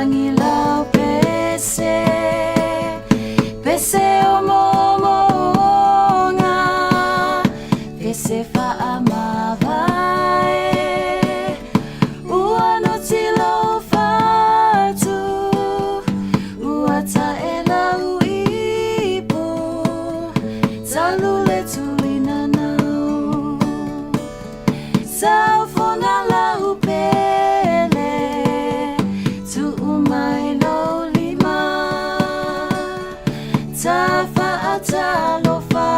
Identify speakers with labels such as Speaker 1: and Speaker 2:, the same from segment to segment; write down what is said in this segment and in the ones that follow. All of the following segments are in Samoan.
Speaker 1: lagi lau pese, pese o moomooga, pese faamavae, ua noti lou fatu, ua tae lau ipu, talu le tulinanau. Saufoga lau pele, tuu mai lou lima, tafaatalofa,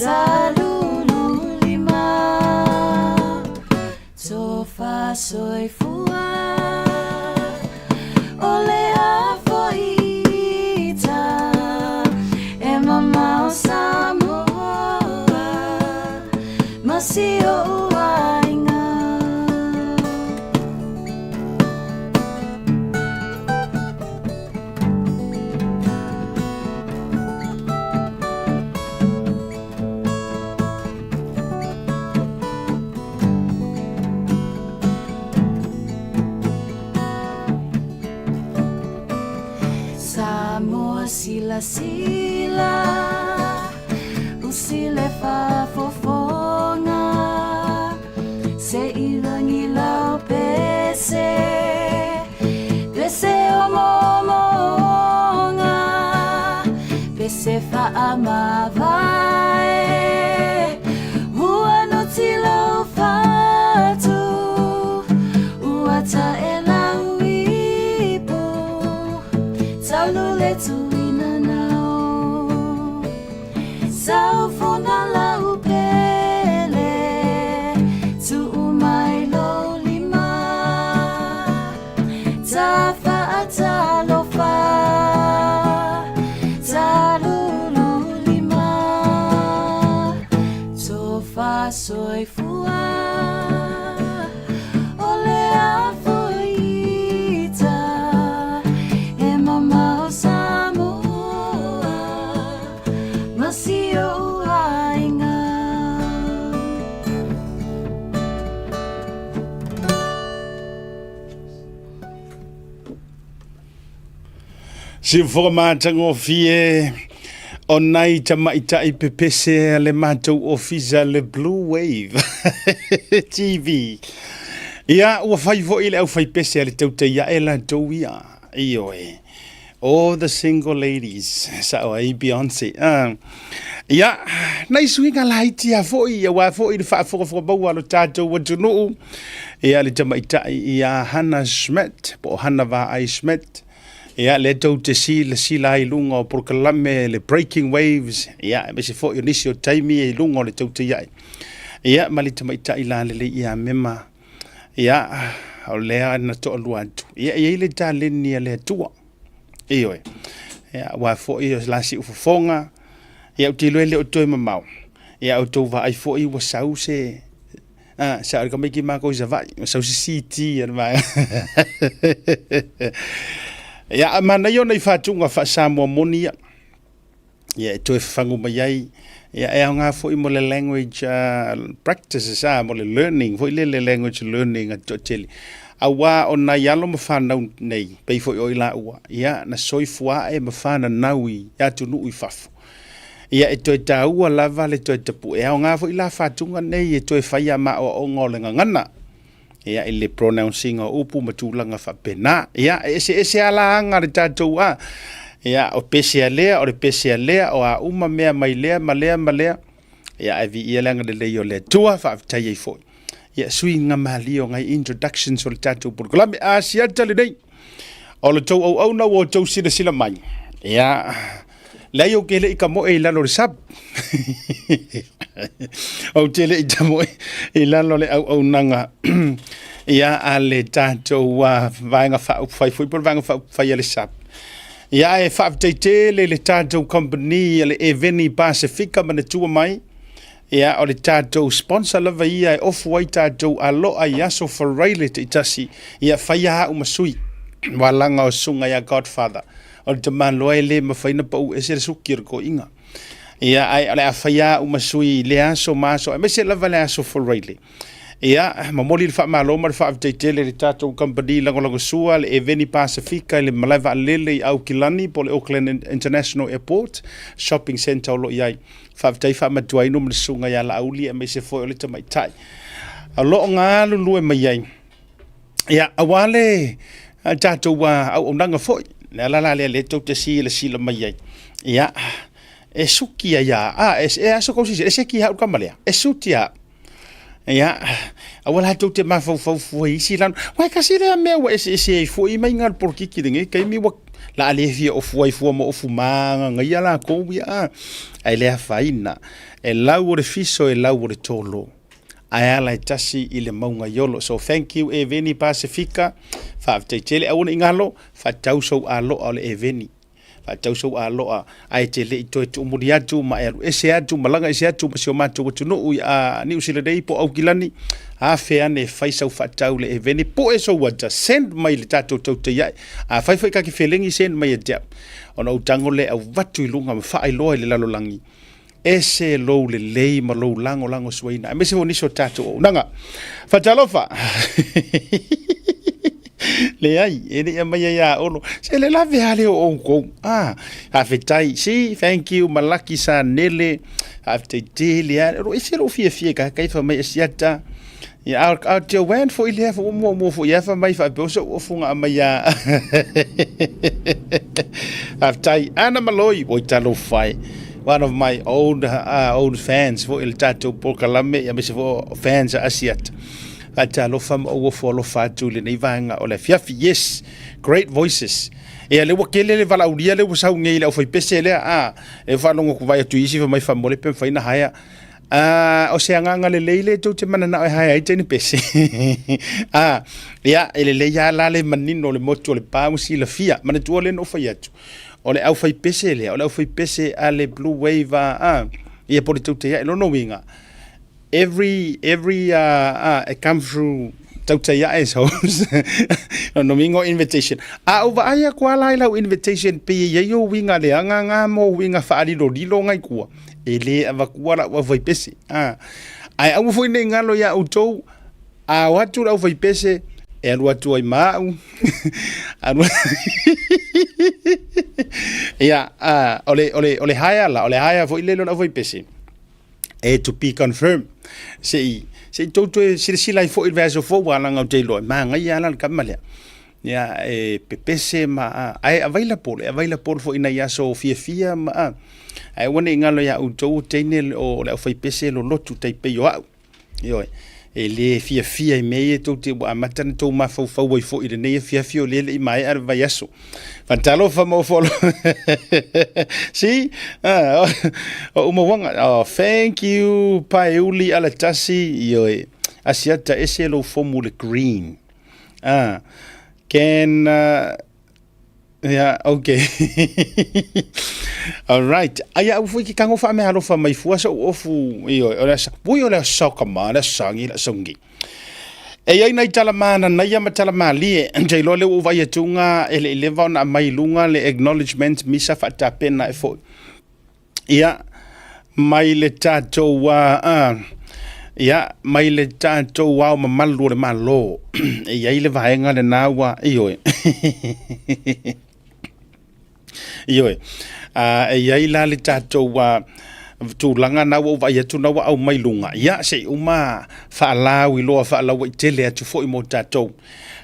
Speaker 1: talululima, tofa soifua, o le afoita, e mamao Samoa, ma si o'u aiga. Samoa silasila, usi le faafofoga, se i lagi lau pese, pese o moomooga, pese faamavae, ua noti lou fatu, ua tae lau ipu, talu le tulinanau. Saufoga lau pele, tuu mai lou lima, tafaatalofa, talululima, tofa soifua, o le afoita, e mamao Samoa, ma si o'u aiga.
Speaker 2: Siufofoga matagofie o nai tamaitai pepese a le matou ofisa le Blue Wave TV. Ia, ua fai foi le aufaipese a le tautai ae latou ia. Ioe. All the single ladies. Sao ai Beyonce. Ia, nai suiga laiti a foi, aua foi le faafogafoga maua a lo tatou atunuu. Ia, le tamaitai ia Hannah Schmidt, po o Hannah Vaai Schmidt. Ia, lea tou te silasila ai i luga o polokalame le Breaking Waves, ia, aemaise foi o nisi o taimi i luga o le tautaia'i. Ia, ma le tamaitai lalelei ia Mema, ia, o lea na toalua atu. Ia, e i ai le taleni a le Atua. Ioe. Ia, aua foi o la siufofoga, ia, ou te iloa e le o toe mamao. Ia, outou vaai foi ua sau se Ah, sa o le tamaiti matou i Savaii, ua sau se CT a le vaega. Ia, a manaia ona i faatuga faa-Samoa moni ia. Ia, e toe fafagu mai ai. Ia, e aoga foi mo le language practices, mo le learning, foi lele language learning a te toatele. Auā o nai alo ma fanau nei, pei foi o i laua, ia, na soifua ae ma fananau i atunuu i fafo. Ia, e toe taua lava le toe tapue. E aoga foi la faatuga nei e toe fai a ma aoaoga o le gagana. Ia, i le pronouncing o upu ma tulaga faapena. Ia, e eseese lava la aga a le tatou a. Ia, o pese a lea, o le pese a lea, o a uma mea mai lea ma lea ma lea. Ia, ae viia le agalelei o le Atua, faafetai ai foi. Ia, suiga malie o ngai introductions o le tatou polokalame. Asiata lenei, o le tou auauna ua outou silasila mai. Ia, leai ou te le i tamoe i lalo o le sub. Ou te le i tamoe i lalo o le auaunaga ia a le tatou vaega faaupufai foi po o le vaega faaupufai a le sub. Ia e faafetai tele le tatou company a le Eveni Pasifika manatua mai. Ia o le tatou sponsor lava ia e ofu ai tatou aloa i aso Faraile taitasi. Ia faia au ma sui walaga o susuga ia Godfather. O le tamaloa e le mafai ona pau ese le suki o le toeaina. Ia, ae o le a faia au ma sui i lea aso ma aso, aemaise lava le aso Faraile. Ia, momoli le faamalo ma le faafetai tele i le tatou kamupani lagolagosua le Eveni Pasefika i le malae vaalele i Aukilani po o le Auckland International Airport Shopping Centre o lo o i ai. Faafetai faamatuainu ma le susuga ia Laauli aemaise foi o le tamaitai o lo o galulue mai ai. Ia, aua le tatou auaunaga foi, le ala la lea lea tou te silasila mai ai. Ia, e suki ai a, e aso kou sisi, e seki hau kama lea, e suti a. Ia, aua la tou te mafaufau fua i isi lano. Uai kasi lea mea ua eseese ai foi mai ngā polokiki lenei taimi ua la le fia ofu ai fua mo ofu māgagaia lakou ia a. Ae le afaina, e lau o le fiso e lau o le tolo. Ae ala e tasi i le mauga i Olo. So thank you Eveni Pasifika, faafetai tele. Aua ne i galo, faatau sou aloa o le Eveni. Faatau sou aloa, ae te le i toe tuumuli atu ma e alu ese atu, malaga ese atu ma si o matou atunuu i a Niu Sila nei po o Aukilani, afe ane e fai sau faatau le eveni, pue sou ata, send mai le tatou tautaiae. A fai foi kake felegi, send mai ia te au. Ona ou tago lea e avatu i luga ma faailoa i le lalolagi, ese lou lelei ma lou lagolagosuaina, aemaise foi o nisi o tatou auaunaga. Fatalofa! Leai, e le i aumaia ia Olo. Se le lave lava lea o outou. Ah, faafetai. See, thank you, Malaki Sanele. Faafetai tele lava. O lo ese lou fiafia i kakai fai mai e siata. Ia, a, a Joanne foi lea, foi muamua foi ia fai mai faapea o sou ofuga aumai ia. Faafetai. Ana Maloi, oi talofa e. One of my old fans foi i le tatou polokalame, ia aemaise foi o fans a Asiata. Faatalofa ma ou ofo alofa atu i lenei vaega o le afiafi. Yes, great voices. Ia, lea ua tele le valaaulia lea ua sau nei i le aufaipese lea, a, lea ua faalogo atu vaai atu i isi fai mai faamole pe mafai ona haea. A, o se agaga lelei lea tou te mananao e haea ai teine pese. A, ia, e lelei lava la le manino o le motu o Lepa ua silafia. Manatua lea na ou fai atu, o le aufaipese lea, o le aufaipese a le Blue Wave, a, ia po o le Tautai Ae. Lona uiga, every every it come through tautai ae so lona uiga o invitation a ou vaai atu lava la i lau invitation pei e i ai ou uiga leaga na ma ou uiga faalilolilo na i tua e le avatua lau aufaipese a ae aua foi ne i galo iā outou a o atu le aufaipese e alu atu ai ma au alu ia o le o le o le haea la o le haea foi lele o le aufaipese e to be confirmed. Se i, se i tou toe silasila ai foi i le vaiaso fou, aua leaga ou te iloa e manaia lava la le tama lea. Ia, e pepese ma, ae available, e available foi i nai aso fiafia ma, ae aua ne i galo ia outou o teine o le aufaipese lolotu tai pei o au. Ioe, e le fiafia i mea ia tou te ua amata ona tou mafaufau ai foi i lenei afiafi o lea e le i maea le vaiaso. Fatalofa ma ofo See? Ah, o umauaga. Oh, thank you, Paeuli Alatasi. Ioe, Asiata ese lou fomu le green. Ah, can... Yeah, okay. All right. Ai au foi ki kango fa me alofa mai fua so ofu io o le sa. Ui o le sa ka ma le sa ngi la songi. E ai nei tala mana nei ma tala malie. Jai lo le u vai tunga e le leva ona mai lunga le acknowledgement misa fa tapena e foi. Ia, mai le tatou a, ia, mai le tatou ao mamalu o le Malo. E i ai le vaega lena ua, ioe. Ioe. E i ai la le tatou tulaga na ua ou vaai atu na ua aumai luga. Ia, se i uma faalauiloa faalauaitele atu foi mo tatou.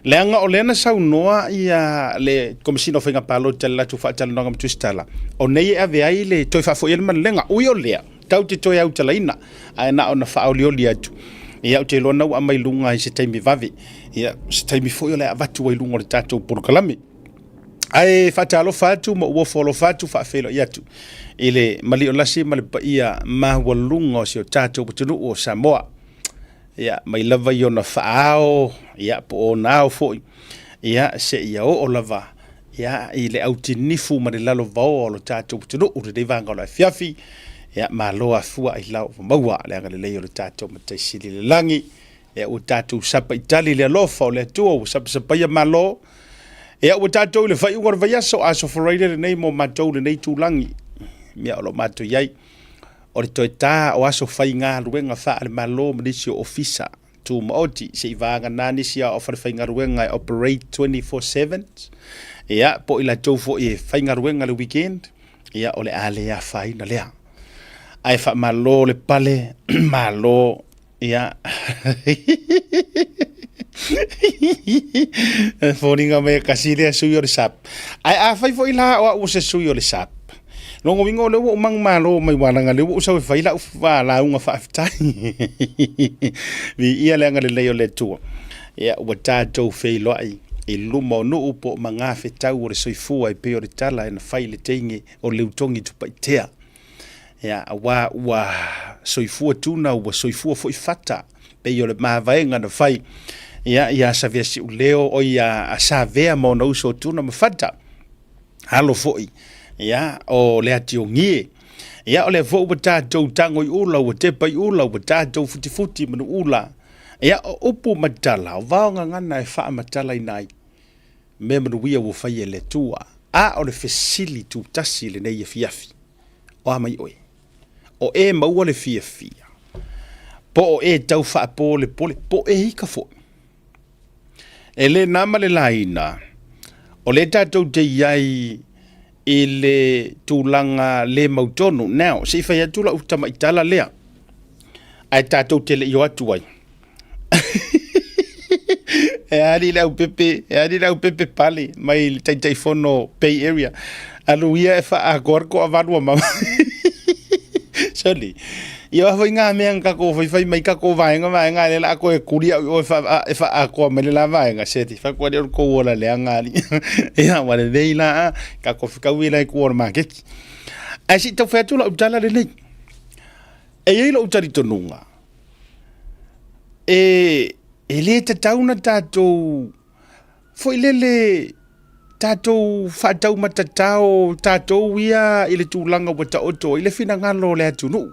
Speaker 2: Leaga o lea na saunoa ia le Komesina o Faiga Palota i le latou faatalanoaga ma Tusitala, o nei e ave ai le toe faafoi ai le manulega. Ui o lea, tatou te toe autalaina, ae na ona faaolioli atu. Ia, ou te iloa na ua aumai luga i se taimi vave. Ia, se taimi foi o le a avatu ai luga o le tatou polokalame. Ae faatalofa atu ma ou ofo alofa atu, faafeiloai atu i le maliolasi ma le paia maualuga o si o tatou atunuu o Samoa. Ia, mai lava i ona faaao, ia, po o ona ao foi, ia, seia oo lava, ia, i le autinifu ma le lalovaoa o lo tatou atunuu i lenei vaega o le afiafi, ia, malo afua ailao ua maua le agalelei o le tatou Matai Sili i le lagi. Ia, ua tatou sapaitali i le alofa o le Atua, ua sapasapaia malo. Ia, ua tatou i le faaiuga o le vaiaso, Aso Faraile lenei mo matou lenei itulagi, ia, o lo o matou i ai. O le toe ta o aso faigaluega faale-Malo ma nisi o ofisa. Tumaoti, seivaga nisi a o falefaigaluega e operate 24/7, ia, po o i latou foi e faigaluega le weekend, ia, o le a le afaina lea. Ae faamalo le pale, malo, ia, e foliga mai e kasi lea sui o le SAP. Ae afai foi la o au o se sui o le SAP, lona uiga o lea ua ou manumalo mai aua leaga o lea ua ou sau e fai lau lauga faafetai. Viia le agalelei o le Atua. Ia, ua tatou feiloai i luma o nuu po o magafetau o le soifua e pei o le tala na fai i le teine o Leutogi Tupaitea. Ia, aua ua soifua tuna ua soifua foi fata, pei o le mavaega na fai ia ia Savea Siuleo, o ia Savea ma ona uso o Tuna ma Fata. Alo foi, ia, o Leatiogie. Ia, o lea foi ua tatou tago i ula, ua tepa i ula, ua tatou futifuti ma nuula. Ia, o upu ma tala, o vaogagana e faamatalaina ai mea manuia ua fai e le Atua. A o le fesili tutasi i lenei afiafi, o a mai oe? O e maua le fiafia, po o e tau faapolepole, po o e ika foi? E le na ma le laina, o lea tatou te i ai i le tulaga le mautonu. Now, se i fai atu lau tamaitala lea, ae tatou te le i o atu ai. E ali le aupepe, e ali le aupepe pale mai le Taitaifono Bay Area. Alu ia e faaatoa le toavalu a mama. Sorry. Ia oa foi ngā mea na tatou faifai mai tatou vaega vaega lea la a toe tuli au i o e faaatoa mai le la vaega seli faatoa lea o le tou ola leaga alii. Ia ua lelei la a tatou fetaui la i tua o le maketi. Ae se i tau fai atu lau tala lenei. E i ai lou talitonuga, e le tatau ona tatou foi lele tatou faataumatatao tatou ia i le tulaga ua taoto ai le finagalo o le atunuu.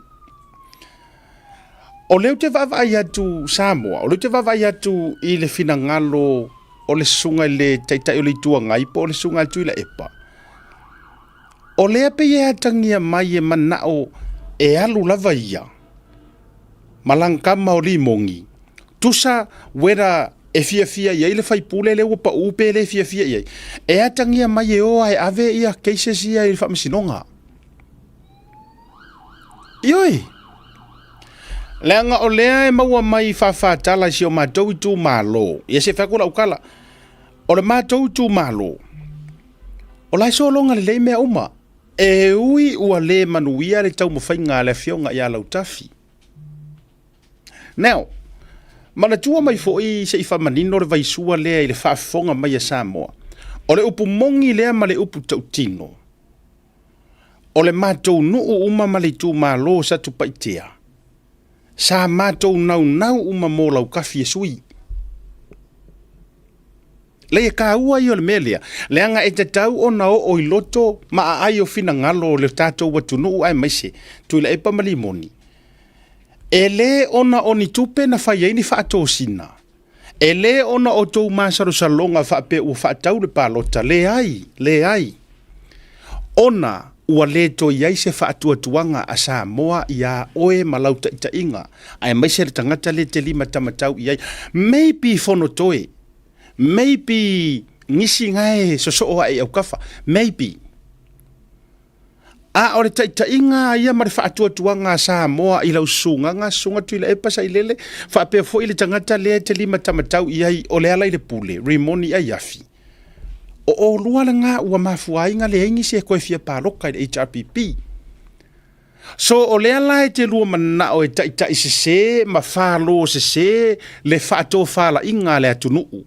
Speaker 2: O lea ou te vaavaai atu Samoa, o lea ou te vaavaai atu i le finagalo o le susuga i le Taitai o le Itu Agai po o le susuga ia Tuilaepa, o lea pei e atagia mai e manao e alu lava ia ma lana tama o Limogi, tusa whether e fiafia i ai le faipule lea ua pau pe le fiafia i ai, e atagia mai e o lava e ave ia cases ia i le faamasinoga. Ioe! Leaga o lea e maua mai faafatala i si o matou itumalo, ia se i fai atu lau tala, o le matou itumalo, o la e sologa lelei mea uma. E ui ua le manuia le taumafaiga a le Afioga ia Lautafi. Now, manatua mai foi se i faamanino le vaisua lea i le faafofoga mai a Samoa. O le upu moni lea ma le upu tautino, o le matou nuu uma ma le itumalo o Satupaitea, sa matou naunau uma mo Lautafi e sui. Leai, e taua ia o le mea lea, leaga e tatau ona oo i loto ma aai o finagalo o le tatou atunuu aemaise Tuilaepa ma Limoni. E le ona o ni tupe na fai ai ni faatosina, e le ona o tou masalosaloga faapea ua faatau le palota, leai, leai, ona ua le toe i ai se faatuatuaga a Samoa iā oe ma lau taitaiga, aemaise le tagata lea e te limatamatau i ai. Maybe Fonotoe, maybe nisi na e sosoo ae i autafa, maybe. A o le taitaiga a ia ma le faatuatuaga a Samoa i lau susuga, Susuga Tuilaepa Sailele, faapea foi le tagata lea e te limatamatau i ai o Lealailepule, Rimoni Aiafi, o olua lena ua mafua ai na leai nisi e toe fia palota i le HRPP. So o lea la e te lua mananao e taitai sese ma falo sese le faatofalaiga a le atunuu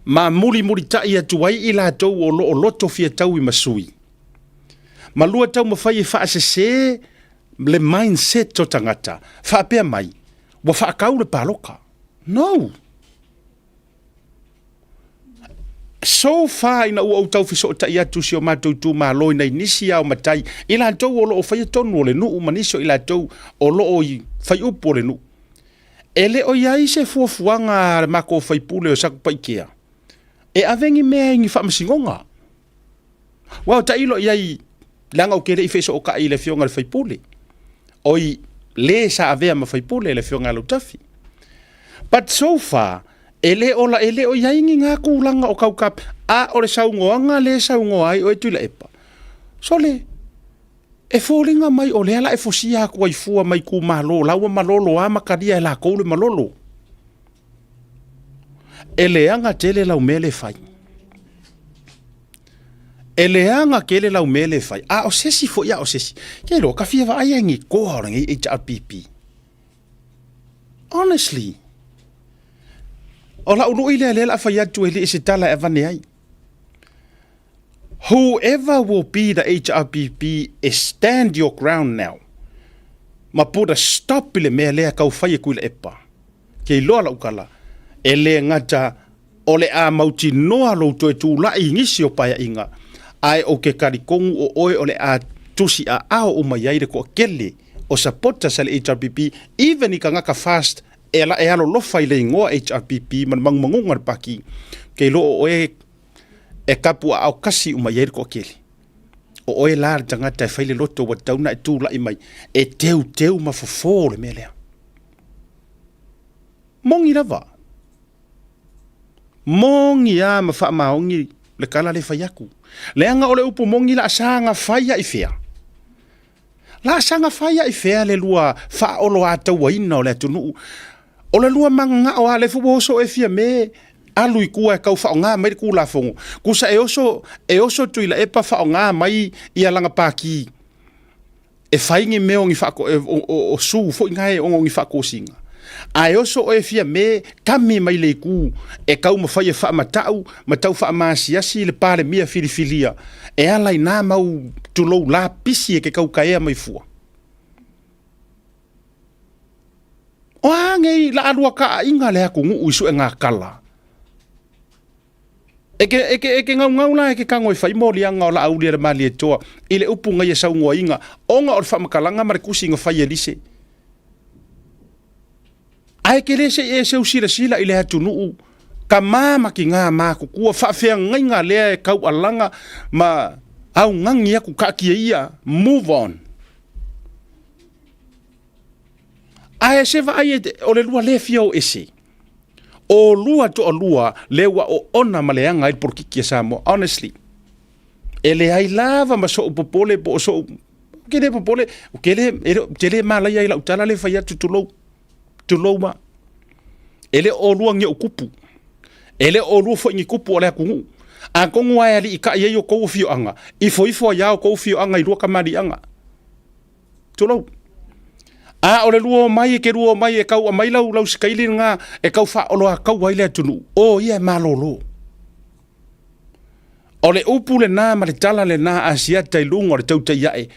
Speaker 2: ma mulimulitai atu ai i latou o lo o loto fia taui ma sui, ma lua taumafai e faasese le mindset o tagata faapea mai ua faatau le palota. No! So far ina ua ou tau fesootai atu si o matou itumalo i nai nisi ao matai, i latou o lo o faia tonu o le nuu ma nisi o i latou o lo o i faiupu o le nuu, e le o i ai se fuafuaga a le matou faipule o Satupaitea e ave ni mea i ni faamasinoga. Aua o tailo i ai, leaga ou te le i fesootai i le afioga i le faipule, oi le sa avea ma faipule le afioga ia Lautafi. But so far, e le o la, e le o i ai ni ngā kūlanga o kau kap, a o le saunoaga le saunoa ai oe Tuilaepa. Sole, e foliga mai o lea la e fosia aku ai fua mai itumalo la ua malolo a ma talia e lakou le malolo. E leaga tele lau mea le fai. E leaga tele lau mea le fai. A o se isi foi a o se isi. Ke iloa ka fia vaai ai ni koa o lenei HRPP. Honestly. O lau lui lea lea la fai atu e le se tala e avane ai. Whoever will be the HRPP e stand your ground now. Ma put a stop i le mea lea kau fai e Tuilaepa. Ke iloa lau tala, e le gata o le a mautinoa lou toe tulai i nisi o paeaiga, ae o ke talitonu o oe o le a tusi aao uma i ai le toatele o supporters a le HRPP, even i tagata fast e ala e alolofa i le igoa HRPP ma le manumanuga o le pati, ke iloa o oe e kapu aao kasi uma i ai le toatele. O oe la le tagata e fai le loto ua tatau ona e tulai mai e teuteu ma fofo le mea lea. Moni lava. Moni a ma faamaoni le tala le fai atu. Leaga o le upu moni la saga fai ai fea. La saga fai ai fea le lua faaoloatauaina o le atunuu. O le lua mananao a le fu oso e fia me alu i tua e tau faaaoga mai le Tulafono. Tusa e oso, e oso Tuilaepa faaaoga mai ia lana pati e fai ni mea o ni faako, e, o, o, o su foi nae ona o ni faatosina. Ae oso oe Fiame kami mai le itu e taumafai e faamatau ma tau faamaasiasi le Palemia filifilia e ala i nā mau tulou lapisi e ke kaukaea mai fua. O a nei la alua kaaiga le atunuu i suega kala. E ke, e ke, e ke gaugau la e ke kago e fai moliaga o Laauli a le Malietoa i le upu na ia saunoaina ona o le faamatalaga ma le tusi na fai e Lise. Ae ke le se i e seu silasila i le atunuu tama ma tinā matutua faafeagaiga lea e taualaga ma augani atu taatia ia move on. Ae se vaai e, o le lua le fia o ese. O lua toalua le ua oona ma leaga ai le polokiki a Samoa. Honestly. E leai lava ma so'u popole po o so'u ke le popole, ke le, e le, te le malaia i lau tala le fai atu tulou, tulou ma. E le o lua ni ou kupu. E le o lua foi ni kupu o le atunuu. Atonu ae aliitai ai o kou afioaga, ifo ifo ai lava o kou afioaga i lua kamaliiaga. Tulou. A o le lua o mai e ke lua o mai e kau aumai lau lau sikaili lena e kau faaoloataua ai le atunuu, o ia e malolo. O le upu lena ma le tala lena a Asiata i luga o le tautai ae,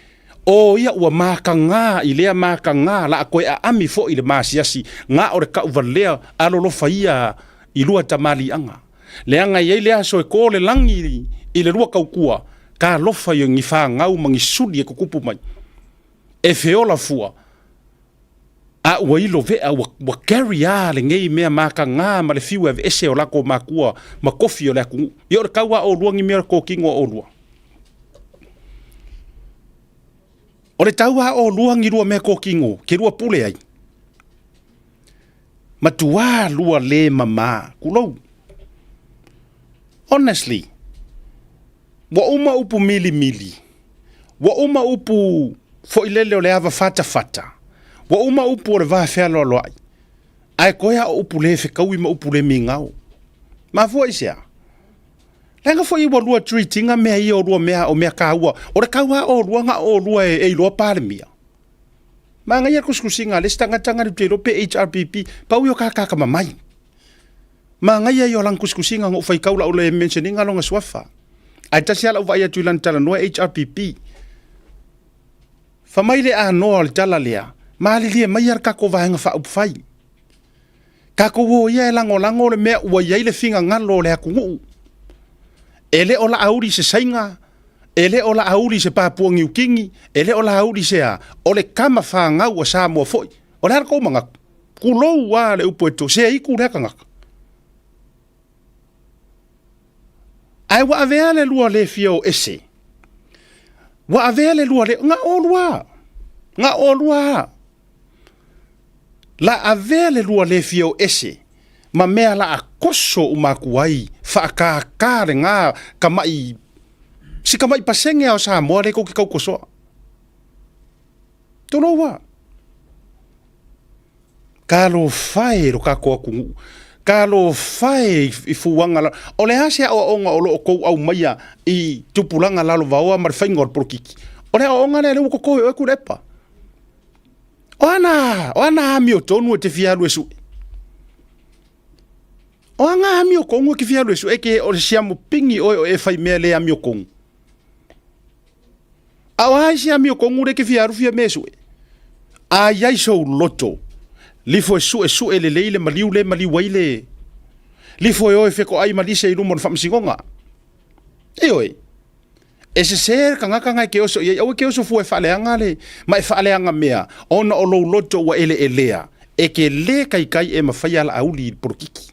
Speaker 2: o ia ua makagā i lea makagā la a toe aami foi i le masiasi, na o le tauvalea alolofa ia i lua tamaliiaga. Leaga e i ai le aso e to le lagi i le lua tautua, talofa i ni fanau ma ni suli e tutupu mai. E feola fua, a ua ilo vea, ua, ua carry a lenei mea makagā ma le fiu e aveese o latou makua ma tofi o le atunuu. Ia o le tau a olua ni mea o le tokino a olua. O le tau a olua ni lua mea tokino, ke lua pule ai. Matuā lua le mamā, tulou. Honestly, ua uma upu milimili, ua uma upu foilele o le ava fatafata, ua uma upu o le va fealoaloai, ae toe a o upu le fetaui ma upu le migao. Mafua i se a? Leaga foi ua lua treat ina mea ia o lua mea o mea taua, o le tau a olua na o olua e iloa Palemia. Manaia le tusitusiga a le isi tagata na te iloa pe HRPP, pau ia o kakaka mamai. Manaia ia o lana tusitusiga na ou faitau lau le mention ina lona suafa. Ae tasi lava lau vaai atu i lana talanoa e HRPP. Fai mai le anoa o le tala lea, malilie maia le tatou Vaega Faaupufai. Tatou o ia e lagolago le mea ua i ai le finagalo o le atunuu. E le o Laauli se Saina, e le o Laauli se Papua Niu Kini, e le o Laauli se a, o le tama fanau a Samoa foi. O le a le tou manatu? Tulou a le upu e to, se aitu lea tagata. Ae ua avea le lua le fia o ese. Ua avea le lua le, na olua, na olua. La avea le lua le fia o ese. ma mea la a koso uma aku ai faakākā lena kamaʻi si kamaʻi pasene a o Samoa lea kou ke kau kosoa. Toloua. Talofa e lo kakou atunuu. Talofa e i fuaga la. O le a se aoaoga o lo o tou aumaia i tupulaga lalovaoa ma le faiga o le polokiki? O le aoaoga lea lea ua toto e oe Tuilaepa. O ana, o ana amiotonu e te fia alu e sue? O ana amiotonu e te fia alu e sue? E ke o le siamo pigi oe o e fai mea le amiotonu. A o a isi amiotonu lea e te fia alu fia mea e sue? A i ai sou loto, lifo e suesue lelei le maliu lea e maliu ai le lifo e o e fetoai ma lise i luma o le faamasinoga. Ioe. E sese le tagata na e te oso i ai, aua e te oso fua e faaleaga le, ma e faaleaga mea, ona o lou loto ua eleelea, e te lē taitai e mafaia laauli i le polokiki.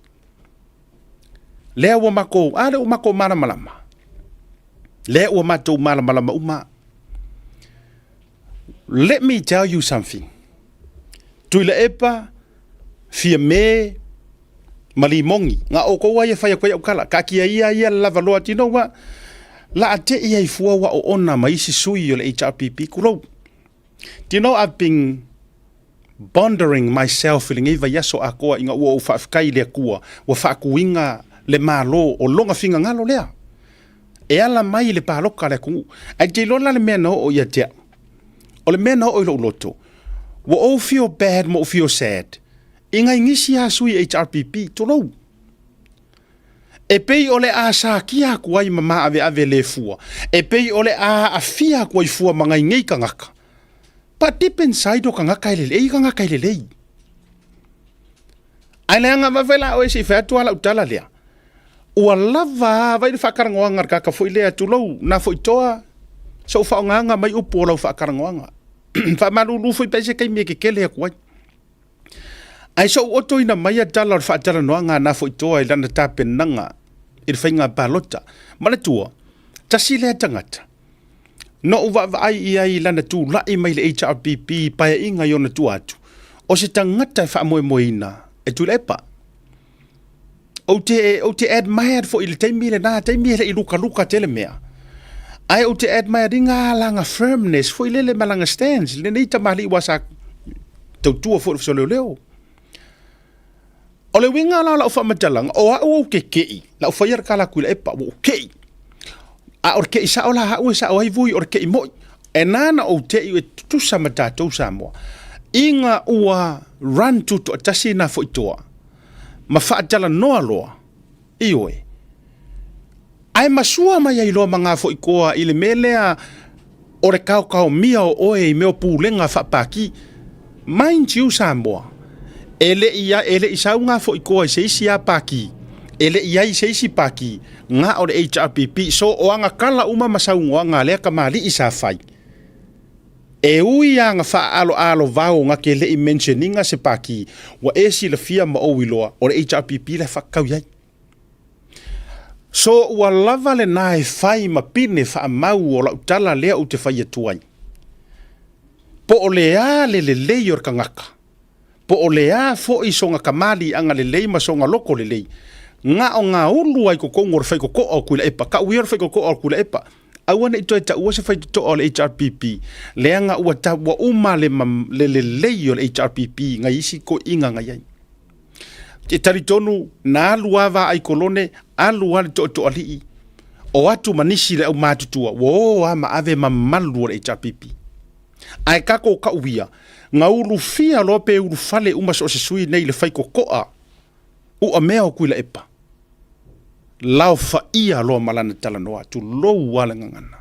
Speaker 2: Lea ua matou, a lea ua matou malamalama. Lea ua matou malamalama uma. Let me tell you something. Tuilaepa, Fiame, ma Limogi, na outou ai e fai atu ai au tala. Taatia ia ia le lava loa. Do you know what? La a te i ai fua ua oona ma isi sui o le HRPP. Tulou. Do you know I've been pondering myself i lenei vaiaso atoa ina ua ou faafetai i le Atua ua faatuina le Malo o lona finagalo lea e ala mai i le palota a le atunuu. Ae te iloa la le mea na oo ia te au. O le mea na oo i lou loto, ua ou feel bad ma ou feel sad i nai nisi lava sui HRPP, tulou. E pei o le a sakia atu ai ma maaveave le fua, e pei o le a aafia atu ai fua ma nai nei tagata. But deep inside o tagata e lelei, tagata e lelei. Ae leaga vae la oe se i fai atu lava lau tala lea. Ua lava a, vai le faatalanoaga a le tagata foi lea, tulou, na foi toa sou faaaogaga mai upu o lau faatalanoaga. Faamalulu foi pe ai se taimi e kekele atu ai. Ae soʻu otoina mai a tala o le faatalanoaga a Nafoitoa i lana tapenaga i le faiga palota. Manatua, tasi lea tagata na ou vaavaai i ai i lana tulai mai le HRPP i paeaiga i ona tua atu, o se tagata e faamoemoeina e Tuilaepa. Ou te, ou te admired foi i le taimi lena, taimi e le i lukaluka tele mea. Ae ou te admired ina lana firmness foi lele ma lana stance, lenei tamalii ua sa tautua foi i le Ofisa o Leoleo. O le uiga la o lau faamatalaga, o au ou te kei, lau faia le tala a Tuilaepa, ua ou kei. A o le kei sao la au e sao ai vui, o le kei moi. E nā na ou tei e tutusa ma tatou Samoa. Ina ua run tutoatasi nā foi toa, ma faatalanoa loa, ioe, ae masua mai ai loa ma ngā foikoa i le mea lea o le kaokaomia o oe i mea o pulega faapaki. Mind you Samoa, e le i, e le i sau ngā foikoa i se isi a paki, e le i ai i se isi paki, ngā o le HRPP, so o aga kala uma ma saunoaga a lea kamali'i sa fai. E ui a na faaaloalo vao na ke le i mention ina se paki, ua e silafia ma ou iloa, o le HRPP la e faatatau i ai. So ua lava lena e fai ma pine faamau o lau tala lea ou te fai atu ai. Po o le a le lelei o le tagata, po o le a foi sona kamaliʻaga lelei ma sona loko lelei, na o na ulu ai totonu o le faitotoa o Tuilaepa, tau ia o le faitotoa o Tuilaepa, aua ne i toe taua se faitotoa o le HRPP, leaga ua, ta, ua uma le, le lelei o le HRPP nai isi toeaiina na i ai. E talitonu na alu lava vaai kolone, alu lava le toatoalii, o atu ma nisi le aumatutua, ua o lava ma ave mamalu o le HRPP. Ae tatou tau ia, na ulufia loa pe ulufale uma so o se sui nei i le faitotoa ua mea o Tuilaepa, laofaia loa ma lana talanoa, tulou lava le gagana.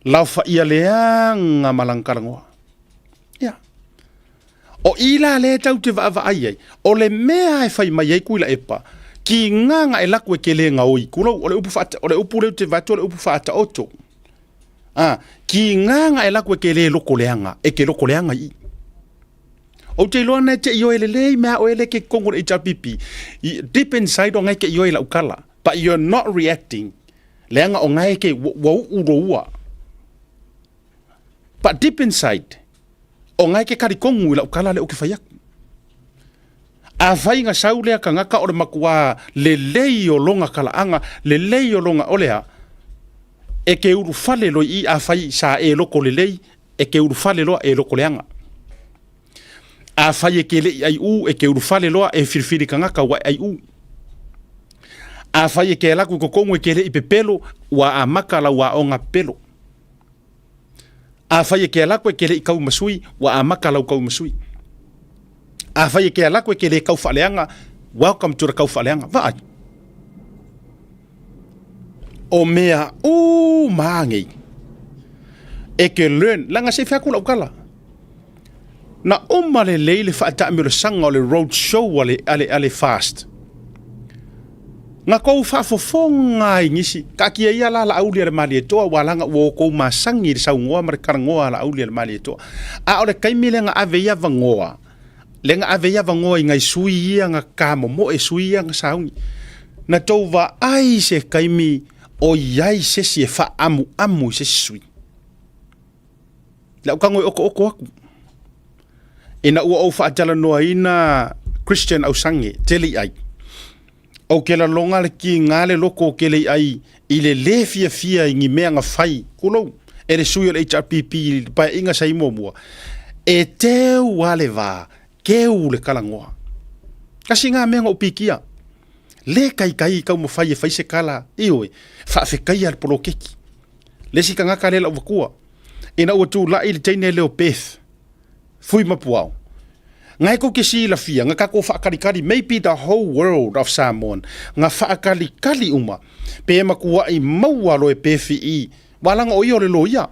Speaker 2: Laofaia leaga ma lana talanoa. Ia. O i la lea tau te vaavaai ai, o le mea e fai mai ai Tuilaepa, ki ngā e laku e ke le gaoi, tulou, o le upu whaata, o le upu leu te vatu, o le upu whaata oto. A, ki ngā e laku e ke le loko leanga, e ke loko leanga i. Ou te iloa nei te ioe lelei mea oe le ke kongo le HRPP. Deep inside o ngai ke ioe lau kala. But you're not reacting. Leanga o ngai ke ua uu roua. But deep inside, o ngai ke kari kongu i lau kala le o ke whai aku. Afai na sau lea kagaka o le matua lelei o lona kalaaga, lelei o lona, o le a? E ke ulufale loa i i, afai sa e loko lelei, e ke ulufale loa e loko leaga. Afai e ke le i aiu, e ke ulufale loa e filifili kagaka ua e aiu. Afai e ke alu atu i totonu e ke le i pepelo, ua amata lau aoga pepelo. Afai e ke alu atu e ke le i kau ma sui, ua amata lau kau ma sui. Afai e ke alu atu e ke le kau faaleaga, welcome to the kau faaleaga. Vaai. O mea uma nei e ke learn, leaga se i fai atu lau tala. Na uma lelei le faataamilosaga o le road show a le, a le, a le fast. Na kou faafofoga ai nisi, taatia ia la Laauli a le Malietoa ua laga ua outou masani i le saunoa ma le talanoa a Laauli a le Malietoa. A o le taimi lea na ave ai avanoa, lea na ave ai avanoa i nai sui ia na tamomoe, sui ia na sauni. Na tou vaai i se taimi o i ai se isi e faaamuamu i se isi sui. Le au tago e okooko atu. Ina ua ou faatalanoaina Christian Ausage, tele i ai. Ou te lalona le kiga le loko o tele i ai i le lē fiafia i ni mea na fai, tulou, e le sui o le HRPP i le paeaiga sa i muamua. E teu a le va, keu le talanoa. Tasi na mea na ou pikia. Le kaikai i taumafai e fai se tala, ioe, faafetaia le poloketi. Le isi tagata lea lau matua, ina ua tulai le teine lea o Beth, Fui Mapuao. Ngai kou ke silafia, nga takou faakalikali, maybe the whole world of Samoan, nga faakalikali uma, pe matuai maua loe Beth i, ua laga o ia o le loia.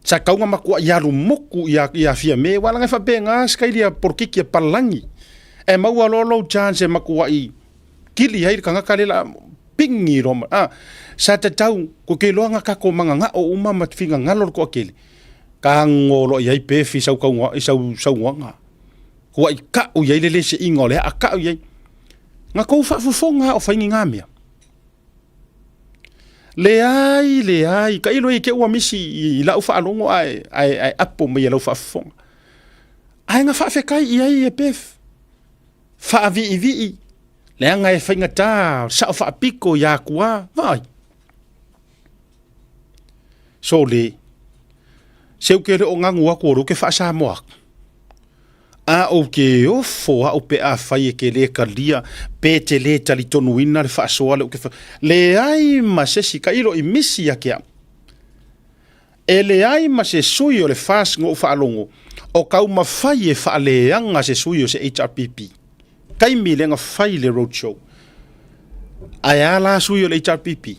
Speaker 2: Sa tau nga matuai alu moku ia, ia Fiame, ua laga e faapena se kaili a polokiki a palalagi. E maua loa lou chance e matuai kili ai le tagata lea la pigi loa ma, a, sa tatau, ko ke iloa nga takou magagao uma ma finagalo le toatele, tago loa i ai Beth i sau tauga, i sau saunoaga. Ua i kau i ai le le seiga o le aa kau i ai. Na kou faafofoga o fai ni ngā mea. Leai, leai, tailo i te ua misi i lau faalogo ae, ae, ae apo mai e lau faafofoga. Ae na faafetai i ai e Beth. Faaviivii, leaga e faigata sao faapito ia Akuā, vaai. Sole, se ou te le o ganu atu o lea ou te faa-Samoa atu. A ou te ofo au pe afai e te le talia pe te le talitonuina le faasoa lea ou te fa... Leai ma se isi, tailo i misi ia te au. E leai ma se sui o le FAST na ou faalogo o taumafai e faaleaga se sui o se HRPP. Taimi lea na fai le road show. Ae a la sui o le HRPP?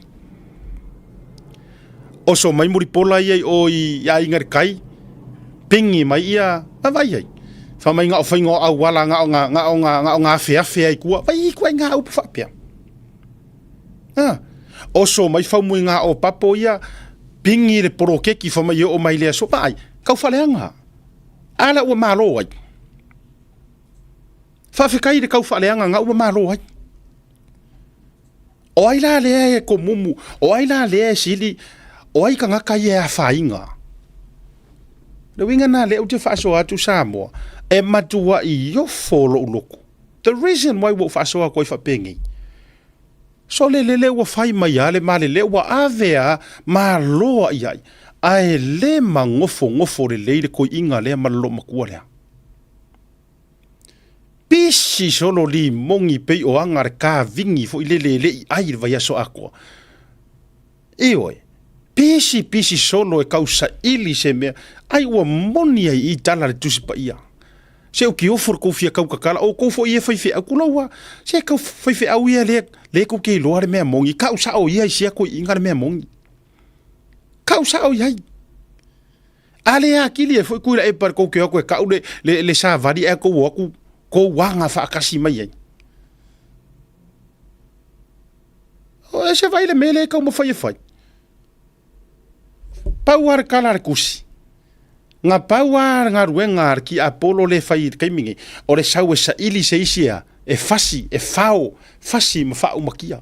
Speaker 2: Oso mai mulipola ia i o i aiga i le kai, pingi mai ia, vaavaai ai. Fai mai na o faiga o auala, na o na, na o na, na o na afeafe ai tua. Vai i ituaiga upu faapea. A, oso mai faumuiga o papo ia, pingi le poloketi fai mai e oo mai le aso. Vaai, tau faaleaga. A la ua malo ai. Faafetai i le tau faaleaga na ua malo ai. O ai la lea e komumu, o ai la lea e sili, o ai tagata ia e afaina? Le uiga lena lea ou te faasoa atu Samoa, e matuai ofo lou loto. The reason why ua ou faasoa atu ai faapenei, sole lele ua fai mai lava le malele ua ave a malo a i ai, ae le magofogofo'o lelei le toeaina lea ma le loomatua lea. Pisi solo limoni pei o aga le kavini foi lele e le i ai i le vaiaso atoa. Ioe, pisi pisi solo e tausaili se mea, ai ua moni ai i tala le Tusi Paia. Se ou te ofo i le kou fia tautatala, o outou foi ia e faifeau, tulou lava, se tau faifeau ia lea, lea tou te iloa le mea moni, kau sao ia i sia toeaiina le mea moni. Kau sao i ai. A le atili ai foi Tuilaepa i le tou te o atu e kau le, le, le savali ae tou o atu tou aga faatasi mai ai. O e se vai le mea lea e taumafai e fai. Pau lava le tala a le tusi, na pau lava le galuega a le tiapolo lea e fai i le taimi nei, o le sau e saili se isi a, e fasi, e fao, fasi ma faaumakia.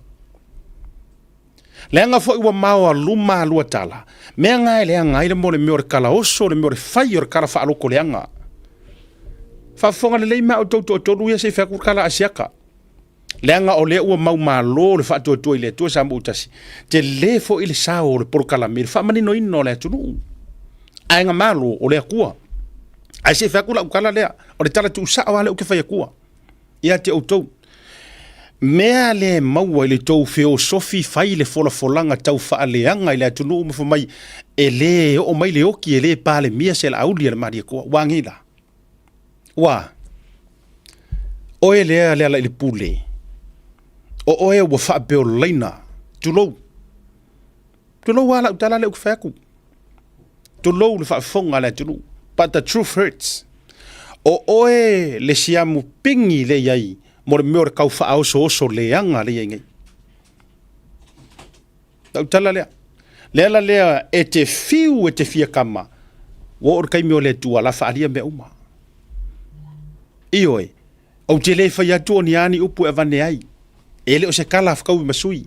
Speaker 2: Leaga foi ua maoaluma a lua tala, mea na e leaga ai le mo le mea o le kalaoso, le mea o le fai o le kala faaloto leaga. Faafofoga lelei ma outou toatolu ia se i fai atu le tala a Asiata. Leaga o lea ua maumalo le faatuatua i le Atua Samoa-tasi, tele foi le sao o le polokalame i le faamaninoina o le atunuu. Ae na malo o le Atua. Ae se i fai atu lau tala lea, o le tala tuusao lava lea ou te fai atua ia te outou. Mea lea e maua i le tou feosofi fai le folafolaga tau faaleaga i le atunuu ma fai mai e le oo mai le oti e le palemia se Laauli a le Malietoa. Ua a nei la? Ua oe lea le ala i le pule, o oe ua faapeolaina, tulou, tulou lava lau tala lea ou te fai atu, tulou le faafofoga a le atunuu, but the truth hurts. O oe le siamu pigi lea i ai mo le mea o le tau faaosooso leaga lea i ai nei. Lau tala lea. Le ala lea e te fiu e te fia kama, ua oo le taimi o le Atua la faaalia mea uma. Ioe, ou te le fai atu o ni a ni upu e avane ai, e le o se tala fetaui ma sui.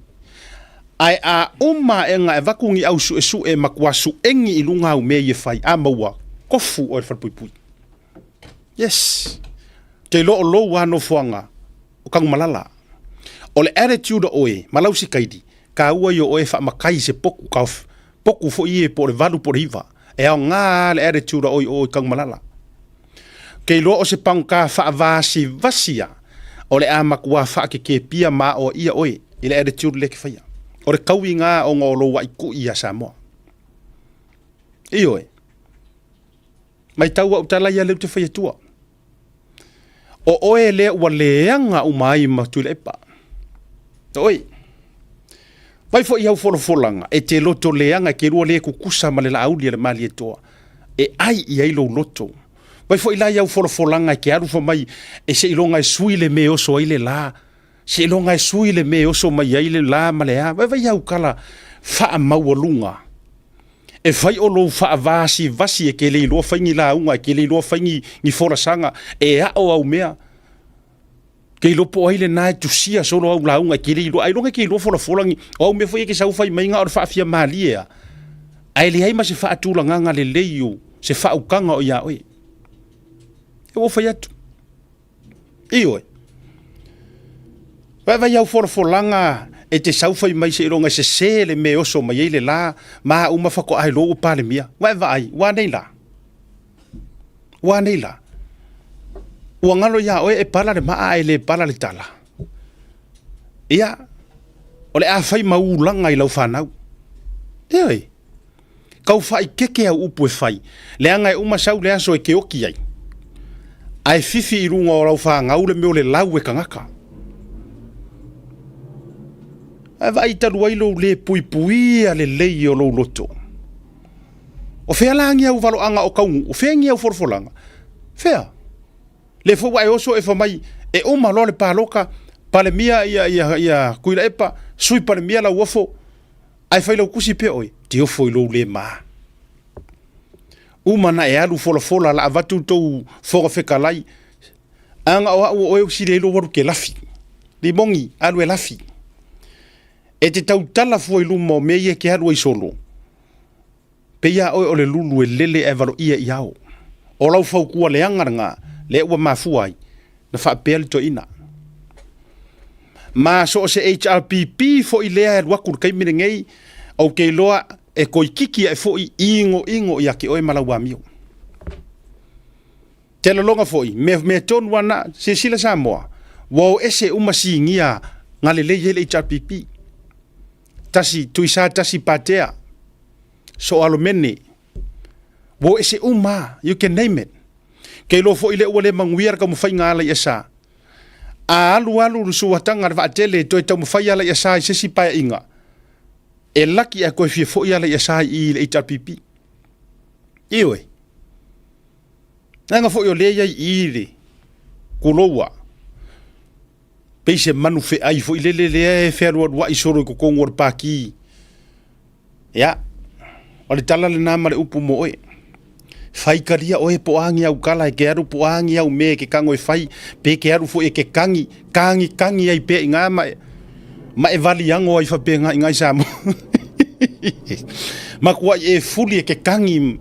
Speaker 2: Ae a uma aʻega e avatu ni au suesue matua suegi i luga au mea ia e fai, a maua, tofu oe i le falepuipui. Yes. Te iloa o lou a nofoaga, o Tanumalala. O le attitude o oe ma lau sikaili, taua ia o oe e faamatai i se potu ka potu foi ie po o le 8 po o le 9. E aoga lava le attitude a oe i o i Tanumalala. Ke iloa o se pagota faavasivasi a, o le a matua faakekepia ma aoaia oe i le attitude lea e te faia. O le tauiga ona o lou aitui ia Samoa. Ioe. Maitau au tala ia lea ou te fai atua. O oe lea ua leaga uma ai ma Tuilaepa. O oe. Vai foi au folafolaga, e te loto leaga e te lua le tutusa ma le Laauli a le Malietoa, e ai i ai lou loto. Vai foi la i au folafolaga e te alu fai mai e seiloga e sui le mea e oso ai le la, seiloga e sui le mea e oso mai ai le la ma le a. Vai vai au tala faamaualuga. E fai o lou faavasivasi e ke le iloa fai ni lauga, e ke le iloa fai ni, ni folasaga, e aʻo au mea. Ke iloa po o ai lena e tusia solo au lauga, e ke le iloa, ailoga e ke iloa folafola ni, o au mea foi e ke sau fai mai na o le faafia malie a. Ae leai ma se faatulagaga lelei o se faaukaga o ia oe. E ua fai atu. Ioe. Vaevae au folafolaga e te sau fai mai seiloga e sese le mea e oso mai ai le la ma a uma faatoa iloa ua Palemia. Vaevaai, ua anei la? Ua anei la? Ua galo iā oe e pala le maa ae le pala le tala. Ia, o le a fai ma ulaga i lau fanau. Ioe. Kau faaikeke au upu e fai, leaga e uma sau le aso e ke oki ai. Ae fifi i luga o lau fanau le mea o le lau e tagata. Ae vaai talu ai lou le puipuia lelei o lou loto. O fea la ni au valoaga o Taunuu? O fea ni au folafolaga? Fea? Le foi ua e oso e fai mai e uma loa le palota, Palemia ia, ia, ia Tuilaepa, Sui Palemia Lauofo, Ae fai lau kusi pea oe, te ofo i lou le ma. Uma na e alu folafola la avatu tou foga fetalai. Aga o au o oe usili ai lou alu ke lafi. Limogi, alu e lafi. E te tautala fua i luma o mea ia ke alu ai solo. Pei a oe o le lulu e lele ae valoia i ao. O lau fautua leaga lena, lea ua mafua ai, na faapea le toeaina. Ma so o se HRPP foi lea e alu atu i le taimi lenei, ou te iloa e toeitiiti ae foi igoigo ia te oe ma lau amio. Te lologa foi, mea, mea tonu lava na, silasila Samoa, ua o ese uma sinia na lelei ai le HRPP. Tasi Tuisa tasi Patea, Soalomene, ua o ese uma lava, you can name it. Ke iloa foi lea ua le manuia le taumafaiga a Alaiasa. A alu alu le suataga le vaatele e toe taumafai Alaiasa i se isi paeaiga, e laki ae toe fia foi Alaiasa i i le HRPP. Ioe. Leaga foi o lea e i ai i i le kuloua. Pei se manu feai foi lele lea e fealualuai solo i totonu o le paki. Ia, o le tala lena ma le upu mo oe. Fai talia oe po o a ni au tala e ke alu po o a ni au mea e ke tago e fai, pe ke alu foi e ke kagi, kagi kagi ai pea i ina ma e, ma e valiago ai faapena i ina i Samoa. Matuai e fuli e ke kagi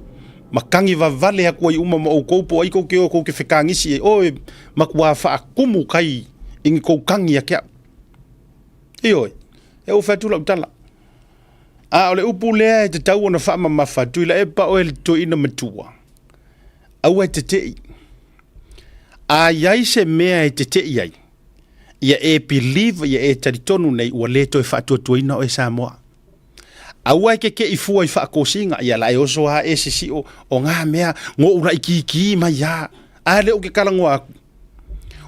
Speaker 2: Ma kagi vavale atu ai uma ma outou po o ai tou te o tou te fekagisi ai, o e matua faakumu kai i ni tou kagi ia te au. Ioe, e ou fai atu lau tala. A o le upu lea e tatau ona faamamafa, Tuilaepa oe le toeaina matua, aua e tete'i. A i ai se mea e tete'i ai, ia e believe, ia e talitonu nei ua le toe faatuatuaina oe Samoa. Aua e keke'i fua i faakosiga, ia la e oso a e sisi'o o ngā mea ngo'u laitiiti mai a. A lea ou te talanoa atu,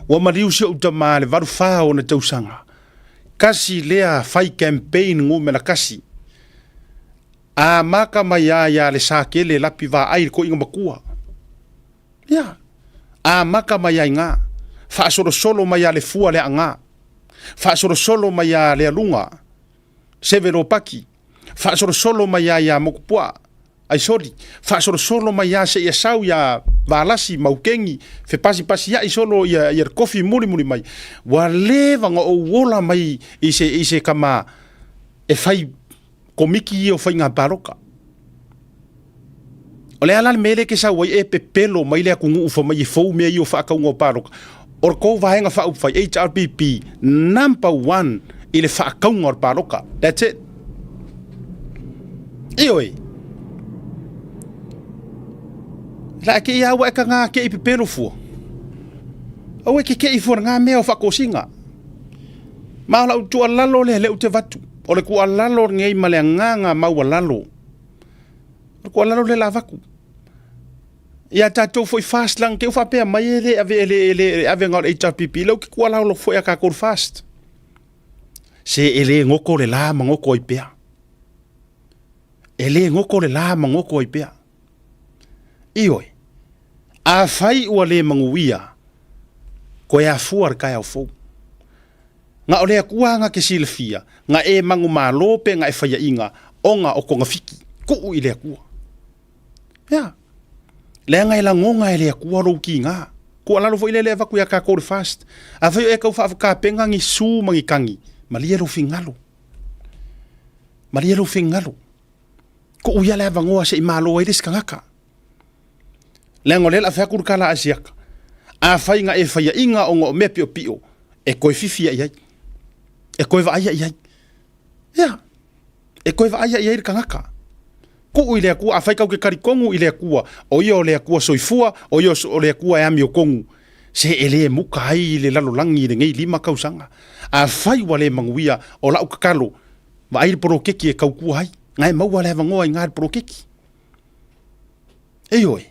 Speaker 2: ua maliu si ou tama le 84 ona tausaga, kasi lea fai campaign numera kasi. A maka mai a ia le sa kele lapi vaai le toeaina matua. Ia, a maka mai ai ngā, faasolosolo mai a le fua le aga, faasolosolo mai a le aluga, Seve Ropati, faasolosolo mai a ia Mokupuaa, Aisoli, faasolosolo mai a seia sau ia Valasi, Maukeni, fepasipasiai solo ia, ia le kofi mulimuli mai. Ua leva ona ou ola mai i se, i se kama e fai komiki ia o faiga paloka. O le a la le mea lea e te sau ai e pepelo mai le atunuu fai mai e fou mea ia o faatauga o paloka. O le tou vaega faaupufai, HRPP, number one i le faatauga o le paloka. That's it. Ioe. La ke ia ua e ka ngā ke i pepelo fua. Aua e ke ke i fua ngā mea o faakosiga. Ma o lau tuualalo lea lea ou te avatu. O le tuualalo lenei ma le agaga maualalo. O le tuualalo lea la avatu. Ia tatou foi fast leaga te i ua faapea mai e le ave e le e le avega o le HRPP lea ou te tuualalo foi ia tatou le fast. Se e le goto le la ma goto ai pea. E le goto le la ma goto ai pea. Ioe, afai ua le manuia, koe afua le taeao fou. Na o le Atua na te silafia, na e manumalo pe na e faiaina, ona o togafiti, tuu i le Atua. Ia, leaga e lagona e le Atua lou tiga. Tuualalo foi lea e avatu ia tatou le fast. Afai o e tau faatapena ni su ma ni tagi, malie lou finagalo. Malie lou finagalo. Tuu ia le avanoa se i malo ai le isi tagata. Leaga o lea o le a fai atu le tala a Asiata, afai na e faiaina ona o mea piopio, e toe fifia i ai, e toe vaaia i ai. Ia, e toe vaaia i ai le tagata. Tuu i le Atua, afai tatou te talitonu i le Atua, o ia o le Atua soifua, o ia o le Atua e amiotonu, se e le muka ai le lalolagi i lenei 5 tausaga. Afai ua le manuia, o lau tatalo, vaai le poloketi e tautua ai, na e maua le avanoa i na le poloketi. Ioe,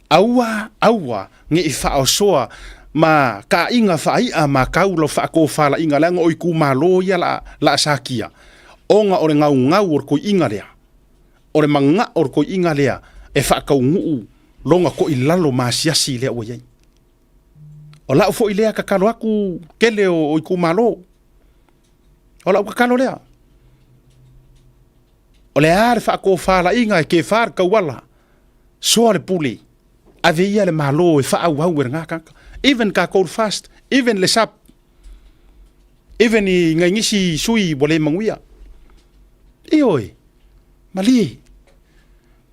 Speaker 2: aua, aua ne i faaosoa ma taaiga faai'a ma tau lau faatofalaiga leaga o itumalo ia la, la sakia, ona o le gaugau o le toi'iga lea, o le maga'o o le toi'iga lea e faataunuu lona to'ilalo masiasi lea ua i ai. O la'u foi lea tatalo atu tele o itumalo, o la'u tatalo lea. O le a le faatofalaiga e kefa le tauala, soa le pule, ave ia le Malo e faaauau e lena tagata. Even tatou le fast, even le SAP, even i nai nisi sui ua le manuia. Ioe, malie,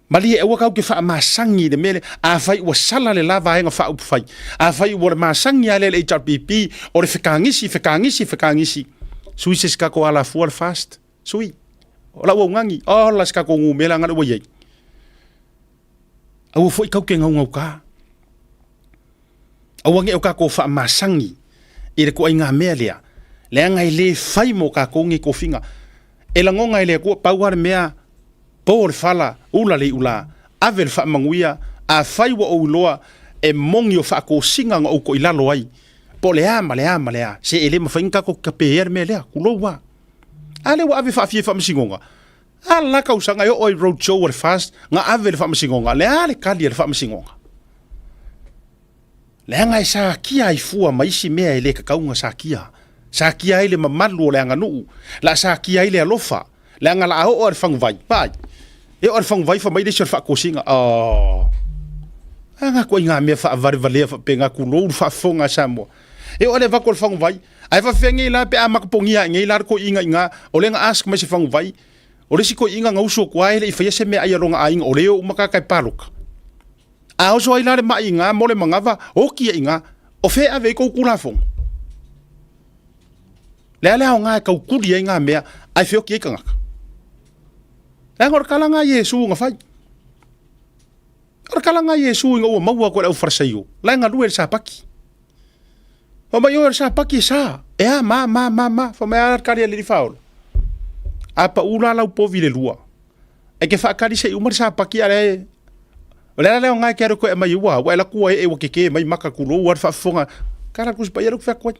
Speaker 2: malie aua tatou te faamasani i le mea lea. Afai ua sala le la vaega faaupufai, afai ua le masani lava lea i le HRPP, o le fekagisi, fekagisi, fekagisi, sui se isi tatou alafua le fast. Sui, o lau augani, ola se tatou numera na lea ua i ai. Aua foi tatou te gaugauka. Aua ne i o tatou faamasani i le ituaiga mea lea, leaga e le fai mo tatou nei tofiga. E lagona e le Atua, pau lava le mea, po le fala, ula le iula, ave le faamanuia, afai ua ou iloa e moni o faatosina na ou toilalo ai, po o le a ma le a ma le a, se e le mafai ona tatou tapeia le mea lea, tulou lava. A lea ua ave faafia i faamasinoga. A la tausaga e oo ai road show a le FAST na ave i le faamasinoga. Le a le tali a le faamasinoga? Leaga e sakia ai fua ma isi mea e le tatau ona sakia. Sakia ai le mamalu o le aganuu, la sakia ai le alofa, leaga la a oo lava i le faguvai, vaai, e oo lava i le faguvai fai mai le isi o le faatosina, oh. A nga ituaiga mea faavalevalea faapena, tulou le faafofoga a Samoa. E oo lava i le avatu o le faguvai, Ae faafefea nei la pe a matapogia ae nei la le toeaina i ina, o lea na ask mai se faguvai. O le isi toeaiina na usu atu lava e le i faia se meaai a lona aiga o lea e o uma tagata e paloka. A oso ai la le mai i ina mo le manava, oti ai i ina. O fea e ave i ai tou Tulafono? Le a le aoga e tautuli ai na mea ae feoti ai tagata? Leaga o le tala lena a Iesu na fai. O le tala lena a Iesu ina ua maua atu e le aufalesaio, la e galue i le Sapati. Fai mai, oi o le Sapati e sa, e a ma, ma, ma, ma. Fai mai, a le tali a le Alii Faaola. A pau la lau povi i le lua, e te faatali se i uma le Sapati a le O le ala lea o ngā e te aru koe mai ua, ua e la kua e e ua keke mai maka kulou ua le faafofoga. Ka la kusi paia le kuwhea koe.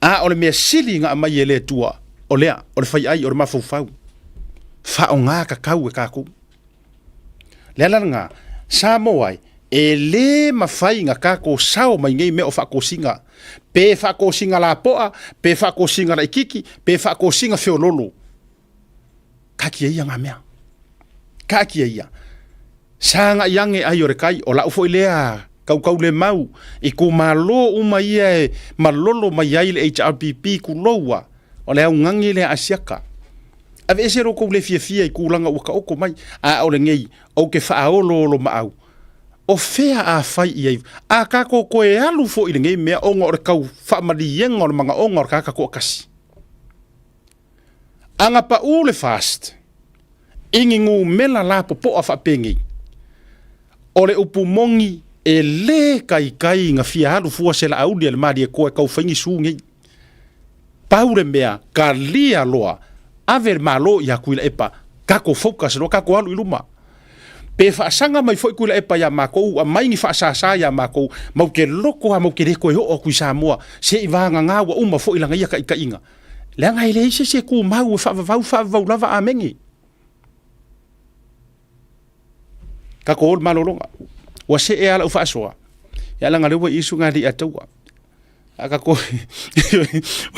Speaker 2: A o le mea sili na aumai e le Atua, o lea, o le faiai, o le mafaufau. Faaaoga tatau e tatou. Le ala lena, Samoa e, e lē mafai na tatou sao mai nei mea o faatosina, pe faatosina lapoa, pe faatosina laititi, pe faatosina feololo. Taatia ia ngā mea. Taatia ia. Sagai ane ai o le kai, o lau foi lea kaukaulemau i itumalo uma ia e malolo mai ai le HRPP kulou a, o le augani lea Asiata. Aveese lo tou le fiafia i tulaga ua taoto mai, a o lenei, ou te faaoloolomaau. O fea a fai i ai, a tatou toe alu foi i lenei mea ona o le tau faamaliega o le manaoga o le tagata toatasi. Aga pau le FAST i ni numera lapopoa faapenei, o le upu moni e lē kaikai na fia alu fua se laauli a le Malietoa e tau fai ni su nei. Pau le mea, kalia loa, ave le Malo ia Tuilaepa, tatou focus loa, tatou alu i luma. Pe faasaga mai foi Tuilaepa ia matou, aumai ni faasasa ia matou, matou te loto lava matou te le toe oo atu i Samoa, se i vagana ua uma foi lana ia taitaiga. Leaga e leai se isi e tumau e faavavau faavavau lava. Amene. Tatou o le malologa. Ua see lava lau faasoa. Ia leaga lea ua i isuga alii ataua. A tatou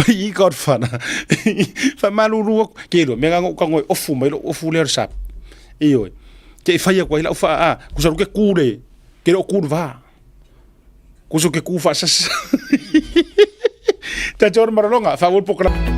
Speaker 2: i Godfather. Faamalulu atu. Ke iloa, mea na ou tago e ofu mai lou ofu lea o le sap. Ioe. Te i fai atu ai lau faa, a, kusa ke ku le, ke le o ku le va. Kuso ke ku faasasa. Tatou le malologa, faaauau le polokalame.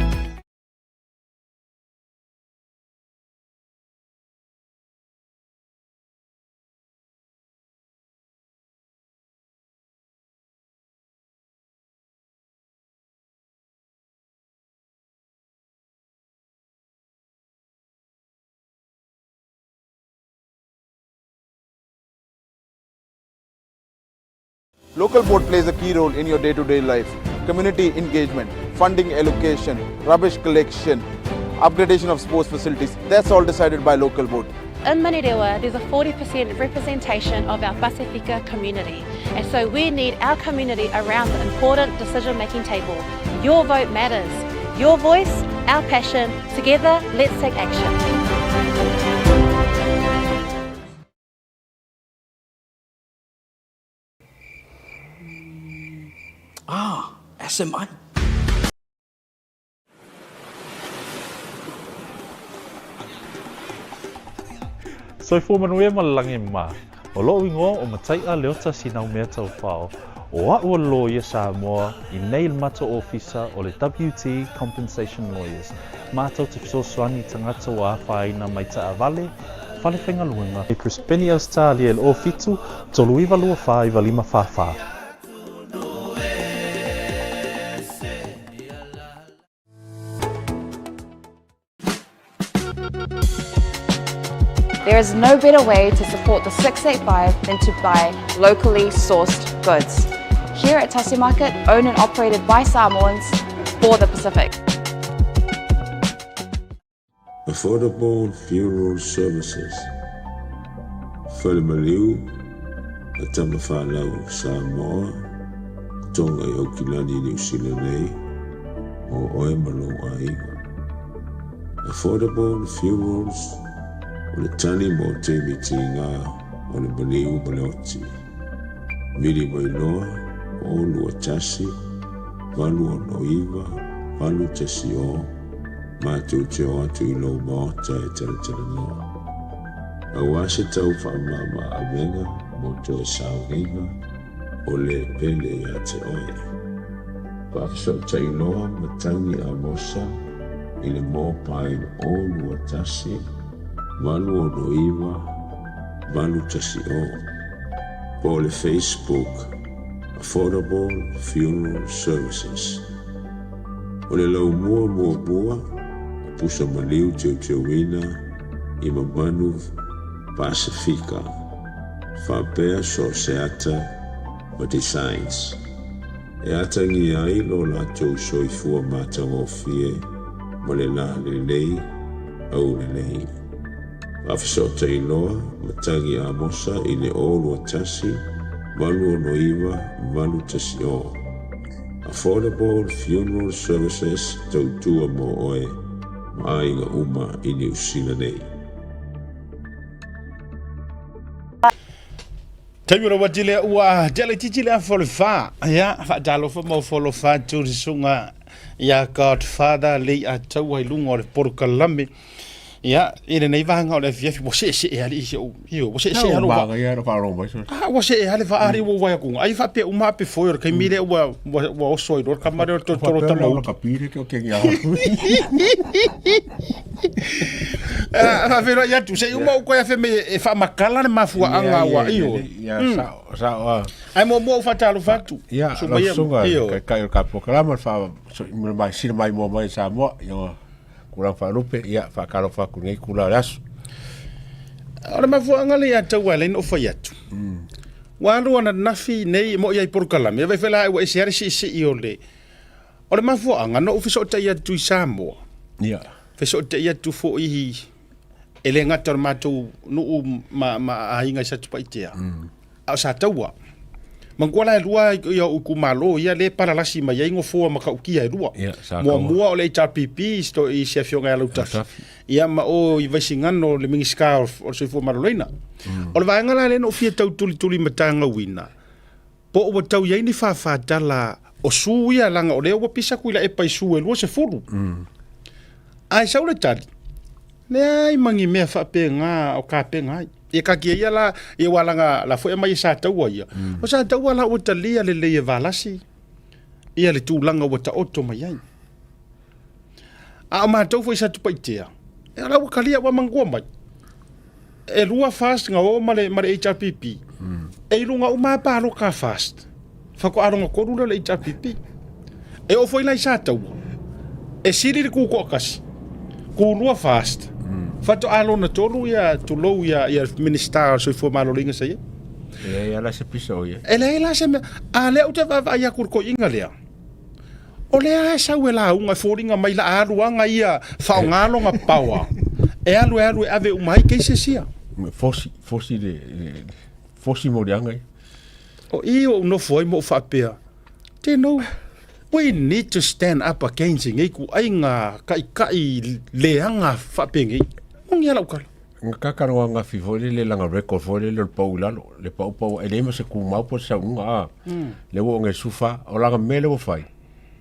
Speaker 3: Local board plays a key role in your day-to-day life. Community engagement, funding allocation, rubbish collection, upgradation of sports facilities, that's all decided by local board.
Speaker 4: In Manurewa, there's a 40% representation of our Pasifika community, and so we need our community around the important decision-making table. Your vote matters. Your voice, our passion. Together, let's take action.
Speaker 5: Ah, SMI.
Speaker 6: Soifua manuia ma le lagi ma. O loʻu igoa o Mataiʻa Leota Sinaumea Taufao, o aʻu o le loia Samoa i nei le matou ofisa o le WT Compensation Lawyers. Matou te fesoasoani i tagata ua afaina mai taavale, fale faigaluega. I Brisbane, Ausetalia i le 07 39 24 95 44.
Speaker 7: There is no better way to support the 685 than to buy locally sourced goods. Here at Tasi Market, owned and operated by Samoans for the Pacific.
Speaker 8: Affordable Funeral Services, Fale Maliu a Tamafanau Samoa, Tonga i Aukilani Niu Sila nei, mō oe ma lou aiga. Affordable Funerals o le tali mo taimi tīgā o le maliu ma le oti. Vili mai loa, 0 2 1 8 6 9 8 1 0, Matou te o atu i lou maota e talatalanoa. Aua se tau faamama avega mo toe sauniga o le pele ia te oe. Faafesootai loa matagi Amosa i le mobile 0 21 869 810 po o le Facebook Affordable Funeral Services. O le laumua muamua o pusa maliu teuteuina i Mamanu Pasefika faapea so o se ata ma designs e atagia ai lo latou soifua matagofie ma le lalelei aulelei. Faafesootai loa ma Tagi Amosa i le 0 21 869 810. Affordable Funeral Services tautua mo oe ma aiga uma i Niu Sila nei.
Speaker 2: Taimi o le uati lea ua tea laitiiti le afa o le fa. Ia, faatalofa ma ofo alofa atu le susuga ia Godfather Leiataua i luga o le polokalame. Ia, i lenei vaega o le afiafi, ua seesee alii si ou, io, ua seesee lou vaa. Ah, ua see lava le vaa alii ua ou vaai atu, ai faapea uma ape foe o le taimi lea ua, ua, ua oso ai loa le tama lea o le tolotolo tama uta. Ah, faafeiloai atu, se i uma ou koe afe me e faamatala le mafuaaga ua, io. Ae muamua ou faatalofa atu.
Speaker 9: Ia,
Speaker 2: Susu
Speaker 9: lau
Speaker 2: mai ia,
Speaker 9: susuga,
Speaker 2: io.
Speaker 9: taitai o le polokalame, le fa mai moa mai i Samoa, ia, tulaga faalupe, ia, faatalofa atu i lenei itula o le aso.
Speaker 2: O le mafuaaga lea ia tau ala ai ona ou fai atu. Ua alu ananafi nei mo'i ai polokalame, vaai foi la ua ese lava le siisii o le O le mafuaaga na ou fesootai atu i Samoa.
Speaker 9: Ia.
Speaker 2: Fesootai atu foi e le gata o le matou nuu ma, ma aiga i Satupaitea. A o Sataua. Manatua la e lua ia ou itumalo ia lea e palalasi mai ai nofoa matautia e lua.
Speaker 9: Ia, Sataua.
Speaker 2: Muamua o le HRPP i sto- i se afioga ia Lautafi.
Speaker 9: Lautafi.
Speaker 2: Ia ma o i Vaisigano le Minisita o o le Soifua Maloloina. O le vaega la lea na ou fia tau tulituli matagauina, po ua tau i ai ni fāfātala o su ia leaga o lea ua pisa Tuilaepa i su e 20. Ae sau le tali, leai ma ni mea faapena o tapena ai. Ia taatia ia la, ia aua leaga la foi e aumai e Sataua ia. O Sataua la ua talia lelei e Valasi ia le tulaga ua taoto mai ai. A o matou foi i Satupaitea, ia la ua talia ua manatua mai. E lua FAST na o ma le, ma le HRPP. E i luga uma lava palota a FAST. Faatoa lona tolu lea o le HRPP. E oo foi la i Sataua, e sili le tutoatasi, tulua FAST, faatoa lona tolu ia tulou ia, ia Minisita o le Soifua Maloloina sa i ai.
Speaker 9: E leai lava la se pisa o i ai.
Speaker 2: E leai la se mea. A lea ou te vaavaai atu i le toeaina lea, O lea lava e sau e lauga e foliga mai la a alu aga ia faaaoga lona power e alu e alu e ave uma ai cases ia.
Speaker 9: Fosi, fosi le, le fosi moliaga ia.
Speaker 2: O i ua ou nofo ai ma ou faapea, do you know, we need to stand up against nei ituaiga taitai leaga faapenei. Moni lava lau tala.
Speaker 9: Na kaka loa angafi foi lele lana record foi lele o le pau i lalo, le pau pau e leai ma se tumau po o se saunoaga a. Lea ua oo nei i le 14, o lana mea lea ua fai,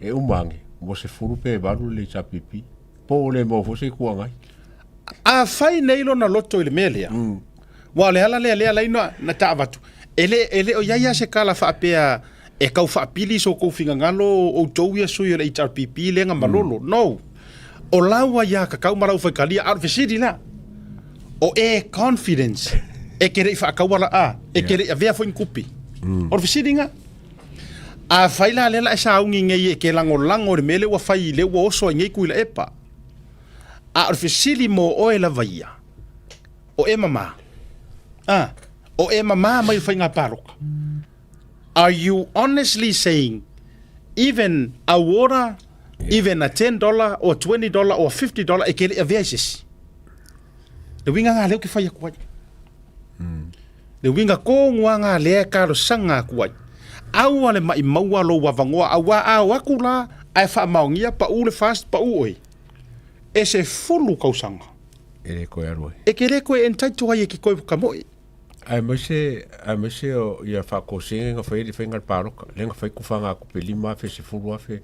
Speaker 9: e uma ane, ua 10 pe 8 le HRPP. Po o le maua foi se Itu Agai.
Speaker 2: Afai nei lona loto i le mea lea, aua o le ala lea lea e ala ai ona ta avatu, e le, e le o i ai lava se tala faapea e tau faapili so outou finagalo outou ia sui o le HRPP lea na malolo. No. O lau aiatatau ma lau faitalia, a o le fesili la, o e confidence e te le i faataua la a, e te le i avea foi ni tupe. O le fesili lena. Afai la lea la e sauni nei e te lagolago i le mea lea ua fai, lea ua oso ai nei Tuilaepa, a o le fesili mo oe lava ia, o e mama, a, o e mama mai le faiga palota. Are you honestly saying even a water, even a $10 or $20 or $50 e te le i avea i se isi? Le uiga lena lea ou te fai atu ai. Le uiga tonu lava lena lea e talosaga atu ai. Aua le maimaua lou avanoa aua a o atu la ae faamaonia pau le FAST pau oe, e 10 tausaga.
Speaker 9: E le toe alu ai.
Speaker 2: E te le toe entitle ai e te toe kamoe.
Speaker 9: Aemaise, aemaise o ia faatosega na fai ai le faiga o le palota, lea na fai tufaga tupe 5,000, 10,000,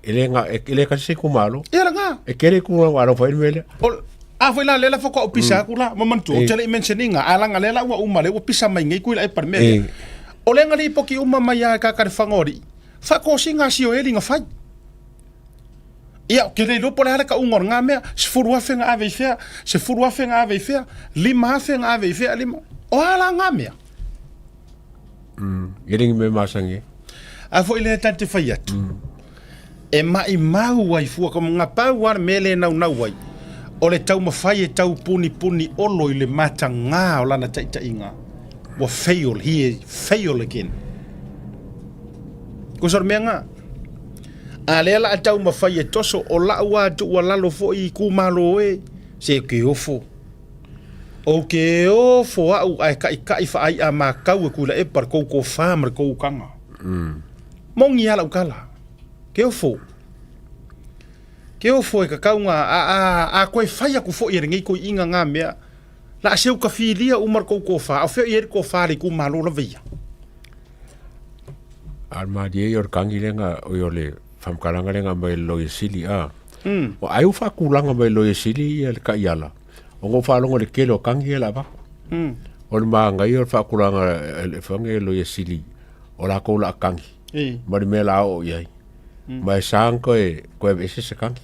Speaker 9: e le na, e le tasi se itumalo.
Speaker 2: Ia lena.
Speaker 9: E tele itumalo ua alofa ai le mea lea.
Speaker 2: O, a foi la lea la faatoa ou pisa atu la, ma manatua, ou te le i mention ina, ae leaga lea la ua uma, lea ua pisa mai nei Tuilaepa i le mea lea. O lea na lipoti uma mai lava e Kaka le Whangaoalii, faatosina a Sioeli na fai. Ia, ou te le iloa po o le a le tauga o lena mea, 10,000 na ave i fea, 10,000 na ave i fea, 5,000 na ave i fea, lima. O a la na mea?
Speaker 9: E le ni mea masani ai.
Speaker 2: A foi lea ta te fai atu. E maimau ai fua, ka nga pau a le mea lea e naunau ai, o le taumafai e tau punipuni olo i le matagā o lana taitaiga, ua fail, he fail again. Kusa o le mea nga. A lea la a taumafai e toso, o la'u a tuualalo foi itumalo e, se ke ofo. Ou ke ofo a'u ae ka'ika'i fa'ai'a makau e Tuilaepa le kou tofa ma le kou utaga. Moni a la'u tala. Ke ofo. Ke ofo e tatau na a, a, a toe fai atu fo'i e lenei toe'iina na mea, la a seu tafilia uma le kou tofa, a o fea o i ai le tofa a le itumalo lava ia?
Speaker 9: A le malie ia o le kagi lea na, oi o le faamatalaga lea na aumai e le Loia Sili a. Ua ai ua faatulaga mai e le Loia Sili ia le taiala, ona ua faalogo i le tele o kagi ia o le a avatu. O le manaia o le faatulaga e le fai e le Loia Sili o latou o le a kagi ma le mea o le a oo i ai. Ma e sa ona toe toe aveese se kagi.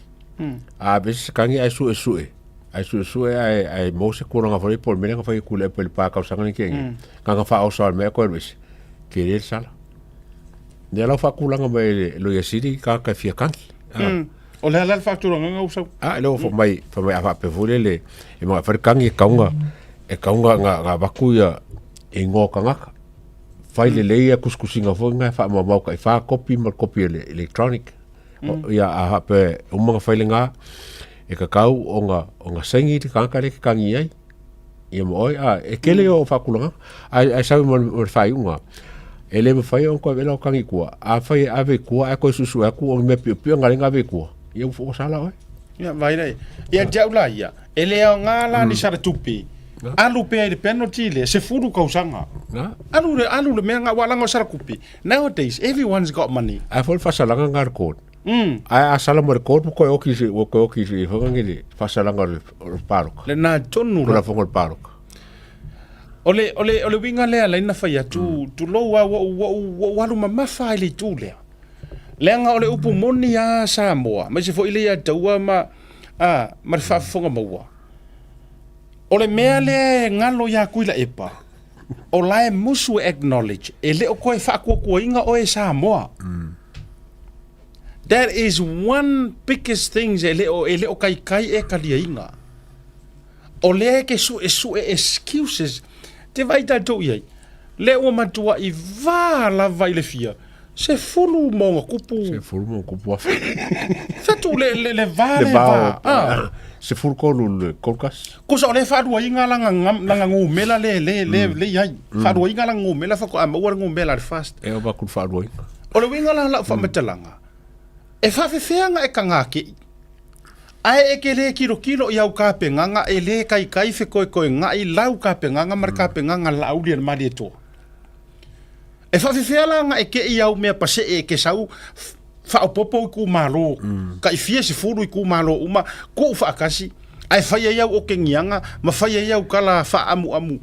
Speaker 9: A aveese se kagi ae suesue, ae suesue ae ae maua se tulaga foi lea po o le mea lea na fai atu i le pa tausaga lea na tea nei. Na ona faaoso lava o le mea ae toe alu ese. Tele le sala. Lea la ua faatulaga mai e le Loia Sili tagata e fia kagi.
Speaker 2: O le a la le faatulagaga ua sau?
Speaker 9: A, lea ua fai mai, fai mai a faapea foi lele, e manao e fai le kagi e tatau ona, e tatau ona, ona, ona avatu ia igoa o tagata. Fai lelei ia tusitusiga foi na e faamaumau tai fa kopi ma le kopi o le electronic. Ia a faapea e uma ona fai lena, e tatau ona, ona saini le tagata lea e te kagi ai. Ia ma oe, a, e tele ia o faatulagaga. Ae, ae sau ma le, ma le faaiuga, e le mafai ona toe avea lau kagi i tua. Afai e ave i tua ae toe suesue atu o ni mea piopio na ala ai ona ave i tua, ia ua, ua sala oe.
Speaker 2: Ia, vaai la i ai. Ia te au la ia, e le aoga la ni sala tupe, alu pea i le penalty lea, 10 tausaga. Alu le, alu le mea nga, aua leaga o sala tupe, nowadays everyone's got money.
Speaker 9: Ae foi le faasalaga lena a le court. Ae a sala ma le court ua toe oti i se, ua toe oti i se foi lea le faasalaga o le, o le palota.
Speaker 2: Lena tonu la.
Speaker 9: Tulafono o le palota.
Speaker 2: O le, o le, o le uiga lea la na fai atu, tulou lava, ua ou, ua ou, ua ou alu mamafa lava i le itu lea. Leaga o le upu moni lava Samoa, aemaise foi le ia taua ma, a, ma le faafofoga maua. O le mea lea e galo ia Tuilaepa, o la e musu e acknowledge, e le o toe faatuatuaina oe e Samoa. That is one biggest things e le o, e le o kaikai e taliaina. O lea e ke suesue excuses, te vaai tatou i ai, lea ua matuai va lava i le fia, 10 ma ona tupu.
Speaker 9: 10 ma ona tupu afe.
Speaker 2: Fetu le, le, le va le va.
Speaker 9: Ah. 13 le kolkasi.
Speaker 2: Kusa o le faaluaina lana, lana numera le, le, le, le i ai. Faaluaina lana numera faatoa maua le numera le fast.
Speaker 9: E ova atu le faaluaina.
Speaker 2: O le uiga la o lau faamatalaga, e faafefea ona e tagake'i, ae e te le tilotilo i au tapenaga e le taitai fetoetoega'i lau tapenaga ma le tapenaga a le Laauli a le Malietoa. E faafefea la ona e te'i au mea pasee e te sau faaopoopo itumalo, tai fia sefulu itumalo uma, tuu faatasi, ae fai ai au otegiaga ma fai ai au tala faaamuamu.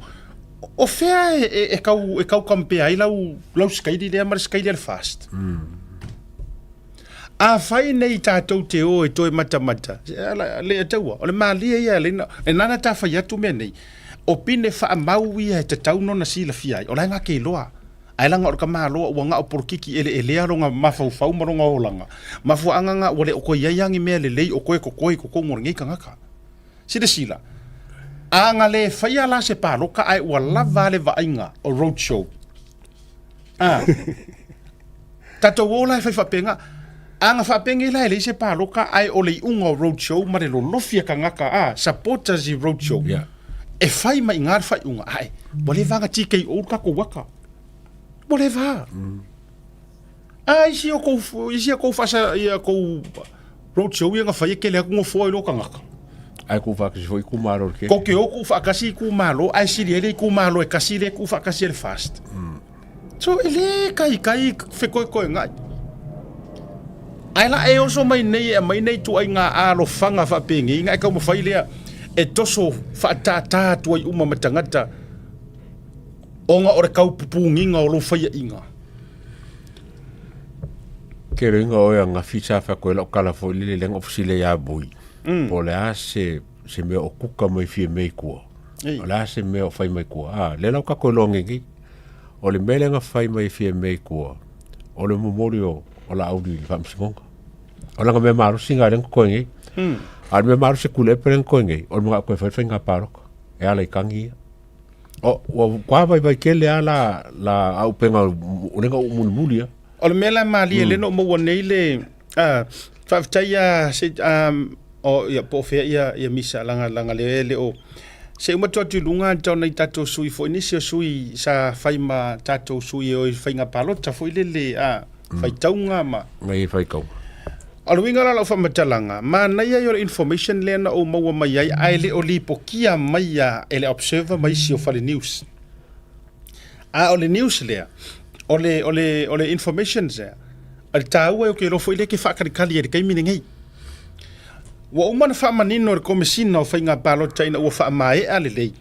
Speaker 2: O fea e, e, e tau, e tau compare ai lau, lau sikaili lea ma le sikaili a le FAST? Afai nei tatou te o e toe matamata, le taua, o le malie ia e ala ai ona, e nana ta fai atu mea nei, o pine faamau ia e tatau ona silafia ai, o la e gake iloa. Ae leaga o le tamaloa ua gao polokiki eleelea lona mafaufau ma lona olaga, mafuaaga na ua le o toe i ai lava ni mea lelei o toe totoe i totonu o lenei tagata. Silasila, a na le faia la se paloka ae ua lava le vaaiga o road show. A, tatou o la e fai faapena. A na faapenei la e leai se paloka ae o le iuga o road show ma le lolofi a tagata, a, supporters i road show.
Speaker 9: Yeah.
Speaker 2: E fai mai i ina le faaiuga, ae ua leva ona TKO le tatou ata. Ua leva. A isi o kou, isi a kou faasa, ia kou road show ia na fai e kele atu nofoa i lo tagata.
Speaker 9: Ae tuufaatasi foi itumalo i le tele.
Speaker 2: Kou te o tuufaatasi itumalo, ae sili ai le itumalo e kasi lea e tuufaatasi e le FAST. So e le kaikai fetoetoegai. Ae la e oso mai nei e aumai nei ituaiga alofaga faapenei na e taumafai lea e toso faatātā atu ai uma ma tagata ona o le tau pupugiga o lou faiaʻiga.
Speaker 9: Ke loiga oe agafi sa fai atu ai la'u tala foi lele lea na ou fesili ai ia Vui, po o le a se se mea o kuka mai Fiamē i tua, o le a se mea o fai mai tua, a lea la ua tatou iloa nei nei. O le mea lea na fai mai e Fiamē i tua, o le momoli o o Laauli i le Faamasinoga. O lana mea malosi lena lea na totoe nei. A o le mea malosi a Tuilaepa lea na totoe nei, o le mana'o toe fai le faiga palota e ala i tagi ia. O, ua matua vaivai tele lava la, la auupega o lea na ou mulimuli lava.
Speaker 2: O le mea la malie lea na ou maua nei le faafetai ia se o ia po o fea ia ia misa laga laga lea e le o se uma atu atu i luga tau nai tatou sui foi nisi o sui sa fai ma tatou sui e o i faiga palota foi lele a faitauga ma
Speaker 9: Ngai faitauga.
Speaker 2: O le uiga la o lau faamatalaga, manaia ia o le information lea na ou maua mai ai ae le o lipotia mai ia e le Observer ma isi o fale news. A o le news lea, o le, o le, o le information lea, o le taua ou te iloa foi lea e te faatalikali ai i le taimi lenei. Ua uma ona faamanino e le Komesina o Faiga Palota ina ua faamaea lelei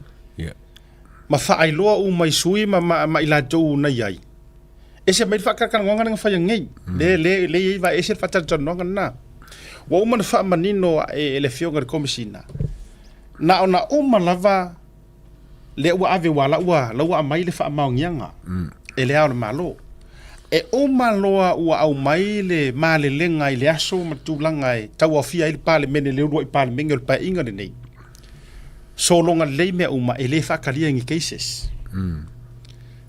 Speaker 2: ma faailoa uma i sui ma, ma, ma i latou na i ai. Ese mai le faatalatalanoaga lea na faia nei. Le, le, le i ai vae ese le faatalatalanoaga lena. Ua uma ona faamanino ae e le Afioga i le Komesina, na ona uma lava lea ua ave ua la ua la ua aumai le faamaoniaga e le Ao o le Malo. E uma loa ua aumai le malelega i le aso ma tulaga e tauaofia ai le Palemene, le uluai Palemene o le Paeaiga lenei. Sologa lelei mea uma e le faatalia i ni cases.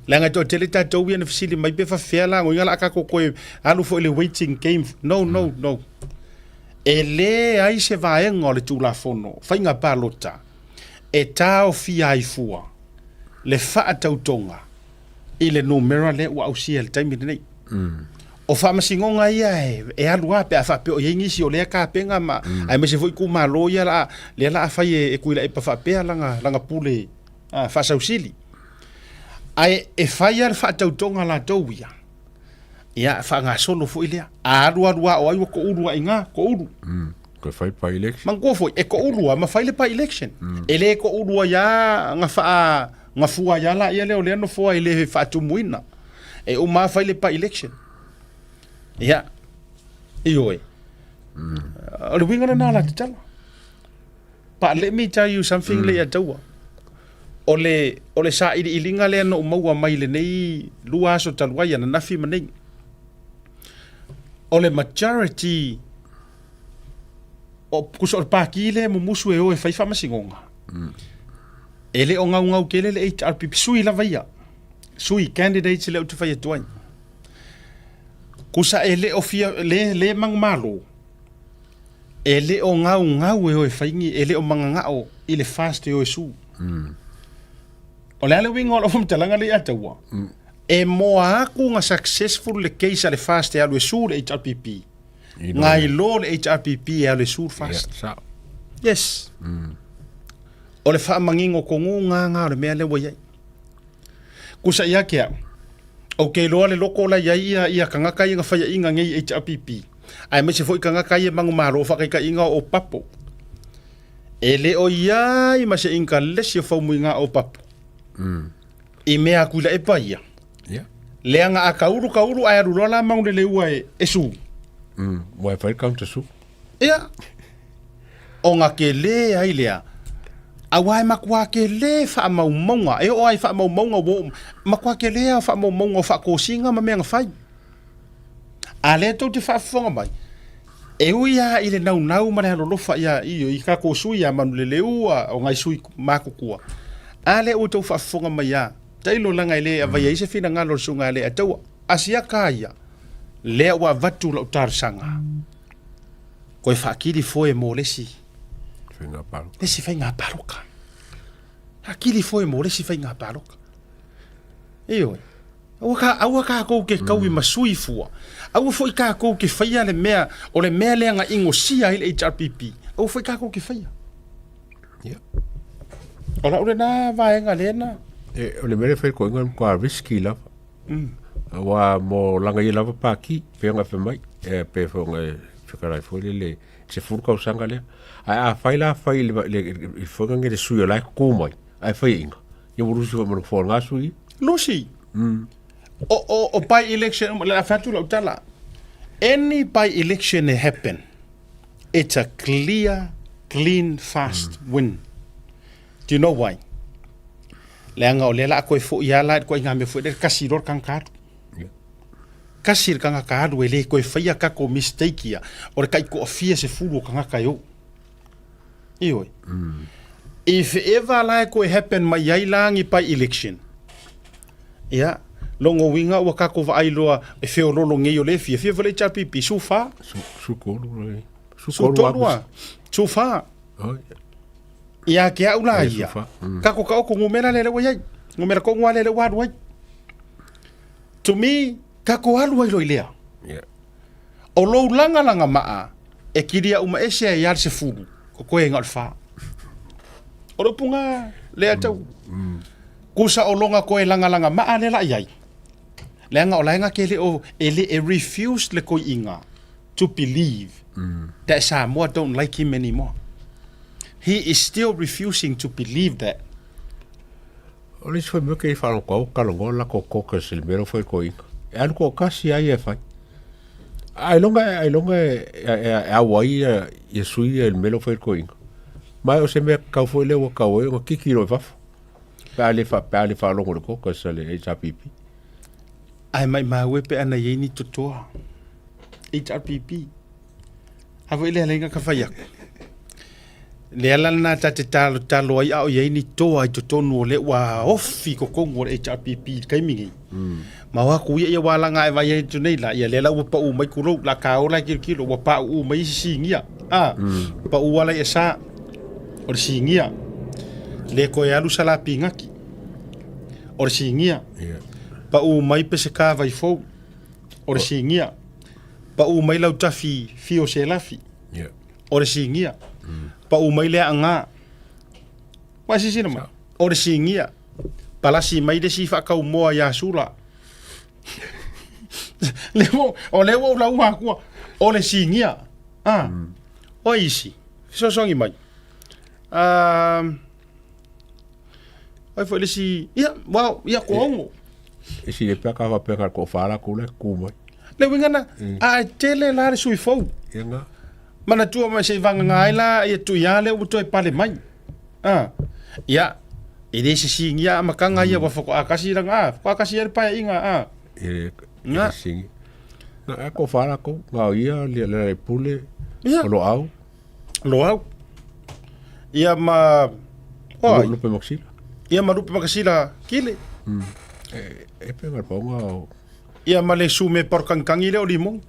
Speaker 2: Leaga e toatele tatou ia na fesili mai pe faafefea la agoina la a tatou toe alu foi i le waiting game. No, no, no. E leai se vaega o le Tulafono Faiga Palota e taofia ai fua le faatautoga i le numera lea ua ausia i le taimi lenei. O faamasinoga ia e, e alu lava pe a faapea o i ai nisi o lea tapena ma aemaise foi itumalo ia la, lea la a fai e, e Tuilaepa faapea lana, lana pule a, faasausili. Ae e fai lava le faatautoga a latou ia, ia faagasolo foi lea. A alu alu lava o ai ua toulu lava i ina, toulu.
Speaker 9: Toe fai by election.
Speaker 2: Manatua foi, e toulu lava ma fai le by election. E le toulu ai lava na faa gafua ai lava laia lea o lea nofoa e le faatumuina. E uma lava fai le by election. Ia, ioe. O le uiga lena o la tatalo. But let me tell you something mm. Leiataua. O le, o le sailiiliga lea na ou maua mai lenei lua aso talu ai ananafi ma nei. O le majority o kusa o le pākī lea mumusu e o e fai faamasinoga. E le o gaugau tele le HRPP, sui lava ia. Sui candidates lea ou te fai atu ai. Kusa e le o fia, le, le manumalo. E le o gaugau e o e fai ni, e le o magagao i le fast e o e su. O le a le uiga o lau faamatalaga lea ia te ua? E moa atu na successful le case a le fast e alu e su le HRPP. Ngai lo le HRPP e alu e su le fast.
Speaker 9: Sao.
Speaker 2: Yes. O le faamanino tonu nga o le mea lea ua i ai. Kusa ia ke au. Ou te iloa le loko la i ai ia, ia kangaka ia na faiaina nei HRPP. Aemaise foi kangaka ia manumalo faakaitaiga o Papo. E le o i ai ma se inkalesi o faumuiga o Papo. I mea aku i la epa ia.
Speaker 9: Yeah.
Speaker 2: Leaga a kaulu kaulu ae alu loa la Manuleleua e, e su.
Speaker 9: Ua e fai le counter su.
Speaker 2: Ia. O nga kele ai lea. Aua e matua kele faamaumauga. E oo ai faamaumauga ua oo, matua kele lava faamaumauga o faatosina ma mea na fai. A lea tou te faafofoga mai, e ui lava i le naunau ma le alolofa ia i, i tatou sui ia Manuleleua, o nai sui matutua, a lea ua tou faafofoga mai lava, tailo leaga e le avaia ai se finagalo o le susuga ia Leiataua. Asiata ia, lea ua avatu lau talosaga, koe faakili foe mo le isi
Speaker 9: Faiga palota.
Speaker 2: Le isi faiga palota. Faakili foe mo le isi faiga palota. Ioe. Aua ka, aua kākou ke kaui ma sui fua. Aua foi kākou ke faia le mea, o le mea lea na inosia ai le HRPP. Aua foi kākou ke faia.
Speaker 9: Yeah.
Speaker 2: O lau lena vaega lena.
Speaker 9: E, o le mea lea fai koinga matua risky lava. Aua mo langa ia lava paki, pe ona fai mai, e, pe foi ona e whakarai foi le le 10 tausaga lea. Ae a fai la fai i le, le, le, le foi le sui o la e kū mai, ae fai inga. Ia ua lusi foi ma le nofoa o lena sui.
Speaker 2: Lusi. O, o, o by election, le a fai atu lau tala. Any by election e happen, it's a clear, clean, fast win. Do you know why? Leaga o lea la a koe foi a la i le koaiga mea foi lea le kasi loa le tagata alu. Kasi le tagata alu e le koe faia kako mistake ia o le taitoafia sefulu o tagata e o. Ioe. If ever la e koe happen mai ai la ni by election, ia, logo uiga ua kako vaai loa e feololo nei o le fiafia foi le HRPP, su fa.
Speaker 9: Su, su kolu, eh.
Speaker 2: Su tolu a. Su fa. Ia ke au la ia. Kako ka oko ngumera le le ua iai. Ngumera ko ngua le le ua alu ai. To me, kako alu ai loi lea.
Speaker 9: Yeah.
Speaker 2: O lou lagalagama'a e kilia uma ese ai lava le sefulu, ko koe ga o le fa. O le upuga lea tau. Kusa o loga koe lagalagama'a lea la i ai. Leaga o laega ke le o e le e refuse le koi'iga to believe that Samoa don't like him anymore. He is still refusing to believe that.
Speaker 9: O le isi foi mea ke i whaalogo au, kalogo lako caucus i le mea lea ua fai i le koiga. E alu toatasi lava ia e fai. Ailoga ailoga e e e au ai ia ia sui ia i le mea lea ua fai i le toeaina. Ma o se mea tatau foi lea ua tatau ai ona kiki loa i fafo pe a le pe a le faalogo i le caucus a le HRPP.
Speaker 2: Ae maimau e pe ana i ai ni totoa HRPP. A foi lea lea ka fai aku. Lea la lena ta te talotalo ai a o i ai ni toa i totonu o lea ua ofi i totonu o le HRPP i le taimi nei. Ma o aku ia ia ua alaga e vaai atu nei la, ia lea la ua pau mai kulou, la ka ola e kilokilo, ua pauu mai isi sigia. A, pau ala i sa o le sigia. Le koe alu sa la pingaki o le sigia. Pau mai peseka vai fou o le sigia. Pau mai Lautafi Fio Selafi o le sigia. Pau mai le Aga. Ua silasila mai, o le sigia. Palasi mai le isi faakaumoa ia Sula. Le ua, o lea ua ou lauga atua, o le sigia. Ah, o ai isi? Fesoasoani mai. Ah, o ai foi le isi, ia, well, ia ko augo.
Speaker 9: E sile pea ka faapea ka toafa latou la e tutu mai.
Speaker 2: Le uiga na, a e tele la le sui fou.
Speaker 9: Ia nga.
Speaker 2: Manatua mai se i vagana ai la ia Tuia lea ua toe pale mai. A, ia, e le se sigia amataga ia ua whakoakasi ranga, a, whakoakasi ai le paeaiga, a.
Speaker 9: E, e
Speaker 2: Nga.
Speaker 9: se sigi. Na, e toafa latou, na o ia, le, le, le pule,
Speaker 2: Ia.
Speaker 9: o Loau.
Speaker 2: Loau. Ia ma, o ai?
Speaker 9: Lupe Makasila.
Speaker 2: Ia ma Lupe Makasila, kile.
Speaker 9: E, e pe nga paunga o...
Speaker 2: Ia ma le su me parukangikangi lea o Limoni.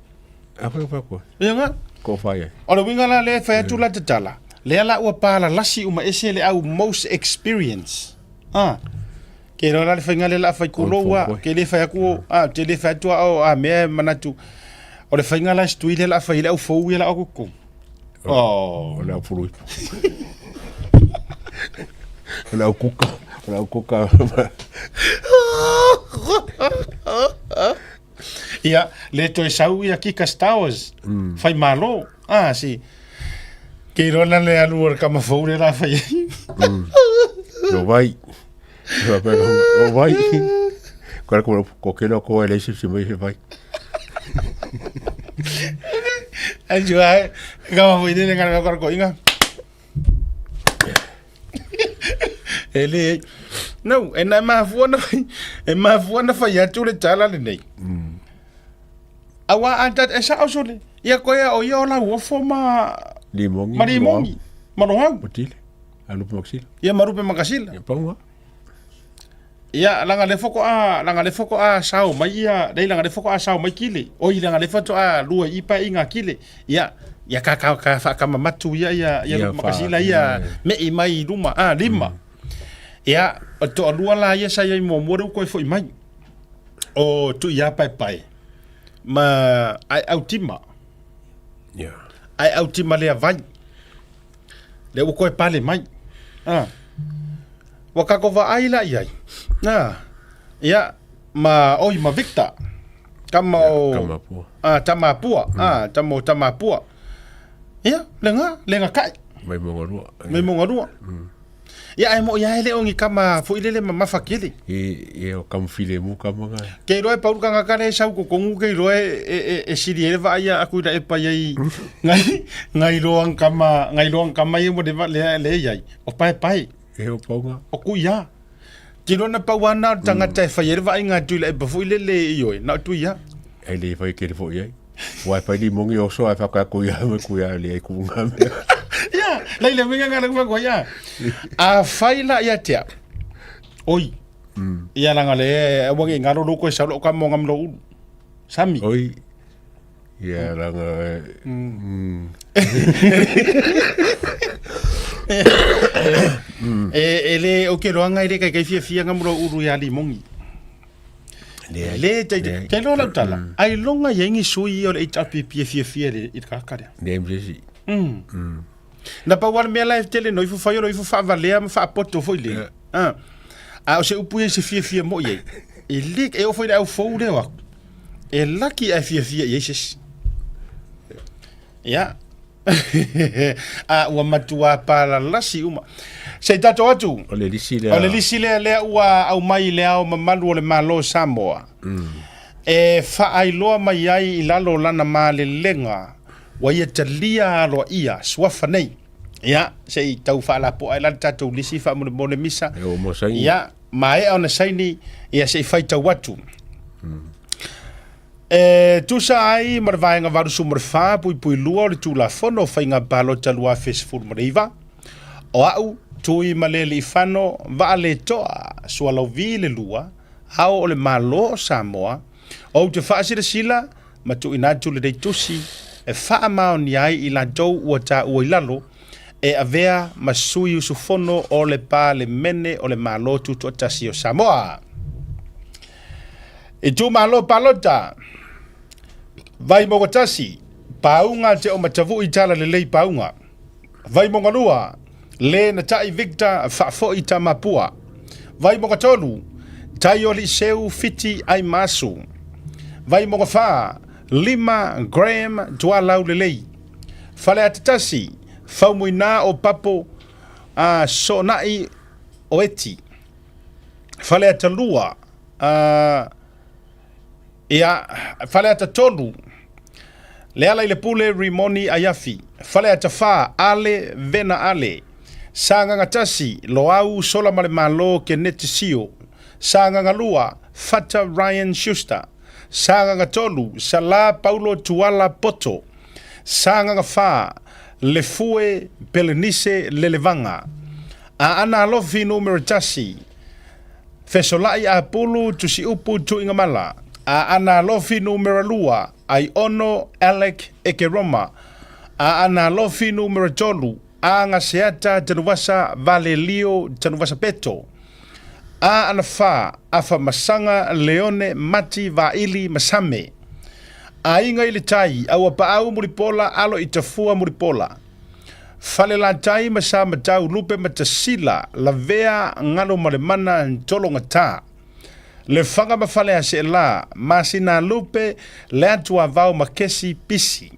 Speaker 9: A fai fai koe.
Speaker 2: Ia nga.
Speaker 9: Ko fai ai.
Speaker 2: O le uiga la lea e fai atu la tatala, lea la ua palalasi uma ese le au most experience. Ah. Ke iloa la le faiga lea la a fai kulou a, ke le fai aku a, te le fai atu a o a mea e manatu. O le faiga la se tui lea la a fai le au fou ia la o kuku.
Speaker 9: Oh. O le au fulu ipu. O le au kuka. O le au kuka.
Speaker 2: Ia, le toe sau ia Kika Stowers, mm. Whai malo. Ah, si. Ke iloa la le alu o le kama fou le la whai ai.
Speaker 9: Lo vai. Lo vai. Ko ko ko ke lo ko ele se mai se vai.
Speaker 2: Ai jua e, kama fou ine ngana ko ko inga. E le, no, e na mafua na whai, e mafua na whai atu le tala le nei. Aua a tat e sa sole. Ia koe o ia o la uofo ma
Speaker 9: Limongi.
Speaker 2: ma limongi. Ma loau.
Speaker 9: Matile. Alupe makasila.
Speaker 2: Ia marupe makasila.
Speaker 9: Ia paunga.
Speaker 2: Ia langa le foko a langa le foko a sao mai ia nei langa le foko a sao mai kile. O i langa le fato a lua i pa inga kile. Ia ia ka ka ka whakamamatu ia ia ia
Speaker 9: Ia
Speaker 2: Lupe
Speaker 9: wha-
Speaker 2: Makasila ia me i mai i luma a lima. Ia o to lua la ia sa ia i muamua le koe foi mai. O tu ia pae pae. Ma ai au tima.
Speaker 9: Ia.
Speaker 2: Ai au tima lea vai. Le ua koe pale mai. Ah. Ua kako vaai la iai. Na. Ia ma oi ma Victor. Tama o
Speaker 9: Tamapua.
Speaker 2: Ah, Tamapua. Ah, tama o Tamapua. Ia, le nga, le nga kai.
Speaker 9: Mai monga rua.
Speaker 2: Mai monga rua. Ia ae moʻi lava e le o ni kama foi lele mamafa tele.
Speaker 9: I, ia o kama filemu kama ga.
Speaker 2: Ke iloa e pau le tagata lea e sau i totonu ke iloa e, e, e, e sili ai le vaai aku i la epa i ai ngai, ngai loa ni kama, ngai loa ni kama ia ua leva lea lea e i ai. O paepae.
Speaker 9: E o pauga.
Speaker 2: O Tuia. Ke iloa na pau lava na o le tagata e fai ai le vaaiga a Tuilaepa foi lele ioe, na o Tuia.
Speaker 9: E le fai tele foi i ai. Ua e fai limogi oso ae whakaea kui ai me kui ai le ai kuunga mea.
Speaker 2: Ia, lei le uiga ngā rau koe ia. A fai la ia tea. Oi. Ia langa le aua nge ngaro lo koe sau lo ka mo ngam lo ulu. Sami.
Speaker 9: Oi. Ia langa
Speaker 2: E e le o ke roanga i le kai kai fia fia ngam lo ulu ia limongi.
Speaker 9: Leai.
Speaker 2: Le te
Speaker 9: Leai.
Speaker 2: te loa lau tala. Ai longa i ai ni sui o le HRPP e fiafia i le i le tagata lea.
Speaker 9: Leai ma se isi.
Speaker 2: Na pau lava le mea la e tele no ifo fai o lo ifo faavalea ma faapoto foi le. Ah. A o se upu ia i se fiafia moi ai. E le e oo foi i le au fou lea o aku. E laki ae fiafia i ai se isi. Ia. A ua matua palalasi uma. Se i tatou atu.
Speaker 9: O le lisi lea.
Speaker 2: O le lisi lea lea ua aumai i le ao mamalu o le Malo o Samoa. E faailoa mai ai i lalo o lana malelega ua ia talia aloaia suafa nei. Ia, se i tau faalapoa ai la le tatou lisi faamolemole misa.
Speaker 9: E ua mo saini.
Speaker 2: Ia, maea ona saini, ia se i faitau atu. E tusa ai ma le Vaega 84.2 o le Tulafono o Faiga Palota 2019, o a'u, Tuimalealiifano Vaaletoa Sualauvi le Lua, Ao o le Malo o Samoa, ou te faasilasila ma tuuina atu lenei tusi e faamaonia ai i latou ua taua i lalo e avea ma sui usufono o le Palemene o le Malo Tutoatasi o Samoa. Itumalo Palota, Vaimauga 1, Pauga Te Omatavui Talalelei Pauga, Vaimauga 2, Le Natai Victor Faafoi Tamapua, Vaimauga 3, Taioliiseu Fiti Aimasu, Vaimauga 4, Lima Graham Tualaulelei, Faleata 1, Faumuina o Papo a Soonai Oeti, Faleata 2, ia, Faleata 3, Lealailepule Rimoni Aiafi, Faleata 4, Ale Vena Ale, Sagaga 1, Loau Solamalemalo Keneti Sio, Sagaga 2, Fata Ryan Schuster, Sagaga 3, Sala Paulo Tuala Poto, Sagaga 4, Lefue Pelenise Lelevaga, Aana Alofi Numera 1, Fesolaʻi Apulu Tusiupu Tuigamala, Aana Alofi Numera 2, Aiono Alec Ekeroma, Aana Alofi Numera 3, Agaseata Tanuvasa Valelio Tanuvasa Peto, Aana 4, Afamasaga Leone Mati Vaili Masame, Aiga i le Tai, Auapaau Mulipola Alo i Tafua Mulipola, Falelatai ma Samatau Lupe Matasila Lavea Galumalemana Tologata Lefaga ma Faleaseela Masina Lupe Leatuavao Makesi Pisi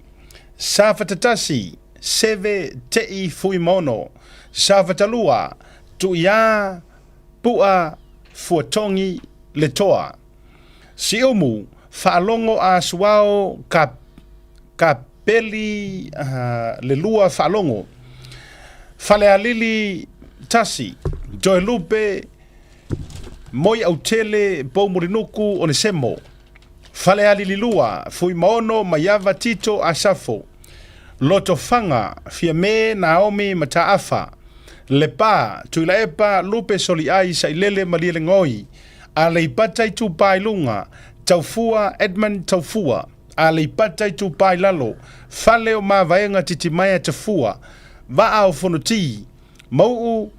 Speaker 2: Safatatasi Seve Te'i Fuimaono Safatalua Tuiā Pu'a Fuatogi Letoa Siumu Faalogo a Suao Ka Ka peli le lua faalogo. Falealili tasi, Toelupe, Moiautele, Poumulinuku, Onesemo. Falealili lua, Fuimaono, Maiava, Tito, Asafo. Lotofaga, Fiame, Naomi, Mataafa. Lepa, Tuilaepa, Lupe, Soliai, Sailele, Malielegaoi. Aleipata Itupa i Luga, Taufua, Edmund Taufua. Aleipata Itupa i Lalo, Fale o Mavaega Titimaea Tafua, Vaa o Fonoti, Mau'u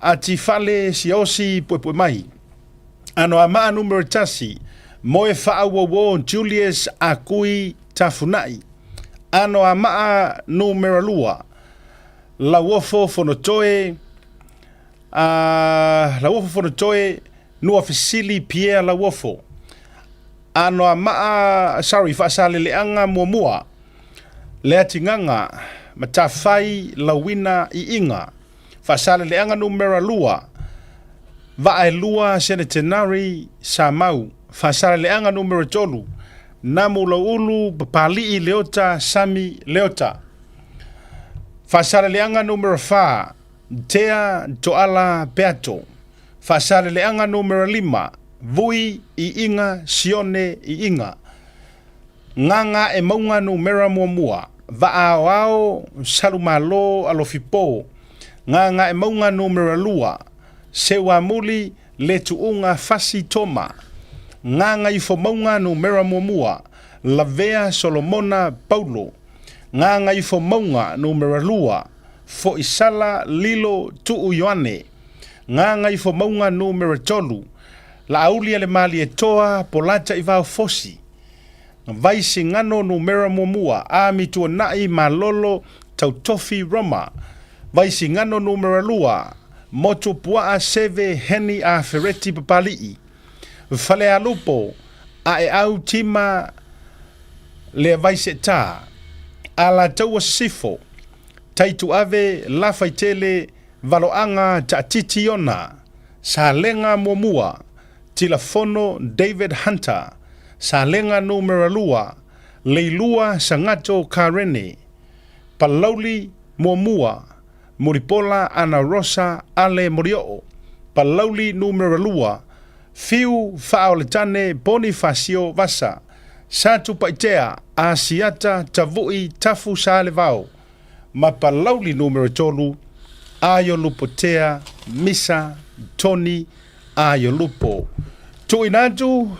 Speaker 2: Atifale Siaosi Puepuemai, Anoamaa Numera Tasi, Moe Faauouo Julius Akui Tafunai, Anoamaa Numera Lua, Lauofo Fonotoe, Lauofo Fonotoe Nuafesili Pierre Lauofo, Anoamaa, sorry, Faasaleleaga Muamua, Leatigaga, Matafai Lauina Iiga, Faasaleleaga Numera 2, Vaaelua Senetenari Samau. Faasaleleaga Numera 3, Namulauulu Papali'i Leota Sami Leota. Faasaleleaga Numera 4, Tea Toala Peato. Faasaleleaga Numera 5, Vui Iiga Sione Iiga. Gagaemauga Numera 1, Vaaoao Salumalo Alofipo. Gagaemauga Numera 2, Seuamuli Letuuga Fasi Toma. Gagaifomauga Numera 1, Lavea Solomona Paulo. Gagaifomauga Numera 2, Foisala Lilo Tuu Ioane. Gagaifomauga Numera 3, Laaulialemalietoa Polataivao Fosi. Vaisigano Numera 1, Amituanai Malolo Tautofi Roma. Vaisigano Numera 2, Motupuaa Seve Heni Afereti Papali'i. Falealupo, Aeau Tima Leavaise'ta. Alataua Sisifo, Taituave Lafaitele Valoaga Taatiti Ona. Salega 1, Tilafono David Hunter. Salega Numera 2, Leilua Sagato Karene. Palauli 1, Mulipola Ana Rosa Ale Molioo. Palauli Numera 2, Fiu Faaoletane Ponifasio Vasa. Satupaitea Asiata Tavui Tafu Salevao. Ma Palauli Numera 3, Aiolupotea Misa Tony Aiolupo. Tuuina atu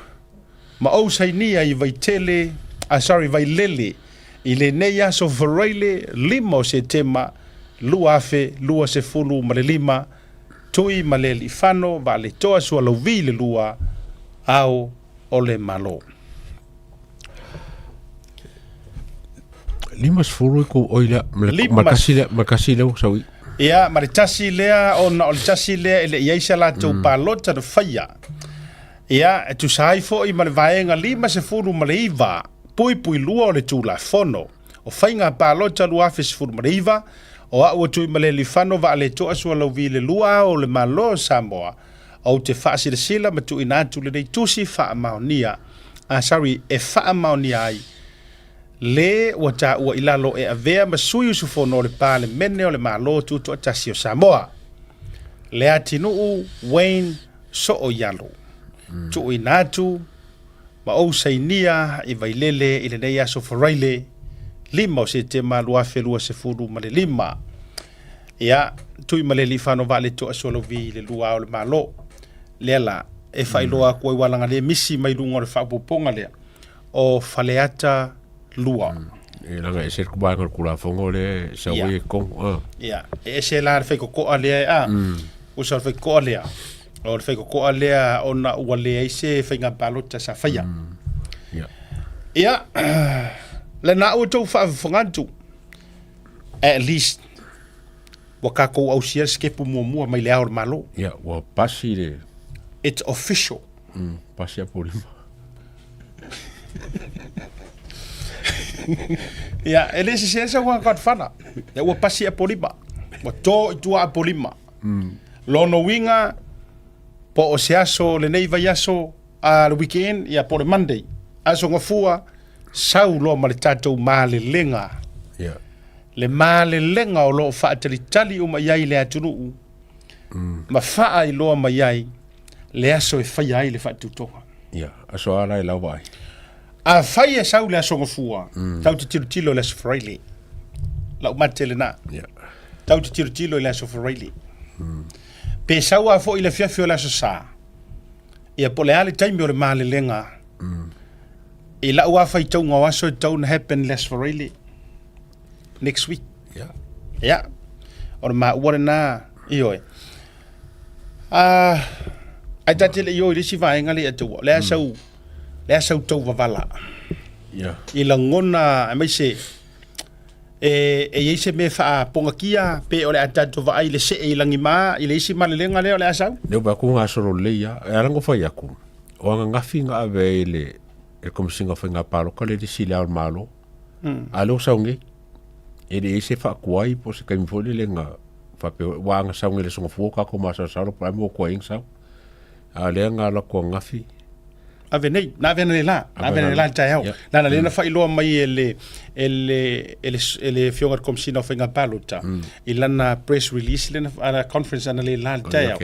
Speaker 2: ma ou sainia i Vaitele, ah sorry, Vailele i lenei aso Faraile 5 o Setema 2025, Tui ma le Alii-fano Vaaletoa Sualauvi le lua ao o le Malo.
Speaker 9: 50 i kou oi lea, ma le ma le tasi lea, ma le tasi lea ua sau i.
Speaker 2: Ia, ma le tasi lea, ona o le tasi lea e le i ai sa latou palota na faia. Ia, e tusa ai foi ma le vaega 59.2 o le Tulafono o Faiga Palota 2019, o a'u o Tuimalealiifano Vaaleto'a Sualauvi le lua ao o le Malo o Samoa, ou te faasilasila ma tuuina atu lenei tusi faamaonia, ah, sorry, e faamaonia ai le ua taua i lalo e avea ma sui usufono o le Palemene o le Malo Tutoatasi o Samoa, Leatinuu Wayne Sooialo. Tuuina atu ma ou sainia i Vailele i lenei aso Faraile 5 o Setema 2025. Ia, Tuimalealiifano Vaaleto'a Sualauvi le lua ao o le Malo. Lea la, e faailoa atu ai ua laga le misi mai luga o le faaopoopoga lea o Faleata 2.
Speaker 9: E laga ese le vaega o le Tulafono lea e sau ai e tonu. Ah.
Speaker 2: Ia, e ese la le faikokoa lea e a. Usa o le faikokoa lea. O le faikokoa lea ona ua leai se faiga palota sa faia.
Speaker 9: Ia.
Speaker 2: Ia, lena ua tou faafofoga atu. At least ua tatou ausia le sitepu muamua mai le ao o le Malo.
Speaker 9: Ia, ua pasi le...
Speaker 2: It's official.
Speaker 9: Pasi Apolima.
Speaker 2: Ia, e le sese sau godfather. Ia, ua pasi Apolima. Ua to i tua Apolima. Lona uiga, po o se aso lenei vaiaso a le weekend, ia po o le Monday, aso gafua, sau loa ma le tatou malelega.
Speaker 9: Yeah.
Speaker 2: Le malelega o lo o faatalitali uma i ai le atunuu, ma faailoa mai ai le aso e faia ai le faatutoga.
Speaker 9: Ia, aso a la e lava ai.
Speaker 2: Afai e sau le aso gafua, tau te tilotilo i le aso Faraile. Lau mate lena.
Speaker 9: Ia.
Speaker 2: Tau te tilotilo i le aso Faraile. Pe sau a foi i le afiafi o le aso Sa, ia po o le a le taimi o le malelega, i lau lava faitauga o aso e tatau ona happen le aso Faraile next week.
Speaker 9: Ia.
Speaker 2: Ia, o le maua lena, ioe. Ah, ae ta te le i o i le isi vaega lea ia te ua, o le a sau, le a sau tau vavala.
Speaker 9: Ia.
Speaker 2: I lagona, aemaise, e, e i ai se mea faapogatia, pe o le a tatou vaai i le see i lagima i le isi malelega lea o le a sau?
Speaker 9: Lea ua vaai atu gasolo lelei lava. E ala ona fai atu, o ananafi na ave ai e le Komesina o Faiga Palota le lisi i Le Ao o le Malo. A lea ua sau nei, e le i ai se faatuai po o se taimi foi lele na Faapea aua a na sau nei i le Aso Gafua ua tatou masalosalo po o le a le mea ua tuai ai ona sau. A o lea na alu atu ananafi.
Speaker 2: Ave nei, na ave analeila, na ave analeila i le taeao. Leaga lea na faailoa mai e le e le e le e le Afioga i le Komesina o Faiga Palota i lana press release lea na conference analeila i le taeao.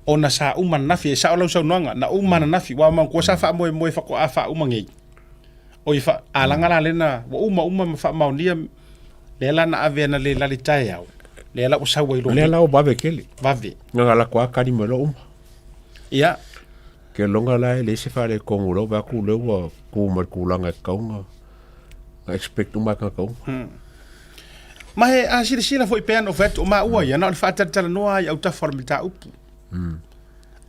Speaker 2: Ona sa uma ananafi, e sao lau saunoaga, na uma ananafi, aua manatua sa faamoemoe faatoa faauma nei. Oi fa, alaga la lena, ua uma uma ma faamaonia lea la na ave analeila i le taeao, lea la ua sau ai loa.
Speaker 9: Lea la ua vave tele.
Speaker 2: Vave.
Speaker 9: Na alu atu lava kali mai loa uma.
Speaker 2: Ia.
Speaker 9: Ke loga la e leai se faaletonu o lea ua vaai atu o lea ua tu mai le tulaga e tatau ona expect uma e tagata uma.
Speaker 2: Ma e a silasila foi pea na ou fai atu, o maua ia, na o le faatalatalanoa lava i autafa o le mataupu.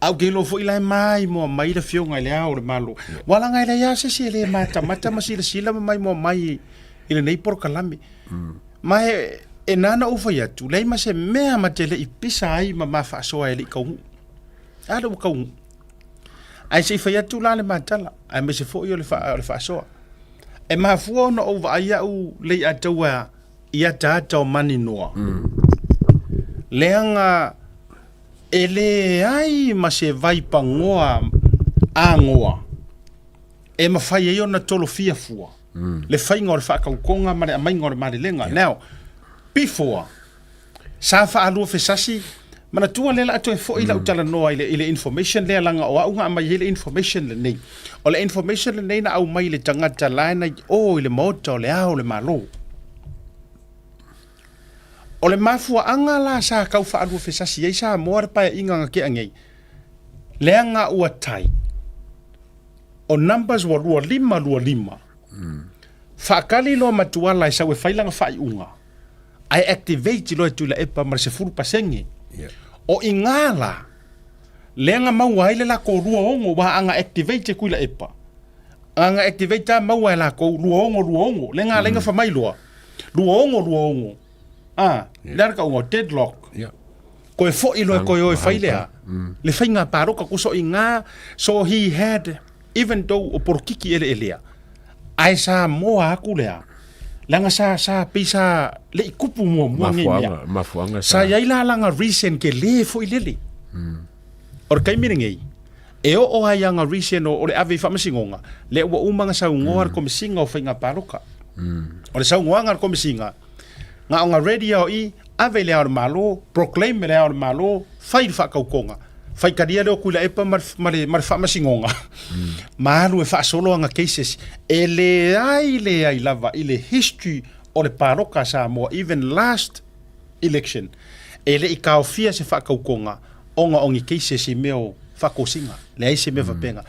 Speaker 2: A ou te iloa foi la e maimoa mai le Afioga i le Ao o le Malo. Ua laga e leai lava se isi e le matamata ma silasila ma maimoa mai i lenei polokalame. Ma e, e na ona ou fai atu, leai ma se mea ma te le i pisa ai ma ma faasoa e le i taunuu. A lea ua taunuu. Ae se i fai atu la le matala, aemaise foi o le, o le faasoa. E mafua ona ou vaai au Leiataua i ataata o Maninoa, leaga e leai ma se vaipagoa agoa e mafai ai ona tolofia fua le faiga o le faatautoga ma le aumaiga o le malelega. Now, before, sa faaluafesasi, manatua lea o le a toe foi lau talanoa i le, i le information lea leaga o au na aumai ai le information lenei. O le information lenei na aumai i le tagata la e na i o i le Maota o le Ao o le Malo. O le mafuaaga la sa tau faaluafesasi ai Samoa le Paeaiga na tea nei, leaga ua tai, o numbers ua 25 25, faatali loa Matuala e sau e fai lana faaiuga, ae activate loa e Tuilaepa ma le 10%. O i ina la, lea na maua ai le latou 26 aua a na activate e Tuilaepa, a na activate lava maua e latou 26 26, lea na ala ai ona fai mai loa, 26 26, a, le a le tauga o deadlock. Toe foi loa e toe o e fai le a? Le faiga palota tusa o i ina, so he had, even though o polokiki eleelea, ae sa moa atu le a? Leaga sa, sa, pei sa le i tupu muamua nei mea.
Speaker 9: Mafuaaga,
Speaker 2: Sa i ai la lana reason tele foi lele. O le taimi lenei, e oo lava i ana reason o, o le ave i faamasinoga, lea ua uma ona saunoa le Komesina o Faiga Palota. O le saunoaga a le Komesina, na ona ready lava o i, ave i le Ao o le Malo, proclaim e le Ao o le Malo, fai le faatautoga, faitalia lea o Tuilaepa ma le, ma le, ma le faamasinoga, ma alu e faasolo ana cases. E leai leai lava i le history o le palota a Samoa, even last election, e le i taofia se faatautoga ona o ni cases i mea o faatosina. Leai se mea faapena.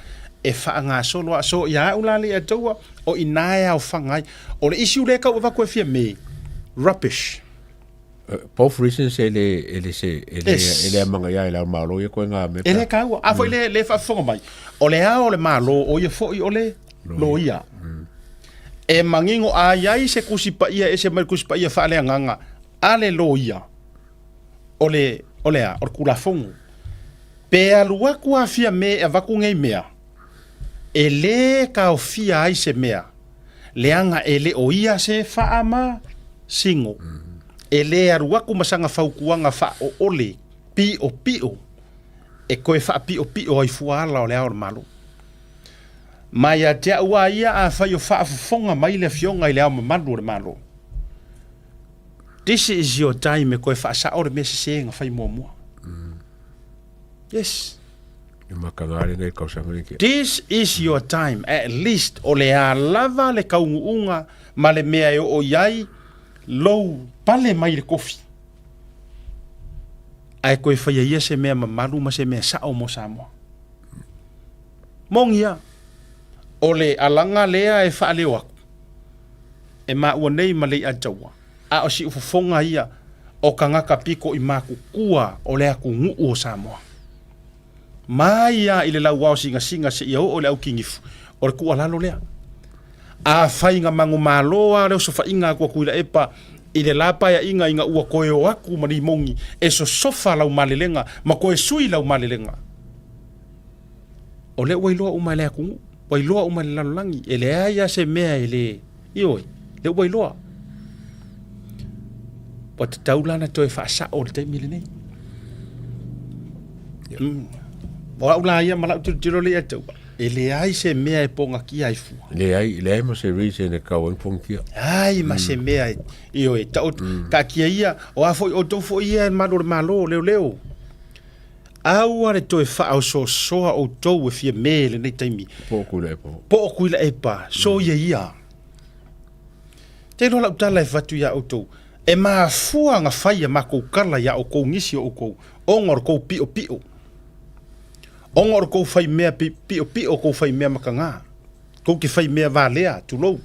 Speaker 2: E faagasolo lava. So ia au la Leiataua, o i ina e aofaga ai. O le issue lea e tau avatu e Fiame, rubbish.
Speaker 9: Both reasons e le, e le se, e le, yes. e le amanaia e le Ao Malo ia koe ngā mea.
Speaker 2: E le kāua. A foi le, le faafofoga mai. O le Ao o le Malo, o ia foi o le loia. E manino a i ai se Tusi Paia e ese mai le Tusi Paia faaleagaga a le loia, o le, o le a? O le Tulafono. Pe alu atu a Fiame e avatu nei mea, e lē taofia ai se mea, leaga e le o ia se faamasino. E lē alu atu ma sana fautuaga faaoole piopio e toe faapiopio ai fua ala o le Ao o le Malo. Ma ia te au a ia afai o faafofoga mai le Afioga i le Ao Mamalu o le Malo, this is your time e toe faasao le mea sese na fai muamua. Yes. This is your time, at least o le a lava le taunuuga ma le mea e oo i ai lou pale mai le kofi. Ae toe faia ia se mea mamalu ma se mea sao mo Samoa. Moni a, o le alaga lea e faaleo atu e maua nei ma Leiataua, a o siufofoga ia o tagata pito i matutua o le atunuu o Samoa. Mai lava i le lauao singasinga seia oo i le aukinifu, o le tuualalo lea. Afai na manumalo lava le osofaiga atu a Tuilaepa i le la paeaiga ina ua toe o atu ma Limoni e sosofa lau malelega ma toe sui lau malelega, o lea ua iloa uma e le atunuu, ua iloa uma e le lalolagi, e leai lava se mea e le, ioe, lea ua iloa. Ua tatau la ona toe faasao i le taimi lenei. O au la ia ma lau tilotilo lea ia te au, e leai se mea e pogakia ai fua.
Speaker 9: Leai, leai ma se reason e tau ai pogakia.
Speaker 2: Leai ma se mea e, ioe, taoto, taatia ia, o a foi, outou foi ia e malu o le Malo, leoleo. Aua le toe faaosoosoa outou e fia me i lenei taimi.
Speaker 9: Po o Tuilaepa.
Speaker 2: Po o Tuilaepa, soia ia. Te iloa lau tala e fatu iā outou, e mafua ona fai a makou tala iā oukou nisi o oukou, ona o le kou piʻopiʻo, ona o le kou fai mea piʻopiʻo, kou fai mea makagā, kou te fai mea valea, tulou.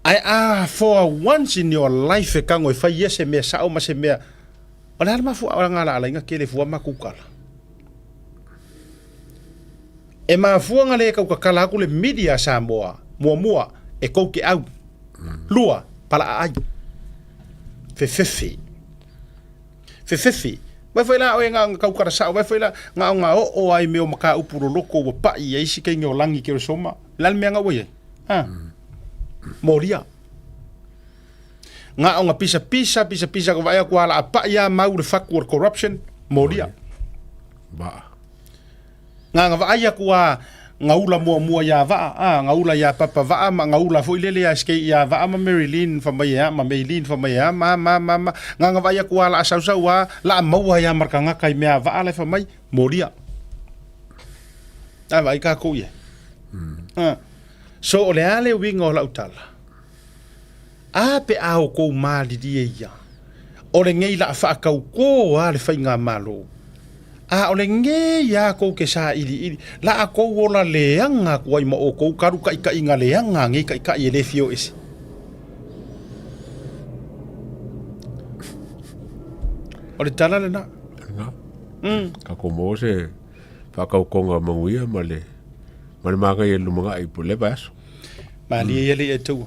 Speaker 2: Ae a for once in your life e tago e fai ia se mea sao ma se mea, o le a le mafuaaga la alaiga kele fua makou tala? E mafua nga le kautatala aku le media a Samoa, muamua, e kou ke au. Lua, palaa ai. Fefefe. Fefefe. Vai foi la oe nga nga kaukara sao, vai foi la nga o nga oo ai me o mataupu loloko ua pai ai isi keinge o lagi ke o le soma. Le a le mea nga ua iai? Ha. Molia. Nga o nga pisa pisa, pisa pisa ka vaai aku a laa pai a mau le fatu o le corruption, molia.
Speaker 9: Vaa.
Speaker 2: Nga nga vaai aku a nga ula muamua iā Vaa, a nga ula iā Papa Vaa ma nga ula foi lele iā SK iā Vaa ma Maryline fa mai e a ma Maylene fa mai e a ma ma ma ma nga nga vaai aku a laa sausau a laa maua iā Markangaka i mea a Vaa la e fa mai molia. A vaai kākou i ai. A. So o le a le uiga o lau tala? A pe a oukou malilie ia, o lenei la faataukō a le faigamalo, a o lenei a kou ke sailiili, la a kou ola leaga aku ai ma oukou kalu kaʻikaʻiga leaga a nei kaʻikaʻi e le fio ese. O le tala lena.
Speaker 9: Lena. Tatou maua se faatautoga manuia ma le ma le manaia i le lumanai po o le vaiaso.
Speaker 2: Malie ia le ia taua.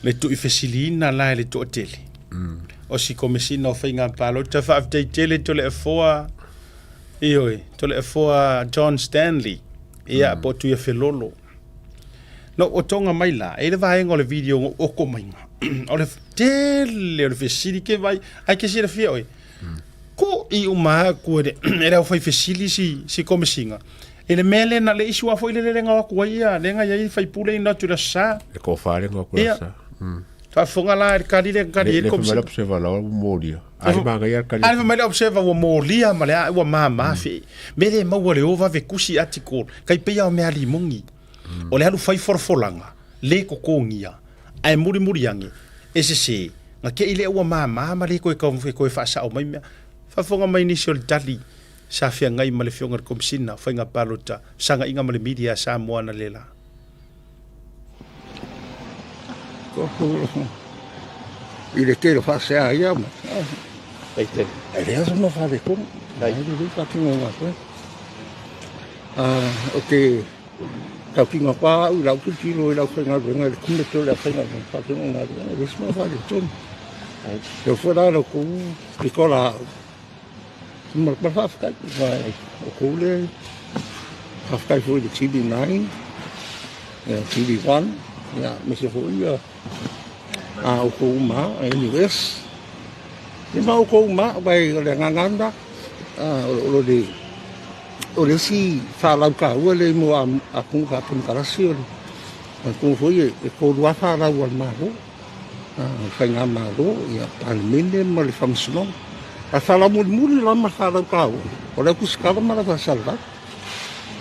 Speaker 2: Le tuifesiliina la e le toatele. O si komesina o faiga palota faafetai tele Toleafoa ioe Toleafoa John Stanley ia po o Tuiafelolo. No ua toga mai la e le vaega o le video na oko maiga o le tele o le fesili ke vai ai ke silafia oe ko i uma aku e le e le aufai fesili si si komesina I le mea lea na le isi ua foi le lelega o aku ai ia, le nga iai faipule ina atu i le aso sa.
Speaker 9: Le tofa le nga aku i le aso sa.
Speaker 2: Faafofoga la i le kali lea kali ai le
Speaker 9: Le fai mai le observer la ua molia. Ai manaia le kali.
Speaker 2: Ai fai mai le observer ua molia ma le a ua mama fe. Me le maua le o vave kusi article kai pei o mea limoni. O le alu fai folafolaga le totogia ae mulimuli ane e sese na te i lea ua mama ma le toe toe faasao mai mea. Faafofoga mai nisi o le tali Sa feagai ma le Afioga i le Komesina o Faiga Palota, Fesaagaiga ma le Media a Samoa analeila.
Speaker 10: I le tele o faasea ia ma. E leai se mea faaletonu. E lelei faatino e matou. O te tautino atu lava au i lau tilotilo i le aufaigaluega i le committee o le aufaigaluega faatino galuega, e leai se mea faaletonu. Lea foi la la outou pitola au. Ma le faafetai, o kou le faafetai foi i le TV9, ia TV1, ia aemaise foi ia a outou uma a NUS. Ia ma outou uma, aua o le agaga lava lena, o le o le isi falau taua lea mo atunuu faakonekarasi o le manatua foi e tolu lava falau a le Malo. Faigamalo, ia, Palemene ma le Faamasinoga. A falau mulimuli la ma falau taua, o le au tusitala ma le au faasalalau.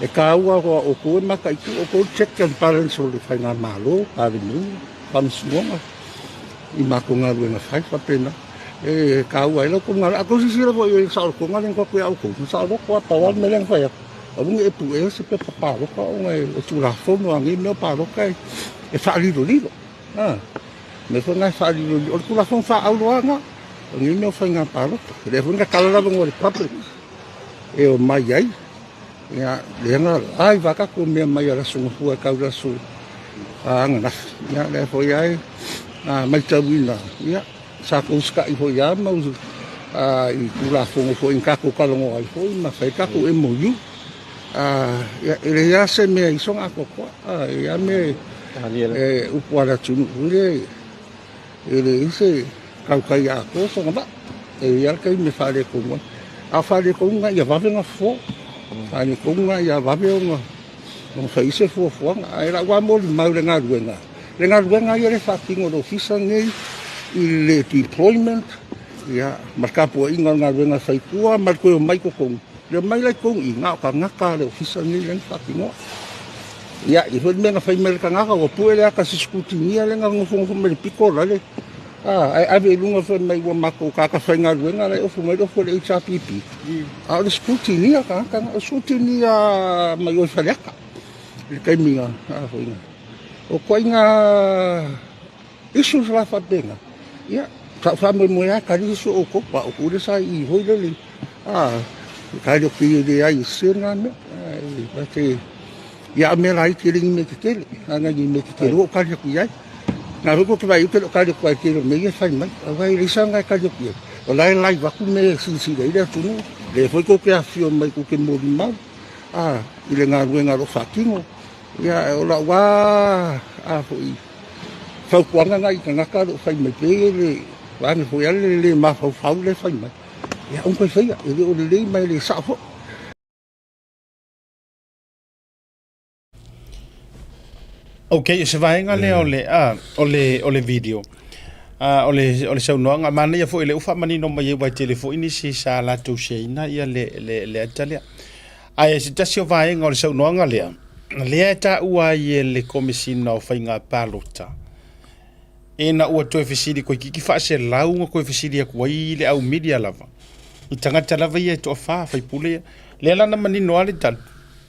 Speaker 10: E taua o outou e mataitu, o outou check and balance o le Faigamalo, Palemene, Faamasinoga, i matou galuega fai faapena. E taua ai la outou galuega. A outou silasila foi i le saolotoga lea na tuu atu ia outou, na saoloto lava, pau lava le mea lea na fai atu, aua ne i e puea se pepa palota ona e Tulafono a nei mea o palota e faalilolilo. A, mea foi na e faalilolilo. O le Tulafono faaauloa lena, o nei mea o faiga palota. O lea foi na tala lava le public e omai ai. Ia, lea na live lava tatou mea mai a le Aso Gafua e tau i le aso ananafi. Ia, lea foi lava e matauina, ia, sa tou usitai foi lava ma i Tulafono foi na tatou talanoa ai foi ma fai tatou MOU. Ia, e leai lava se mea i soga atoatoa, e leai lava mea e upu a le atunuu foi lea, e leai se Tautai atoa sona vaa. E i ai le taimi e faaletonu ai. A o faaletonu lena ia vave ona fofo. Faaletonu lena ia vave ona ona fai se fuafuaga. Ae lau lava molimau i le galuega, le galuega ia lea e faatino e le Ofisa lenei i le deployment ia ma le tapuaiga o le galuega e fai i tua ma le toe omai i totonu. Le omai la i totonu i i, na o tagata a le Ofisa lenei lea na faatinoa. Ia, e i ai foi le mea na fai mai e le tagata, ua pue le ata a se scrutineer lea na nofonofo mai le pito la le ae ave i luga fai mai ua matou tagata faigaluega la e ofu mai le ofu a le HRPP. A o le scrutineer tagata na, o le scrutineer mai o i Faleata i le taimi na, a foi na. O ituaiga issues la faapena, ia, sa ou faamoemoe lava e tali isi o outou, aua o outou lea sa i i foi lele, a, kind of e leai e sese lena mea. Ae, but, ia, a o mea laiti e le ni mea tetele, leaga ni mea tetele ua ou tali atu i ai. Na foi tou te vaai ou te le o tali atu ai i le tele o mea ia e fai mai. Aua e leai sana e tali atu i ai. O la e live atu mea e silasila ai le atunuu. Lea foi tou te afifio mai tou te molimau, a, i le galuega o lo o faatino. Ia, o lau lava, a foi, fautuaga na i tagata o lo o fai mai pei e le vaeane foi lava le le mafaufau lea e fai mai. Ia aua toe faia, e le o lelei ma e le sao foi.
Speaker 2: Ok, o se vaega lea o le, ah, o le, o le video. Ah, o le, o le saunoaga, manaia foi lea ua faamanino mai ai aua e tele foi nisi sa latou share-ina ia le, le, le ata lea. Ae se tasi o vaega o le saunoaga lea, lea e taua ai e le Komesina o Faiga Palota, ina ua toe fesili toeitiiti faaselau na toe fesili atu ai le au media lava, i tagata lava ia e toafa faipule ia. Lea la na manino lava le tali,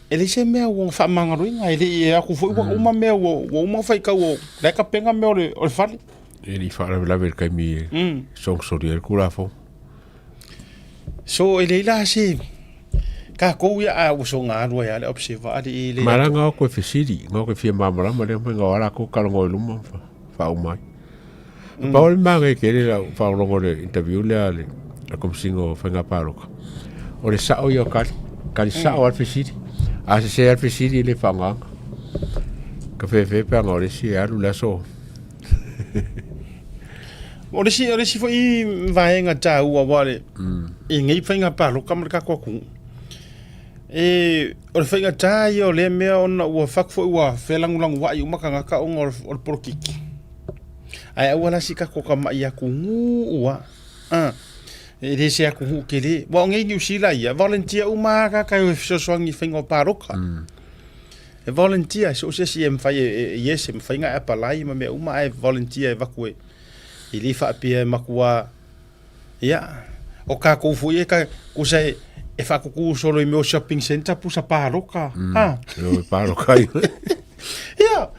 Speaker 2: e leai se mea ua faamagaloina, e le i atu foi ua uma mea ua uma ona faitau o la e tapena mea o le fale.
Speaker 9: E le i faalavelave i le taimi e sogisogi ai le Tulafono.
Speaker 2: So e leai la se tatou ia a ua soga alu ai lava le observer a le le
Speaker 9: Ma la nga koe fesili, nga koe fia malamalama lea mai nga o ala ko kalongo i luma fa faauma ai. Pau o le maga ke le lau faalogologo i le interview lea a le a le Komesina o Faiga Palota. O le sao ia o tali, tali sao lava le fesili. A sese lava le fesili e le faaaogaina. Ka fefe pe ana o le isi e alu le aso.
Speaker 2: O le isi, o le isi foi vaega taua aua le, i nei faiga palota ma le tatou atunuu, e, o le faigata ia o lea mea ona ua fatu foi ua felagolagoai uma tagata ona o le polokiki. Ae aua la se i tatou tamai atunuu lava, a, e le se atunuu tele. Aua o nei Niu Sila ia, volunteer uma lava tagata e o e fesoasoani i faiga o palota. E volunteer, so o se isi e mafai e, yes, e mafai ona e apply ma mea uma, ae volunteer e avatu e, e le faapea e matua, ia, o tatou foi e ka, kusa e, e faatutu solo i mea o shopping centre pusa paloka. Ha?
Speaker 9: E o e paloka ai.
Speaker 2: Ia,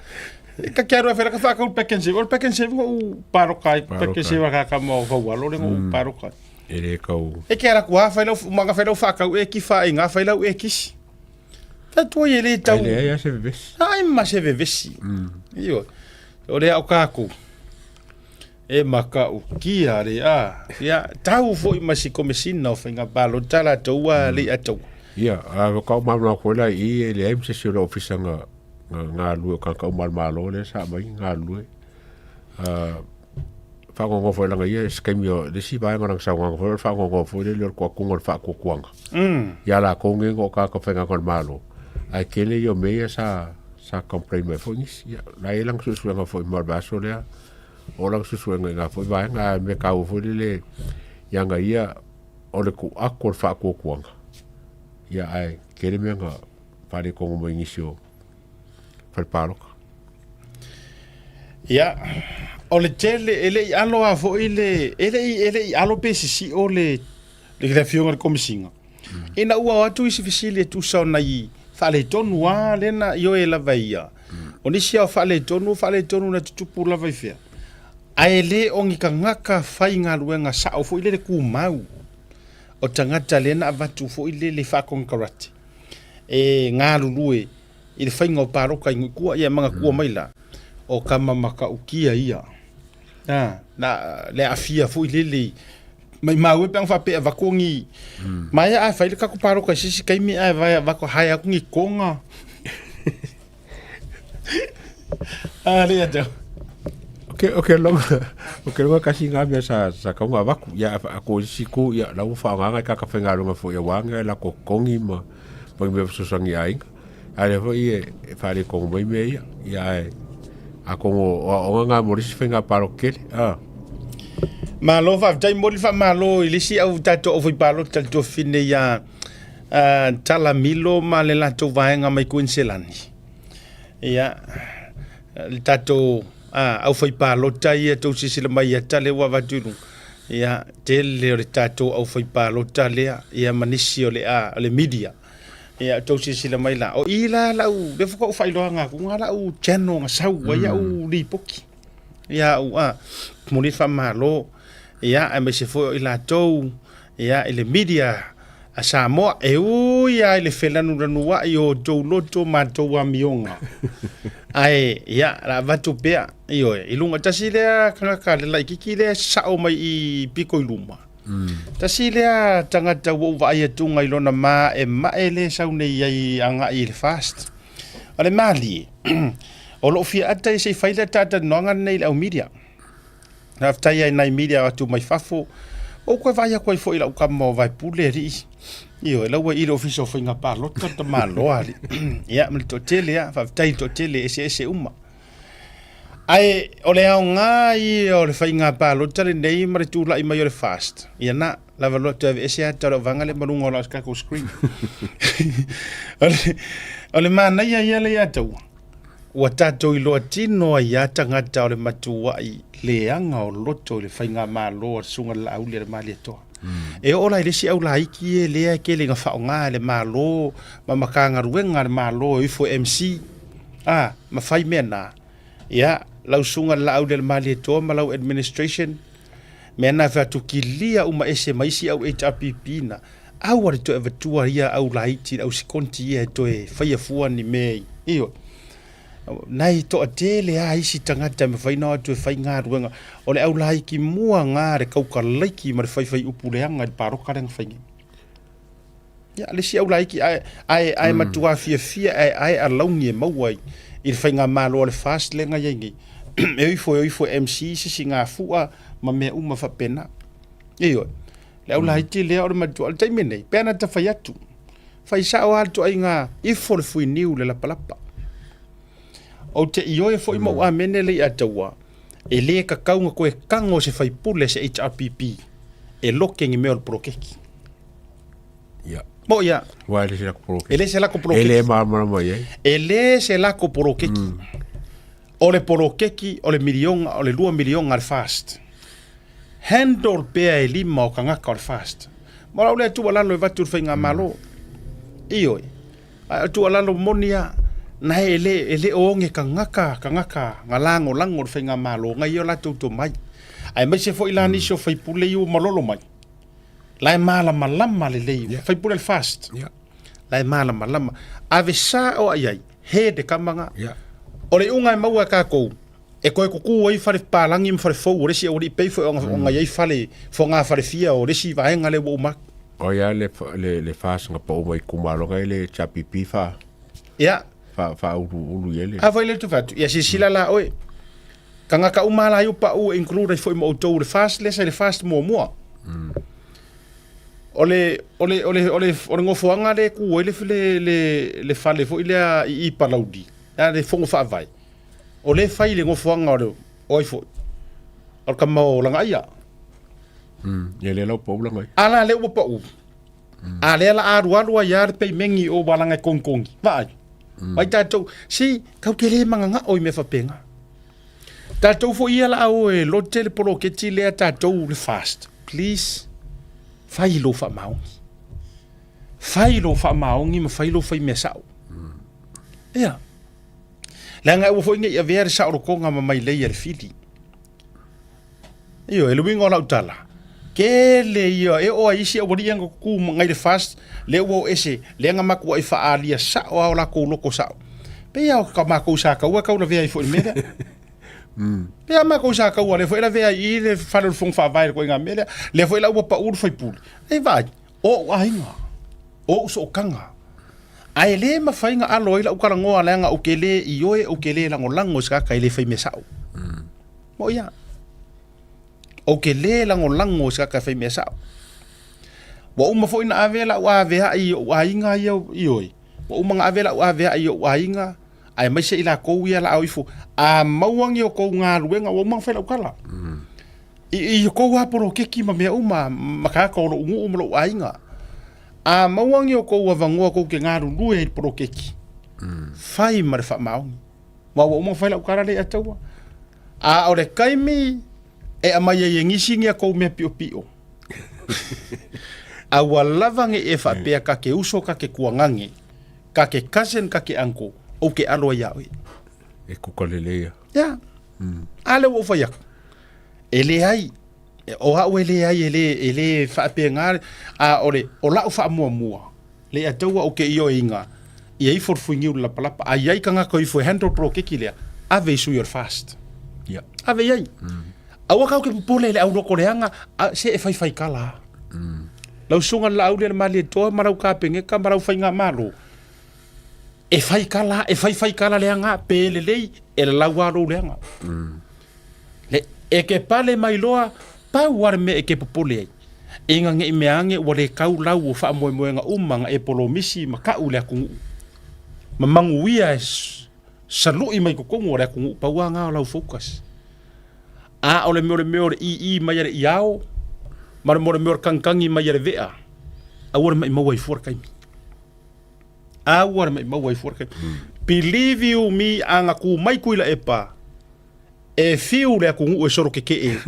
Speaker 2: ka ke aru e whera ka whakau pack and save. O le pack and save ngo u paloka ai, pack and save ka ka mo whaualo le ngo u paloka.
Speaker 9: E le kau.
Speaker 2: E ke ara kua whai lau, manga whai lau whakau e ki wha i ngā whai lau e kisi. Tatou e le tau.
Speaker 9: Ai leai a se vevesi.
Speaker 2: Ai ma se vevesi. Ioe. O lea o kākou. E makaukia le a. Ia, tau foi ma si komesina o faiga palota latou a le a tau.
Speaker 9: Ia, a o kau mauna koe la i e leai ma se si o le ofisa nga nga galulue o kanaka uma a le Malo lea sa aumai galulue. Uh, fagogo foi langa ia se taimi o le isi vaega o lana saunoaga foi o le fagogo foi lele o le toatuga o le faatuatuaga ia latou nei o tagata faigaluega a le Malo ae tele ia o mea ia sa sa complain mai foi nisi ia la e i ai lana suesuega foi mo le vaiaso lea o lana suesuega i na foi vaega ae mea taua foi lele ia aga ia o le tuu atu o le faatuatuaga ia ae tele mea na faaletonu mai nisi o fale palota.
Speaker 2: Ia, o le tele, e le i alo lava foi le, e le i, e le i alo pe sisio le, le afioga i le Komesina. Ina ua o atu isi fesili e tusa o nai faaletonu lava lea na ioe lava e ia. O nisi lava o faaletonu, o faaletonu na tutupu lava i fea. Ae le o ni tagata faigaluega sao foi lele tumau o tagata lea na avatu foi lele faakonekarate e galulue i le faiga o palota i Nuikua, ia e manatua mai la, o tama matautia ia. A, na, le aafia foi lele i, maimau e pe ana faapea e avatu ni, maea a fai le tatou palota i se isi taimi ae vae avatu hae atu ni toga. A, le ia tau.
Speaker 9: Ke o ke loga o ke loga kasi ngā mea sa sa kaunga avaku ia a ko isi ku ia la ua whaongaga i kaka whaingaluenga foi ia wanga e la kokongi ma ma mea fesoasoani i aiga. A lea foi e e faalekogo mai mea ia ia ae atonu o aoaoga na mo le isi faiga palota tele a.
Speaker 2: Malo faafetai momoli le faamalo i le isi au tatou aufaipalota le tuafafine ia Tala Milo ma le latou vaega mai Kuiniselani. Ia le tatou aufaipalota ia tou silasila mai ia tala ua avatu i luga. Ia tele o le tatou aufaipalota lea ia ma nisi o le a o le media. Ia tou silasila mai la, o i la lau lea faatoa ou faailoaga atu ga lau channel na sau ai au lipoti. Ia au a momoli le faamalo ia aemaise foi o i latou ia i le media a Samoa e ui lava i le felanulanuai o outou loto ma outou amioga. Ae ia o le a avatu pea, ioe, i luga tasi lea tagata le laitiiti lea e sao mai i pito i luma. Tasi lea tagata ua ou vaai atuga i lona maemae lea e sau nei ai agai i le FAST. O le malie, o lou fia ata ia se i fai le talatalanoaga lenei i le au media. Faafetai lava i nai media o atu mai fafo. Ua ou toe vaai atu ai foi i lau tama o Vaepule alii. Ioe, la ua i le Ofisa o Faiga Palota le tamaloa alii. Ia ma le toatele lava, faafetai i le toatele e eseese uma. Ae o le aoga ia o le faiga palota lenei ma le tulai mai o le FAST, ia na lava loa toe aveese ata o le vaega lea ma luga o lau tatou screen. O le, o le manaia ia lea ia taua, ua tatou iloa tino ai lava tagata o le matuai leaga o loto i le faigamalo a le Susuga i le Laauli a le Malietoa. E oo la i le isi au laiti ia lea e tele ina faaaoga e le Malo ma Matagaluega a le Malo e o ifo e MC, a, ma fai mea na. Ia, lau Susuga i le Laaulialemalietoa ma lau administration, mea na e fai atu, kilia uma ese ma isi au HRPP na, aua le toe avatua ia au laiti, au sikonti ia e toe faia fua ni mea i, ioe. Nai toatele lava isi tagata e mafai ona o atu e fai galuega. O le au laiti mua na le kaukalaiki ma le faifai upu leaga i le palota lea na fai nei. Ia, le isi au laiti, ae, ae, ae matua fiafia ae, ae alauni e maua i, i le faigamalo a le FAST lea na i ai nei. E o ifo, e o ifo e MC se sigafua ma mea uma faapena. Ioe. Le au laiti lea o le matua, o le taimi nei, pe ana ta fai atu, fai sao lava le ituaiga ifo le fuiniu i le lapalapa. Ou te ioe foi ma ou amene le ia taua, e le tatau ona toe tago se faipule se HRPP e loke ni mea o le poloketi.
Speaker 9: Ia.
Speaker 2: Mo ia.
Speaker 9: Ua e le se lako poloketi.
Speaker 2: E le se lako poloketi.
Speaker 9: E le malamalama i ai.
Speaker 2: E le se lako poloketi. O le poloketi o le miliona, o le 2 miliona a le FAST. Handle pea e lima o tagata o le FAST. Ma o lau lea tuualalo e avatu i le faigamalo. Ioe. Ae o le tuualalo moni lava, na e le, e le o oge tagata, tagata na lagolago i le faigamalo na ia o latou tomai. Aemaise foi la nisi o faipule ia ua malolo mai. La e malamalama lelei, yeah. Faipule le FAST.
Speaker 9: Yeah.
Speaker 2: La e malamalama. Ave sao ai ai, he te kamanga.
Speaker 9: Yeah.
Speaker 2: O le iuga e maua e kākou, e toe kukū ai fale palagi ma fale fou o le isi aualii pei foi ona mm. i ai fale foga fale fia o le isi vaega lea ua uma atu.
Speaker 9: O ia le, le, le FAST nga pau mai kumaloga i le HRPP fa.
Speaker 2: Ia.
Speaker 9: Fa, fa ulu, ulu i ele.
Speaker 2: A foi le tu fatu. Ia silasila la oe. Tagata uma la i pau e include ai foi ma outou le FAST lea sa i le FAST muamua. O le o le o le o le o le nofoaga lea e tu ai le le le le fale foi lea i i Palauli, a le fono faavae. O lea e fai le nofoaga o le o ai foi? O le tama o Lagaia.
Speaker 9: Ia lea la ua pau Lagaia.
Speaker 2: A la lea ua pau. A lea la alualu ai lava le peimeni o ua laga e kogikogi. Vaai. Vaai tatou, see, tatou te le magagao i mea faapena. Tatou foi ia la o e lote le poloketi lea tatou le FAST. Please, fai lou faamaoni. Fai lou faamaoni ma fai lou fai mea sao. Ia. Leaga aua foi ne i avea le saolotoga ma mailei a le fili. Ioe, le uiga o lau tala, tele ia, e oo lava i isi aualii ia na tutu nai le FAST, lea ua oo ese, lea na matuai faaalia sao lava o latou loto sao. Pei lava o ka matou sa taua e tau lavea ai foi i le mea lea. Pei lava matou sa taua lea foi e lavea ai i i le fale o le Fono Faavae i le ituaiga mea lea. Lea foi la ua pau le faipule. Ei vaai, o ou aiga, o ou sootaga. Ae le mafai ona alo ai lau talanoa leaga ou te le ioe, ou te le lagolago i se tagata e le fai mea sao. Moʻi a. Ou te lē lagolago i se tagata e fai mea sa'o. Ua uma foi ona ave la'u avea'i i o'u aiga ia, ioe, ua uma ona ave la'u avea'i i o'u aiga, aemaise i lakou ia la a o ifo, a maua ni o tou galuega, ua uma ona fai la'u tala. I, i tou lava poloketi ma mea uma, ma tagata o lo'u nuu ma lo'u aiga. A maua ni o tou avanoa tou te galulue ai i le poloketi, fai ma le faamaoni. Aua ua uma ona fai lau tala lea ia te oe. A o le taimi e aumai ai e nisi ni a tou mea piopio, aua lava ne i e faapea ta te uso ta te tuagane, ta te cousin ta te uncle, ou te alo ai ia oe.
Speaker 9: E kuka lelei ia.
Speaker 2: Ia. A lea ua ou fai atu. E leai, o au e leai e le, e le faapena, a o le, o lau faamuamua, le ia taua ou te ioeina, ia ifo le fuiniu i le lapalapa, a i ai tagata o ifo e handle poloketi lea, ave i sui o le FAST.
Speaker 9: Ia.
Speaker 2: Ave i ai. Aua kau ke popole i le au loko leaga, a, se e faifai kala a. Lau susuga i le Laauli a le Malietoa ma lau Kapeneta ma lau Faigamalo, e fai kala, e faifai kala leaga, pe lelei, e lalau lava lou leaga. Le, e ke pale mai loa, pau lava le mea e ke popole ai, ina ne i mea ane ua le kau lau o faamoemoega uma na e polomisi ma ka'u i le atunuu, ma manuia e salu'i mai totonu o le atunuu, pau lava na o lau focus. A o le mea o le mea o le ii mai a le iao, ma le mea o le mea o le tagitagi mai a le vea, aua le maimau ai fua le taimi. Aua le maimau ai fua le taimi. Believe you me, a na tu mai Tuilaepa, E fiu le atunuu e solo kekee,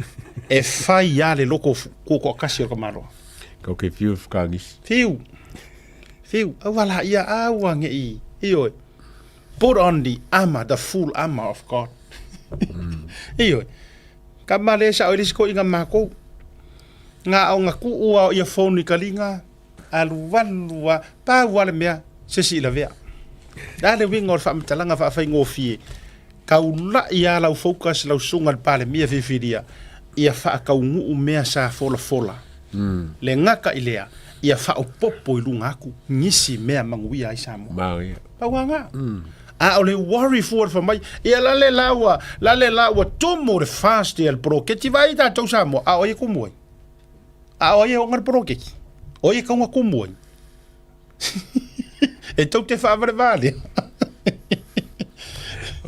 Speaker 2: e fai a le loko tutoatasi o le tamaloa.
Speaker 9: Kau ke fiu e whakaangisi.
Speaker 2: Fiu. Fiu. Aua la ia aua nge i. Ioe. Put on the armor, the full armor of God. Ioe. Ka male sa o le isi koʻiga makou. Nga o nga kuu a o ia phone i ka liga, alualu a, pau a le mea, se isi i lavea. Le a le uiga o le faamatalaga faafaigofie? Taula'i a lau focus lau susuga i le Palemia filifilia ia faataunuu mea sa folafola. Le gata i lea, ia faaopoopo i luga atu nisi mea manuia ai Samoa.
Speaker 9: Maria.
Speaker 2: Pau a nga. A o le worry fua le fai mai, ia la le la ua, la le la ua tumu le fast ia le poloketi, vaai tatou Samoa, a o ai e tumu ai? A o ai e oga le poloketi? O ai e kauga tumu ai? E tou te faavalevalea.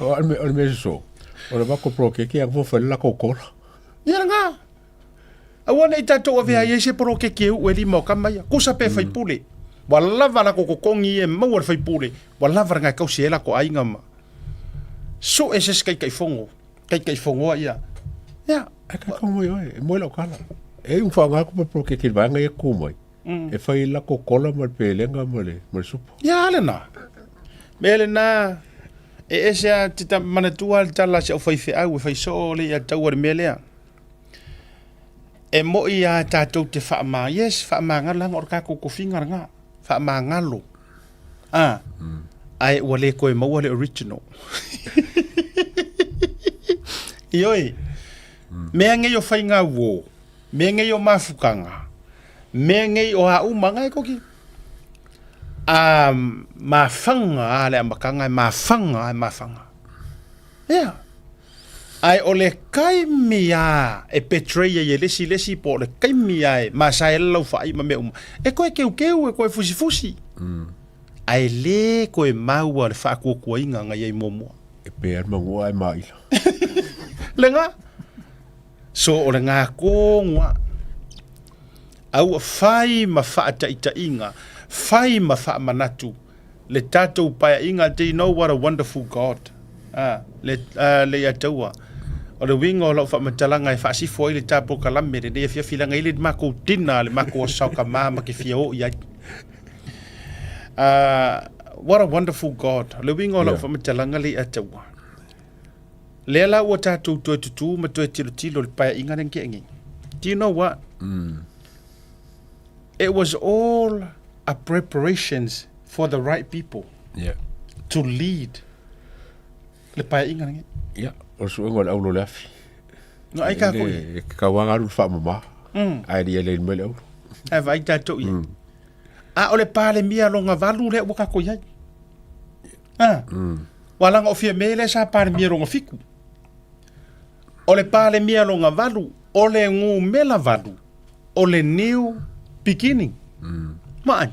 Speaker 9: O le mea soso, o le vako poloketi a fo fai le lako kola.
Speaker 2: Ia lena. Aua ne i tatou avea ai se poloketi e uu e lima o kama ia. Kusa pe faipule. Ua lava lako totogi e maua le faipule. Ua lava lena e tausi ai lako aiga ma. Sue se isi taitaifono. Taitaifonoa ia. Ia.
Speaker 9: Ai ka kau mai oe, e moe lau kala. E un whaonga aku pa poloketi le vaega ia ku mai. E fai lako kola ma le pelega ma le, ma le supo.
Speaker 2: Ia lena. Mea lena, e ese a te ta manatua le tala a si au faifeau e fai soo le ia taua le mea lea. E moi a tatou te faama, yes, faamagalo leaga o le tatou tofiga lena, faamagalo. Ah, ae ua le toe maua le original. Ioe, mea nei o faiga uo, Mea nei o mafutaga, mea nei o a uma ngai koki. A mafanga a le amataga e mafanga a e mafanga. Ia. Ae o le taimi a e betray ai e le isi le isi po o le taimi a e masae ai le laufaai ma mea uma, e toe keukeu e toe fusifusi. Ae le toe maua le faatuatuaina na i ai muamua.
Speaker 9: E pea le manua ae maila.
Speaker 2: Lena. So o le gakō a aua fai ma faataitaiga, fai ma faamanatu le tatou paeaiga, do you know what a wonderful God a le a le ia taua. O le uiga o lau faamatalaga e faasifo ai le ta polokalame lenei afiafi leaga e i ai le makou dinner le makou aso saokamā ma ke fia oo i ai. What a wonderful God. O le uiga o lau
Speaker 9: Yeah.
Speaker 2: faamatalaga le ia taua. Lea la ua tatou toe tutū ma toe tilotilo i le paeaiga lea na tea nei. Do you know what? It was all a preparations for the right people
Speaker 9: Yeah.
Speaker 2: to lead le paeaiga lenei.
Speaker 9: Ia, o le suega o le aulo o le afi.
Speaker 2: No ai tatou i ai.
Speaker 9: E ke kauaga alu le faamama. Ae le i aleli mai le aulo.
Speaker 2: Ae vaai tatou i ai. A o le Palemia lona valu lea ua tatou i ai. A. Ua laga o Fiame lea sa Palemia lona fitu. O le Palemia loga valu, o le gumela valu, o le new beginning. Vaai.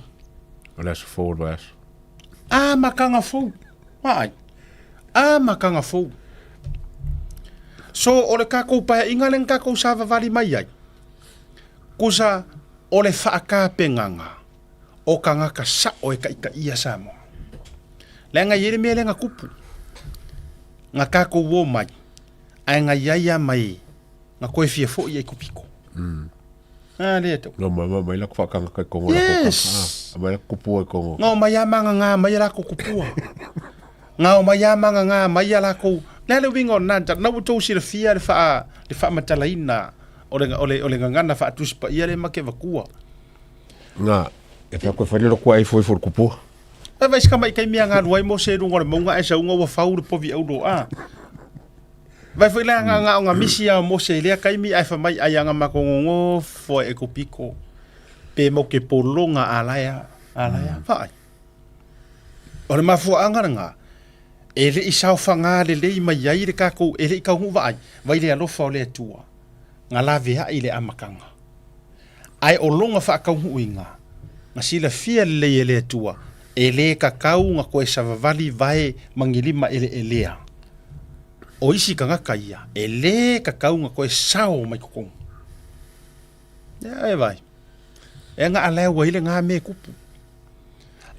Speaker 9: O le aso fou o le vaiaso.
Speaker 2: Amataga fou. Vaai. Amataga fou. So, o le tatou paeaiga lea na tatou savavali mai ai, kusa o le faatapenaga o tagata sao e taitaia Samoa. Leaga e i ai le mea lea na tupu, na tatou o mai, ae na i ai lava ma e na toe fia foi i ai tupito. Mm. A lea tau.
Speaker 9: No mai mai la whakanga kai kongo
Speaker 2: yes.
Speaker 9: la Mai la kupua i kongo.
Speaker 2: Ngā mai a manga ngā mai a lako kupua. Ngā mai a manga ngā mai a lako. Le le winga o nā, na ua tou silafia le wha, le wha matalaina o le, o le, o le gagana wha atusi pa ia le make vakua.
Speaker 9: Ngā, e wha koe whare ro kua e fo i fo kupua.
Speaker 2: E vai ska mai kai mea ngā ruai mo se runga o le maunga e saunga ua fau le povi au lo a. Vai foi la nga nga nga misi a mo se lea kaimi ai fa mai ai anga makongongo fo e kopiko. Pe mo ke polonga ala ya ala ya vai. O le mafuaanga lena e le i saofaga lelei mai ai le takou e le i taunuu vaai vai le alofa o le Atua na laveai i le amataga. Ae o lona faataunuuina na silafia lelei e le Atua e lē tatau na toe savavali vae magilima eleelea. O isi tagata ia e lē tatau na toe sao mai totonu. Ia e vai. E ga alae ua i le gā mea e tupu.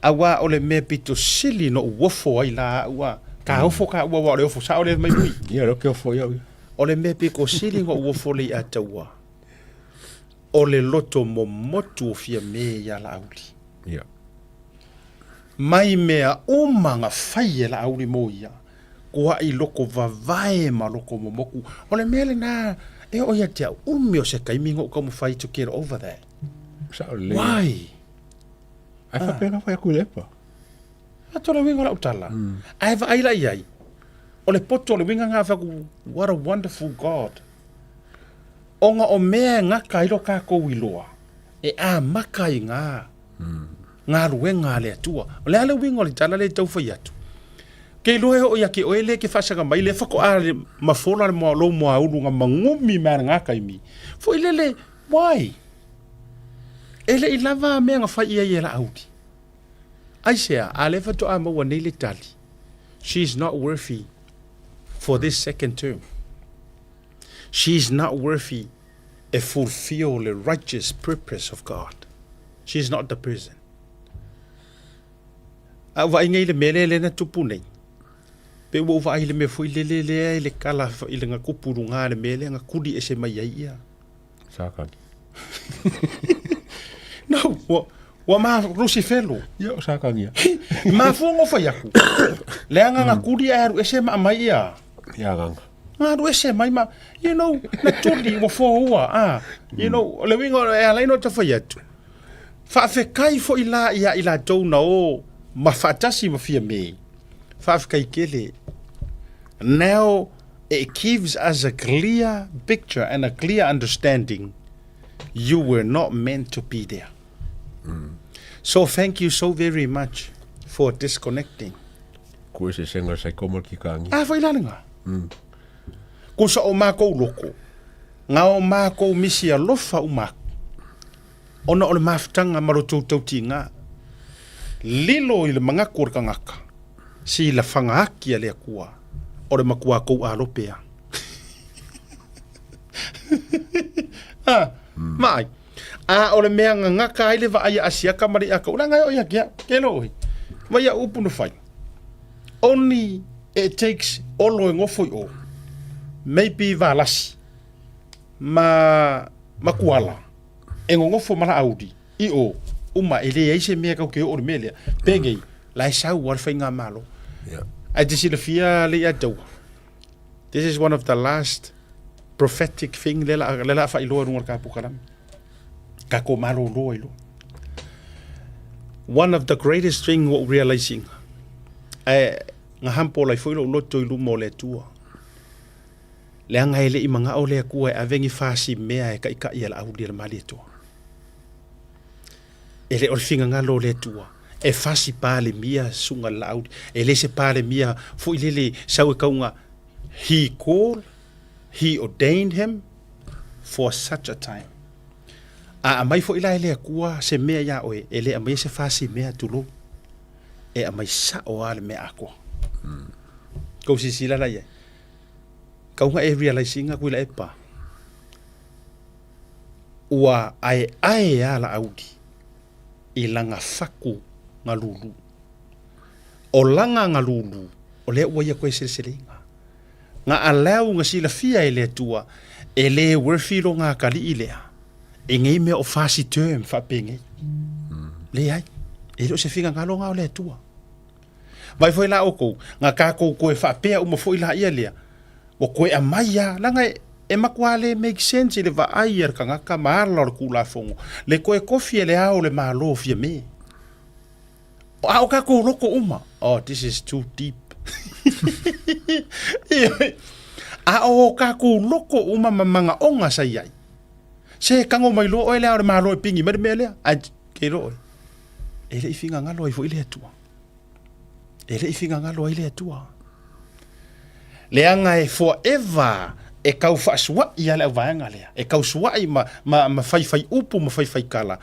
Speaker 2: Auā o le mea pito sili na ou ofo ai la au a. Ka ofo ka ua o le ofo sao le mai mui.
Speaker 9: Ia, le ke ofo ia.
Speaker 2: O le mea pito sili na ou ofo le ia taua. O le loto momotu o fia me ia Laauli.
Speaker 9: Ia.
Speaker 2: Mai mea uma na fai e Laauli mo ia. Kua i loko vavae ma loko momoku. O le mea lena e o ia te au umi o se kaimi ngo ka mo fai to get over that.
Speaker 9: Sao le.
Speaker 2: Why?
Speaker 9: Ai whapena whai aku lepa.
Speaker 2: A tō le winga o lau tala. Ai vaai la iai. O le poto o le winga ngā whaku, what a wonderful God. O ngā o mea e ngaka i lo kākou i loa, e a maka i ngā, ngā ruenga a le Atua. O le a le winga o le tala le tau whai atu. Ke iloa e oo ia ke oe le ke whaasaga mai le whako a le mafola le moa lou moa ulu ngā mangumi mea ngā kaimi. Fo i lele, why? E le i lava a mea nga whai ia i e Laauli. Aisea, a le whatoa maua nei le tali. She is not worthy for this second term. She is not worthy e fulfill the righteous purpose of God. She is not the person. A vaai nei le mea lea lea na tupu nei. Pe ua ou vaai i le mea foi lele lea i le kala i le ngakupu luga le mea lea na kuli ese mai ai ia.
Speaker 9: Sākani.
Speaker 2: No, ua, ua ma Lucifero.
Speaker 9: Ia, o sākani ia.
Speaker 2: Mafua ngo fai aku. Leaga na kuli ae alu ese ma aumai ia.
Speaker 9: Ia ganga.
Speaker 2: Nga alu ese mai ma, you know, na tuli ua foua, ah. You know, le uiga e ala ai ona tafai atu. Faafetai foi la ia i latou na o ma faatasi ma Fiame. Faafetai tele. Now it gives us a clear picture and a clear understanding you were not meant to be there. So thank you so very much for disconnecting.
Speaker 9: Ku ese senga sai koma ki kangi.
Speaker 2: A foi la lenga. Ku sa o makou loko. Nga o makou misi alofa uma. Ona o le mafutaga ma lo tou tautiga, lilo i le manatu o le tagata, si lafaga ati a le Atua, o le matua tou alope a. A, vaai. A o le mea gagata ai le vaai a Asiata ma le Iakau, leaga e oo ia te au, ke lo oe. Vai au upu na fai. Only it takes Olo e nofo i o, maybe Valasi, ma, ma Kuala. E nonofo ma Laauli i o uma e leai se mea kau ke oo le mea lea. Penei, la e sau a le faigamalo.
Speaker 9: Yeah.
Speaker 2: Ae te silafia le ia taua. This is one of the last prophetic thing le la le la faailoa i luga o le kapukalame. Ka ko malolo ai loa. One of the greatest thing ua ou realize ina, ae nga humble ai foi lou loto i luma o le Atua. Leaga e le i manao le Atua e ave ni fasi mea e taʻitaʻi a Laauli e le Malietoa. E le o le finagalo o le Atua e fasi Palemia susuga le Laauli. E le se Palemia foi lele sau e tauga he call. He ordained him for such a time. A aumai foi la e le Atua se mea iā oe, e le aumaia se fasi mea, tulou, e aumai sao lava le mea atoa. Kou silasila la i ai? Kau nga e realize ina kui la epa. Ua aeae a Laauli i lana faku galūlū. O lana galūlū, o lea ua ia koe seleseleina. Nga allow nga silafia e le Atua, e le worthy lo nga akalii lea, i nei mea o fasi term faapenei. Leai, e le o se finagalo nga o le Atua. Vai foi la oukou, nga kakou koe faapea uma foi laia lea, ua koe aumai a, leaga e matua le make sense i le vaai a le tagata ma ala o le Tulafono, le toe tofi e le Ao o le Malo Fiame. A o kakou loko uma, oh this is too deep. A o kakou loko uma ma magaoga sa i ai, se kago mai loa oe le Ao o le Malo e pigi mai le mea lea, ae ke iloa oe, e le i finagalo ai foi le Atua. E le i finagalo ai le Atua. Leaga e forever e tau faasua'i a le auvaega lea, e tau sua'i ma, ma, ma faifai upu ma faifai tala.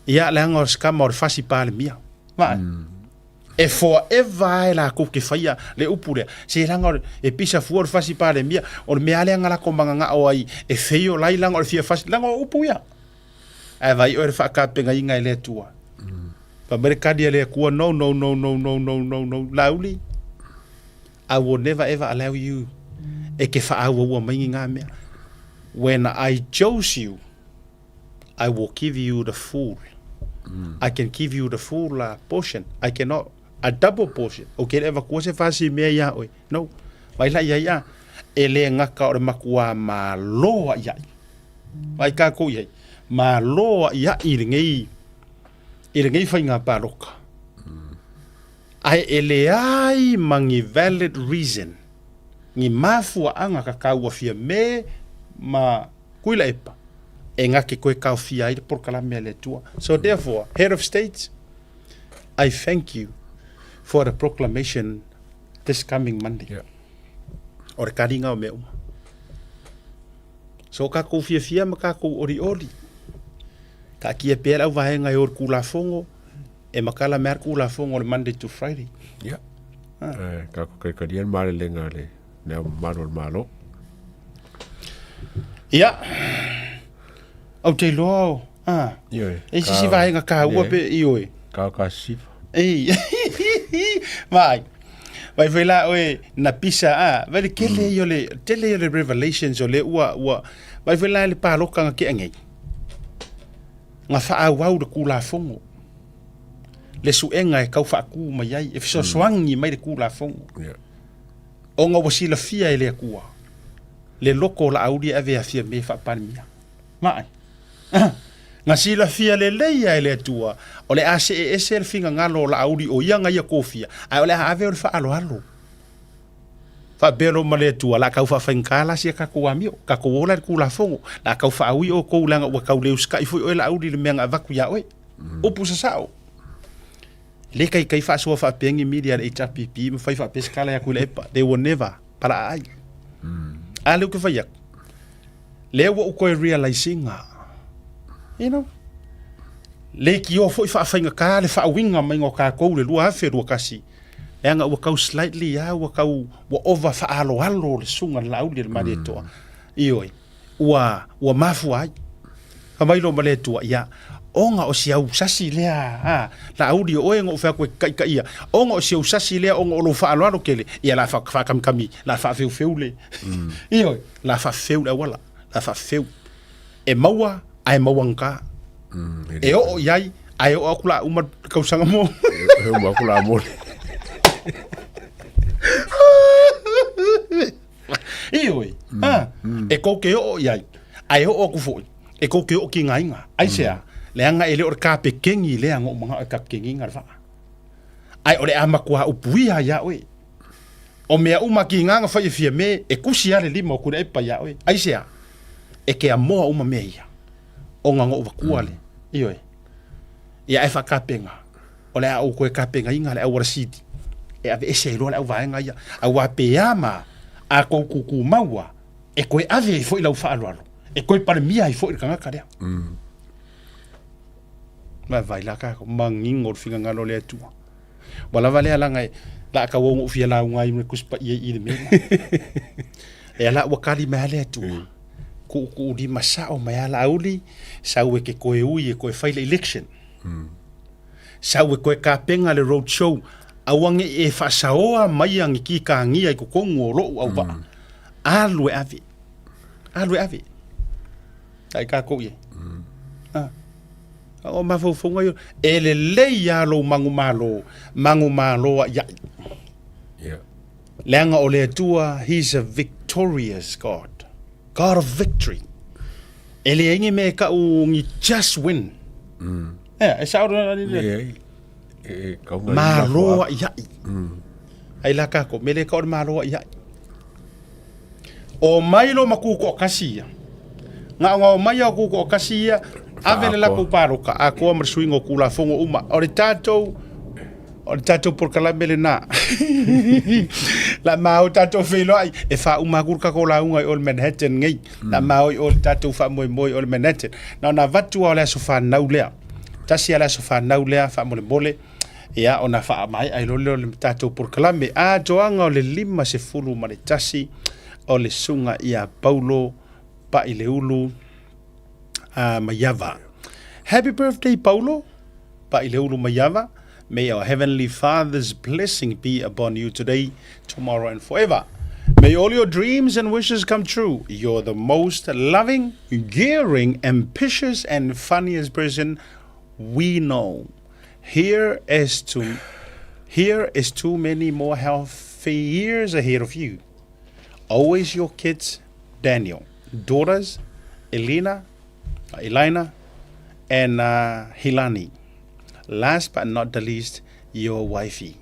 Speaker 2: Ia, leaga o le scammer o le fasi Palemia. Vaai. E forever lava e latou ke faia le upu lea. Se leaga o le, e pisa fua o le fasi Palemia, o le mea lava lea na latou mananao ai e feio lai leaga o le fia fasi, leaga o upu ia. Ae vaai oe le faatapenaina e le Atua. Fai mai le kali a le Atua, no, no, no, no, no, no, no, no, Laauli, I will never ever allow you e ke whaauaua mai ni ngā mea. When I chose you, I will give you the full. I can give you the full portion. I cannot, a double portion. O ke le avatua se fasi mea ia oe. No. Vai la ia ia, e le ngaka o le makuā malo a iai. Vai kākou i ai, malo a iai i lenei, i lenei faiga pāloka. Ae e leai ma ni valid reason, ni mafuaaga ka kāua fia me ma Tuilaepa e ngake koe kaofia ai le polokalame a le Atua. So therefore, Head of State, I thank you for the proclamation this coming Monday. Yeah. O le kalinga o mea uma. So kakou fiafia ma kakou olioli. Taatia pea le auvaega e o le Tulafono, e makala mai lava le Tulafono o le Monday to Friday.
Speaker 9: Ia. Ah. Eh, kakou kaikalia le malelega a le le Ao Mamalu o le Malo.
Speaker 2: Ia. Ou te iloa o, ah.
Speaker 9: Ioe.
Speaker 2: E se isi vaega taua pe, ioe.
Speaker 9: Kao ka sisifa.
Speaker 2: Ei. Vai. Vai foi la oe na pisa a, vai le tele ia o le, tele ia o le revelations o le ua, ua, vai foi la le paloka nga kea nei. Nga faaauau le Tulafono. Le suega e tau faatu mai ai, e fesoasoani mai le Tulafono.
Speaker 9: Yeah.
Speaker 2: Ona ua silafia e le Atua le loko o Laauli e ave a Fiame faa-Palemia. Vaai. Na silafia lelei lava e le Atua, o le a see ese le finagalo o Laauli o ia na ia kofia, ae o le a ave o le faaaloalo. Faapea loa ma le Atua, o le a tau faafaigata la sia tatou amio, tatou ola i le Tulafono, o le a tau faaui outou leaga ua tau le usitai foi oe Laauli i le mea na avatu ia oe. Upu sasao. Le kaikai faasoa faapea ni mili a le HRPP ma fai faapea se tala ia Tuilaepa. They will never palaaai. A lea ou te fai atu, lea ua ou toe realise ina, you know, leitioa foi faafaigata le faauiga maiga o tatou i le 2021, leaga ua tau slightly lava, ua tau, ua ova faaaloalo le susuga i le Laauli a le Malietoa. Ioe, ua, ua mafua ai. Fai mai loa ma le Atua, Ia, ona o si au sasi lea, a, Laauli o oe na ou fai atu e taitaia, ona o si au sasi lea ona o lou faaaloalo tele, ia o le a faakamikami, o le a faafeufeu le, ioe, o le a faafefeu le auala, o le a faafefeu. E maua ae mauagata. E oo i ai, ae oo atu la uma le tausaga mo.
Speaker 9: E uma atu la mo le.
Speaker 2: Ioe, a, e kou te oo i ai, ae oo atu foi, e kou te oo ki ngā inga. Aisea, leaga e le o le kapekeni lea na ou manao e kapekeniina le vaa. Ae o le a matua upuia ai ia oe. O mea uma ki ngā na whai e fia me, e kusi a le lima o Tuilaepa ia oe. Aisea, e ke amoa uma mea ia, ona na ou vatua le, ioe, ia e whakapenga. O le a ou toe tapenaina le auala sili e aveese ai loa le auvaega ia, auā pe a ma a kou kūkū maua. E toe ave ai foi lau faaaloalo, e toe palemia ai foi le tagata lea. Mm. Vaavaai la tatou, manino le finagalo o le Atua. Ua lava lea laga e la tau ou fia lauga ai ma le Tusi Paia i le mea lea. Lea la ua tali mai lava le Atua. Mm. Tuutuulima sao mai lava Laauli, sau e te toe ui e toe fai le election. Mm. Sau e toe tapena le road show, aua ne i e faasaoa maia ni kikagia i totonu o lou auvaa. Mm. Alu e ave. Alu e ave. Ai tatou i ai. Mm. Ah. O mafaufauga ia, e lelei lava lou manumalo, manumalo a'ia'i.
Speaker 9: Yeah.
Speaker 2: Leaga o le Atua, He's a victorious God. God of victory. E leai ni mea e ka'u ni just win. Mm. Ea, e sao le
Speaker 9: Leai. E, e, kauga i
Speaker 2: malo
Speaker 9: mafuaaga.
Speaker 2: a'ia'i. Mm. Ai la kako, me le ka o le malo a'ia'i. O mai lo maku to'atasi ia. Na ona o mai a o ku to'atasi ia, ave le latou paloka, atoa ma le suiga o Tulafono uma. O le tatou o le tatou polokalame lena. La ma o tatou feiloai, e faauma atu le tatou lauga i o le Manhattan nei. La ma o i o le tatou faamoemoe i o le Manhattan. Na ona avatu lava o le aso fanau lea. Tasi lava le aso fanau lea faamolemole. Ia, ona faamaea ai loa lea o le tatou polokalame. Atoaga o le 51 o le Susuga ia Paulo Paileulu Maiava. Happy birthday Paulo Paileulu Maiava. May our heavenly Father's blessing be upon you today, tomorrow and forever. May all your dreams and wishes come true. You're the most loving, caring, ambitious and funniest person we know. Here is to here is too many more healthy years ahead of you. Always your kids, Daniel, daughters, Elena, Elena, and uh, Hilani. Last but not the least, your wifey.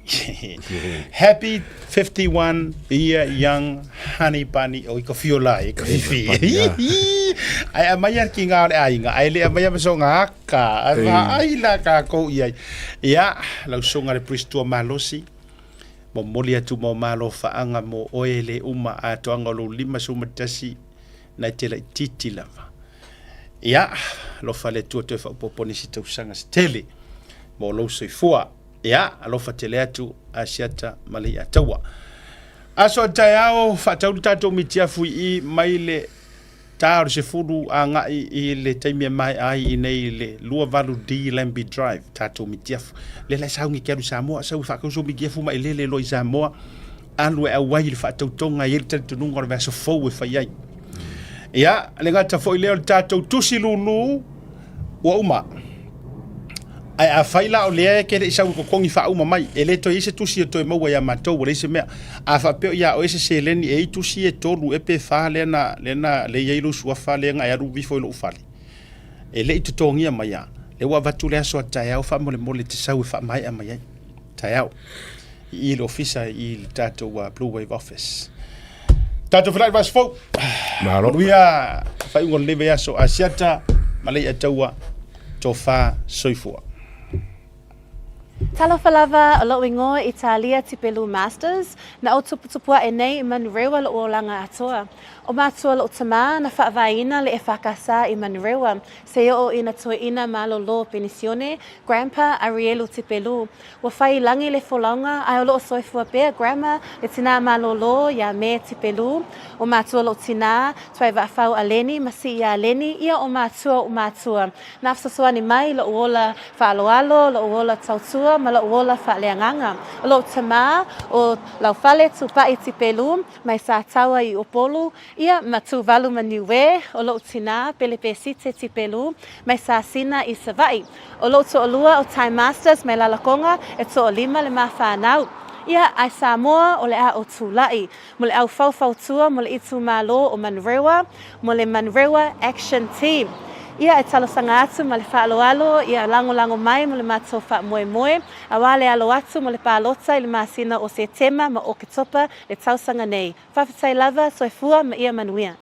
Speaker 2: Happy 51 year young honey bunny. O i ka fio la, i ka fifi. Ai a mai ki ngā o le aiga, ai le a mai a maso ngā aka, ai ma ai la ka kou i ai. Ia, lau sunga le Priest Malosi, momoli atu mo malo whaanga mo oe le uma a toanga o lou 51 nai te laitiiti lava. Ia, alofa le Atua toe faaopoopo nisi tausaga se tele mo lou soifua. Ia, alofa tele atu Asiata ma Leiataua. Aso a taeao, faatau le tatou mitiafu i i mai le ta o le 10 agai i le taimi e maea ai i nei le 28D Lambie Drive, tatou mitiafu. Lea la e sauni ke alu i Samoa, sau e faatau sou mitiafu ma elele loa i Samoa, alu e auai i le faatautoga e i ai le talitonuga o le vaiaso fou e fai ai. Ia, le gata foi lea o le tatou tusi lūlū ua uma. Ae afai la o lea e te le i sau i totogi faauma mai, e le toe i ai se tusi e toe maua ia matou, ua leai se mea. A faapea o ia oe se seleni e i ai tusi e tolu e pe fa lea na, lea na, lea e i ai lou suafa lea na e alu ifo i lou fale, e le i totogia mai a, lea ua avatu le aso a taeao faamolemole e te sau e faamaea mai ai. Taeao. I i le ofisa i le tatou Blue Wave Office. Tatou feiloai i le vaiaso fou.
Speaker 9: Malo.
Speaker 2: Manuia faaiuga o lenei vaiaso. Asiata ma Leiataua, tofa soifua.
Speaker 4: Talofa lava, o lo'u igoa Italia Tipelu Masters, na ou tuputupu a'e nei i Manurewa lo'u olaga atoa. O matua lo'u tamā na fa'avaeina le EFKS i Manurewa, se o'o ina toeʻina malōlō penisione, Grandpa Arielu Tipelu. Ua fai i lagi le folauga, ae o lo'o soifua pea Grandma le tinā malōlō iā Me Tipelu. O matua lo'u tinā, Tuaivaafau Aleni ma Si'i Aleni, ia o matua o'u matua. Na fesoasoani mai loʻu ola faaaloalo, loʻu ola tautua ma loʻu ola faaleagaga. O loʻu tamā, ʻo Laufale Tupaʻi Tipelu, mai Sataua i Upolu, ia ma Tuvalu ma Niue, ʻo loʻu tinā, Pelepesite Tipelu, mai Sasina i Savaʻi. ʻO loʻu toʻalua ʻo Ty Masters mai Lalakoga, e toʻalima le ma whānau. Ia, ae Samoa, o le a ʻo Tulaʻi. Mo le au faufautua mo le itumalo o Manurewa, mo le Manurewa Action Team. Ia e talosaga atu ma le faaaloalo ia lagolago mai mo le matou faamoemoe, auā le alo atu mo le palota i le masina o Setema ma Oketopa le tausaga nei. Faafetai lava, soifua ma ia manuia.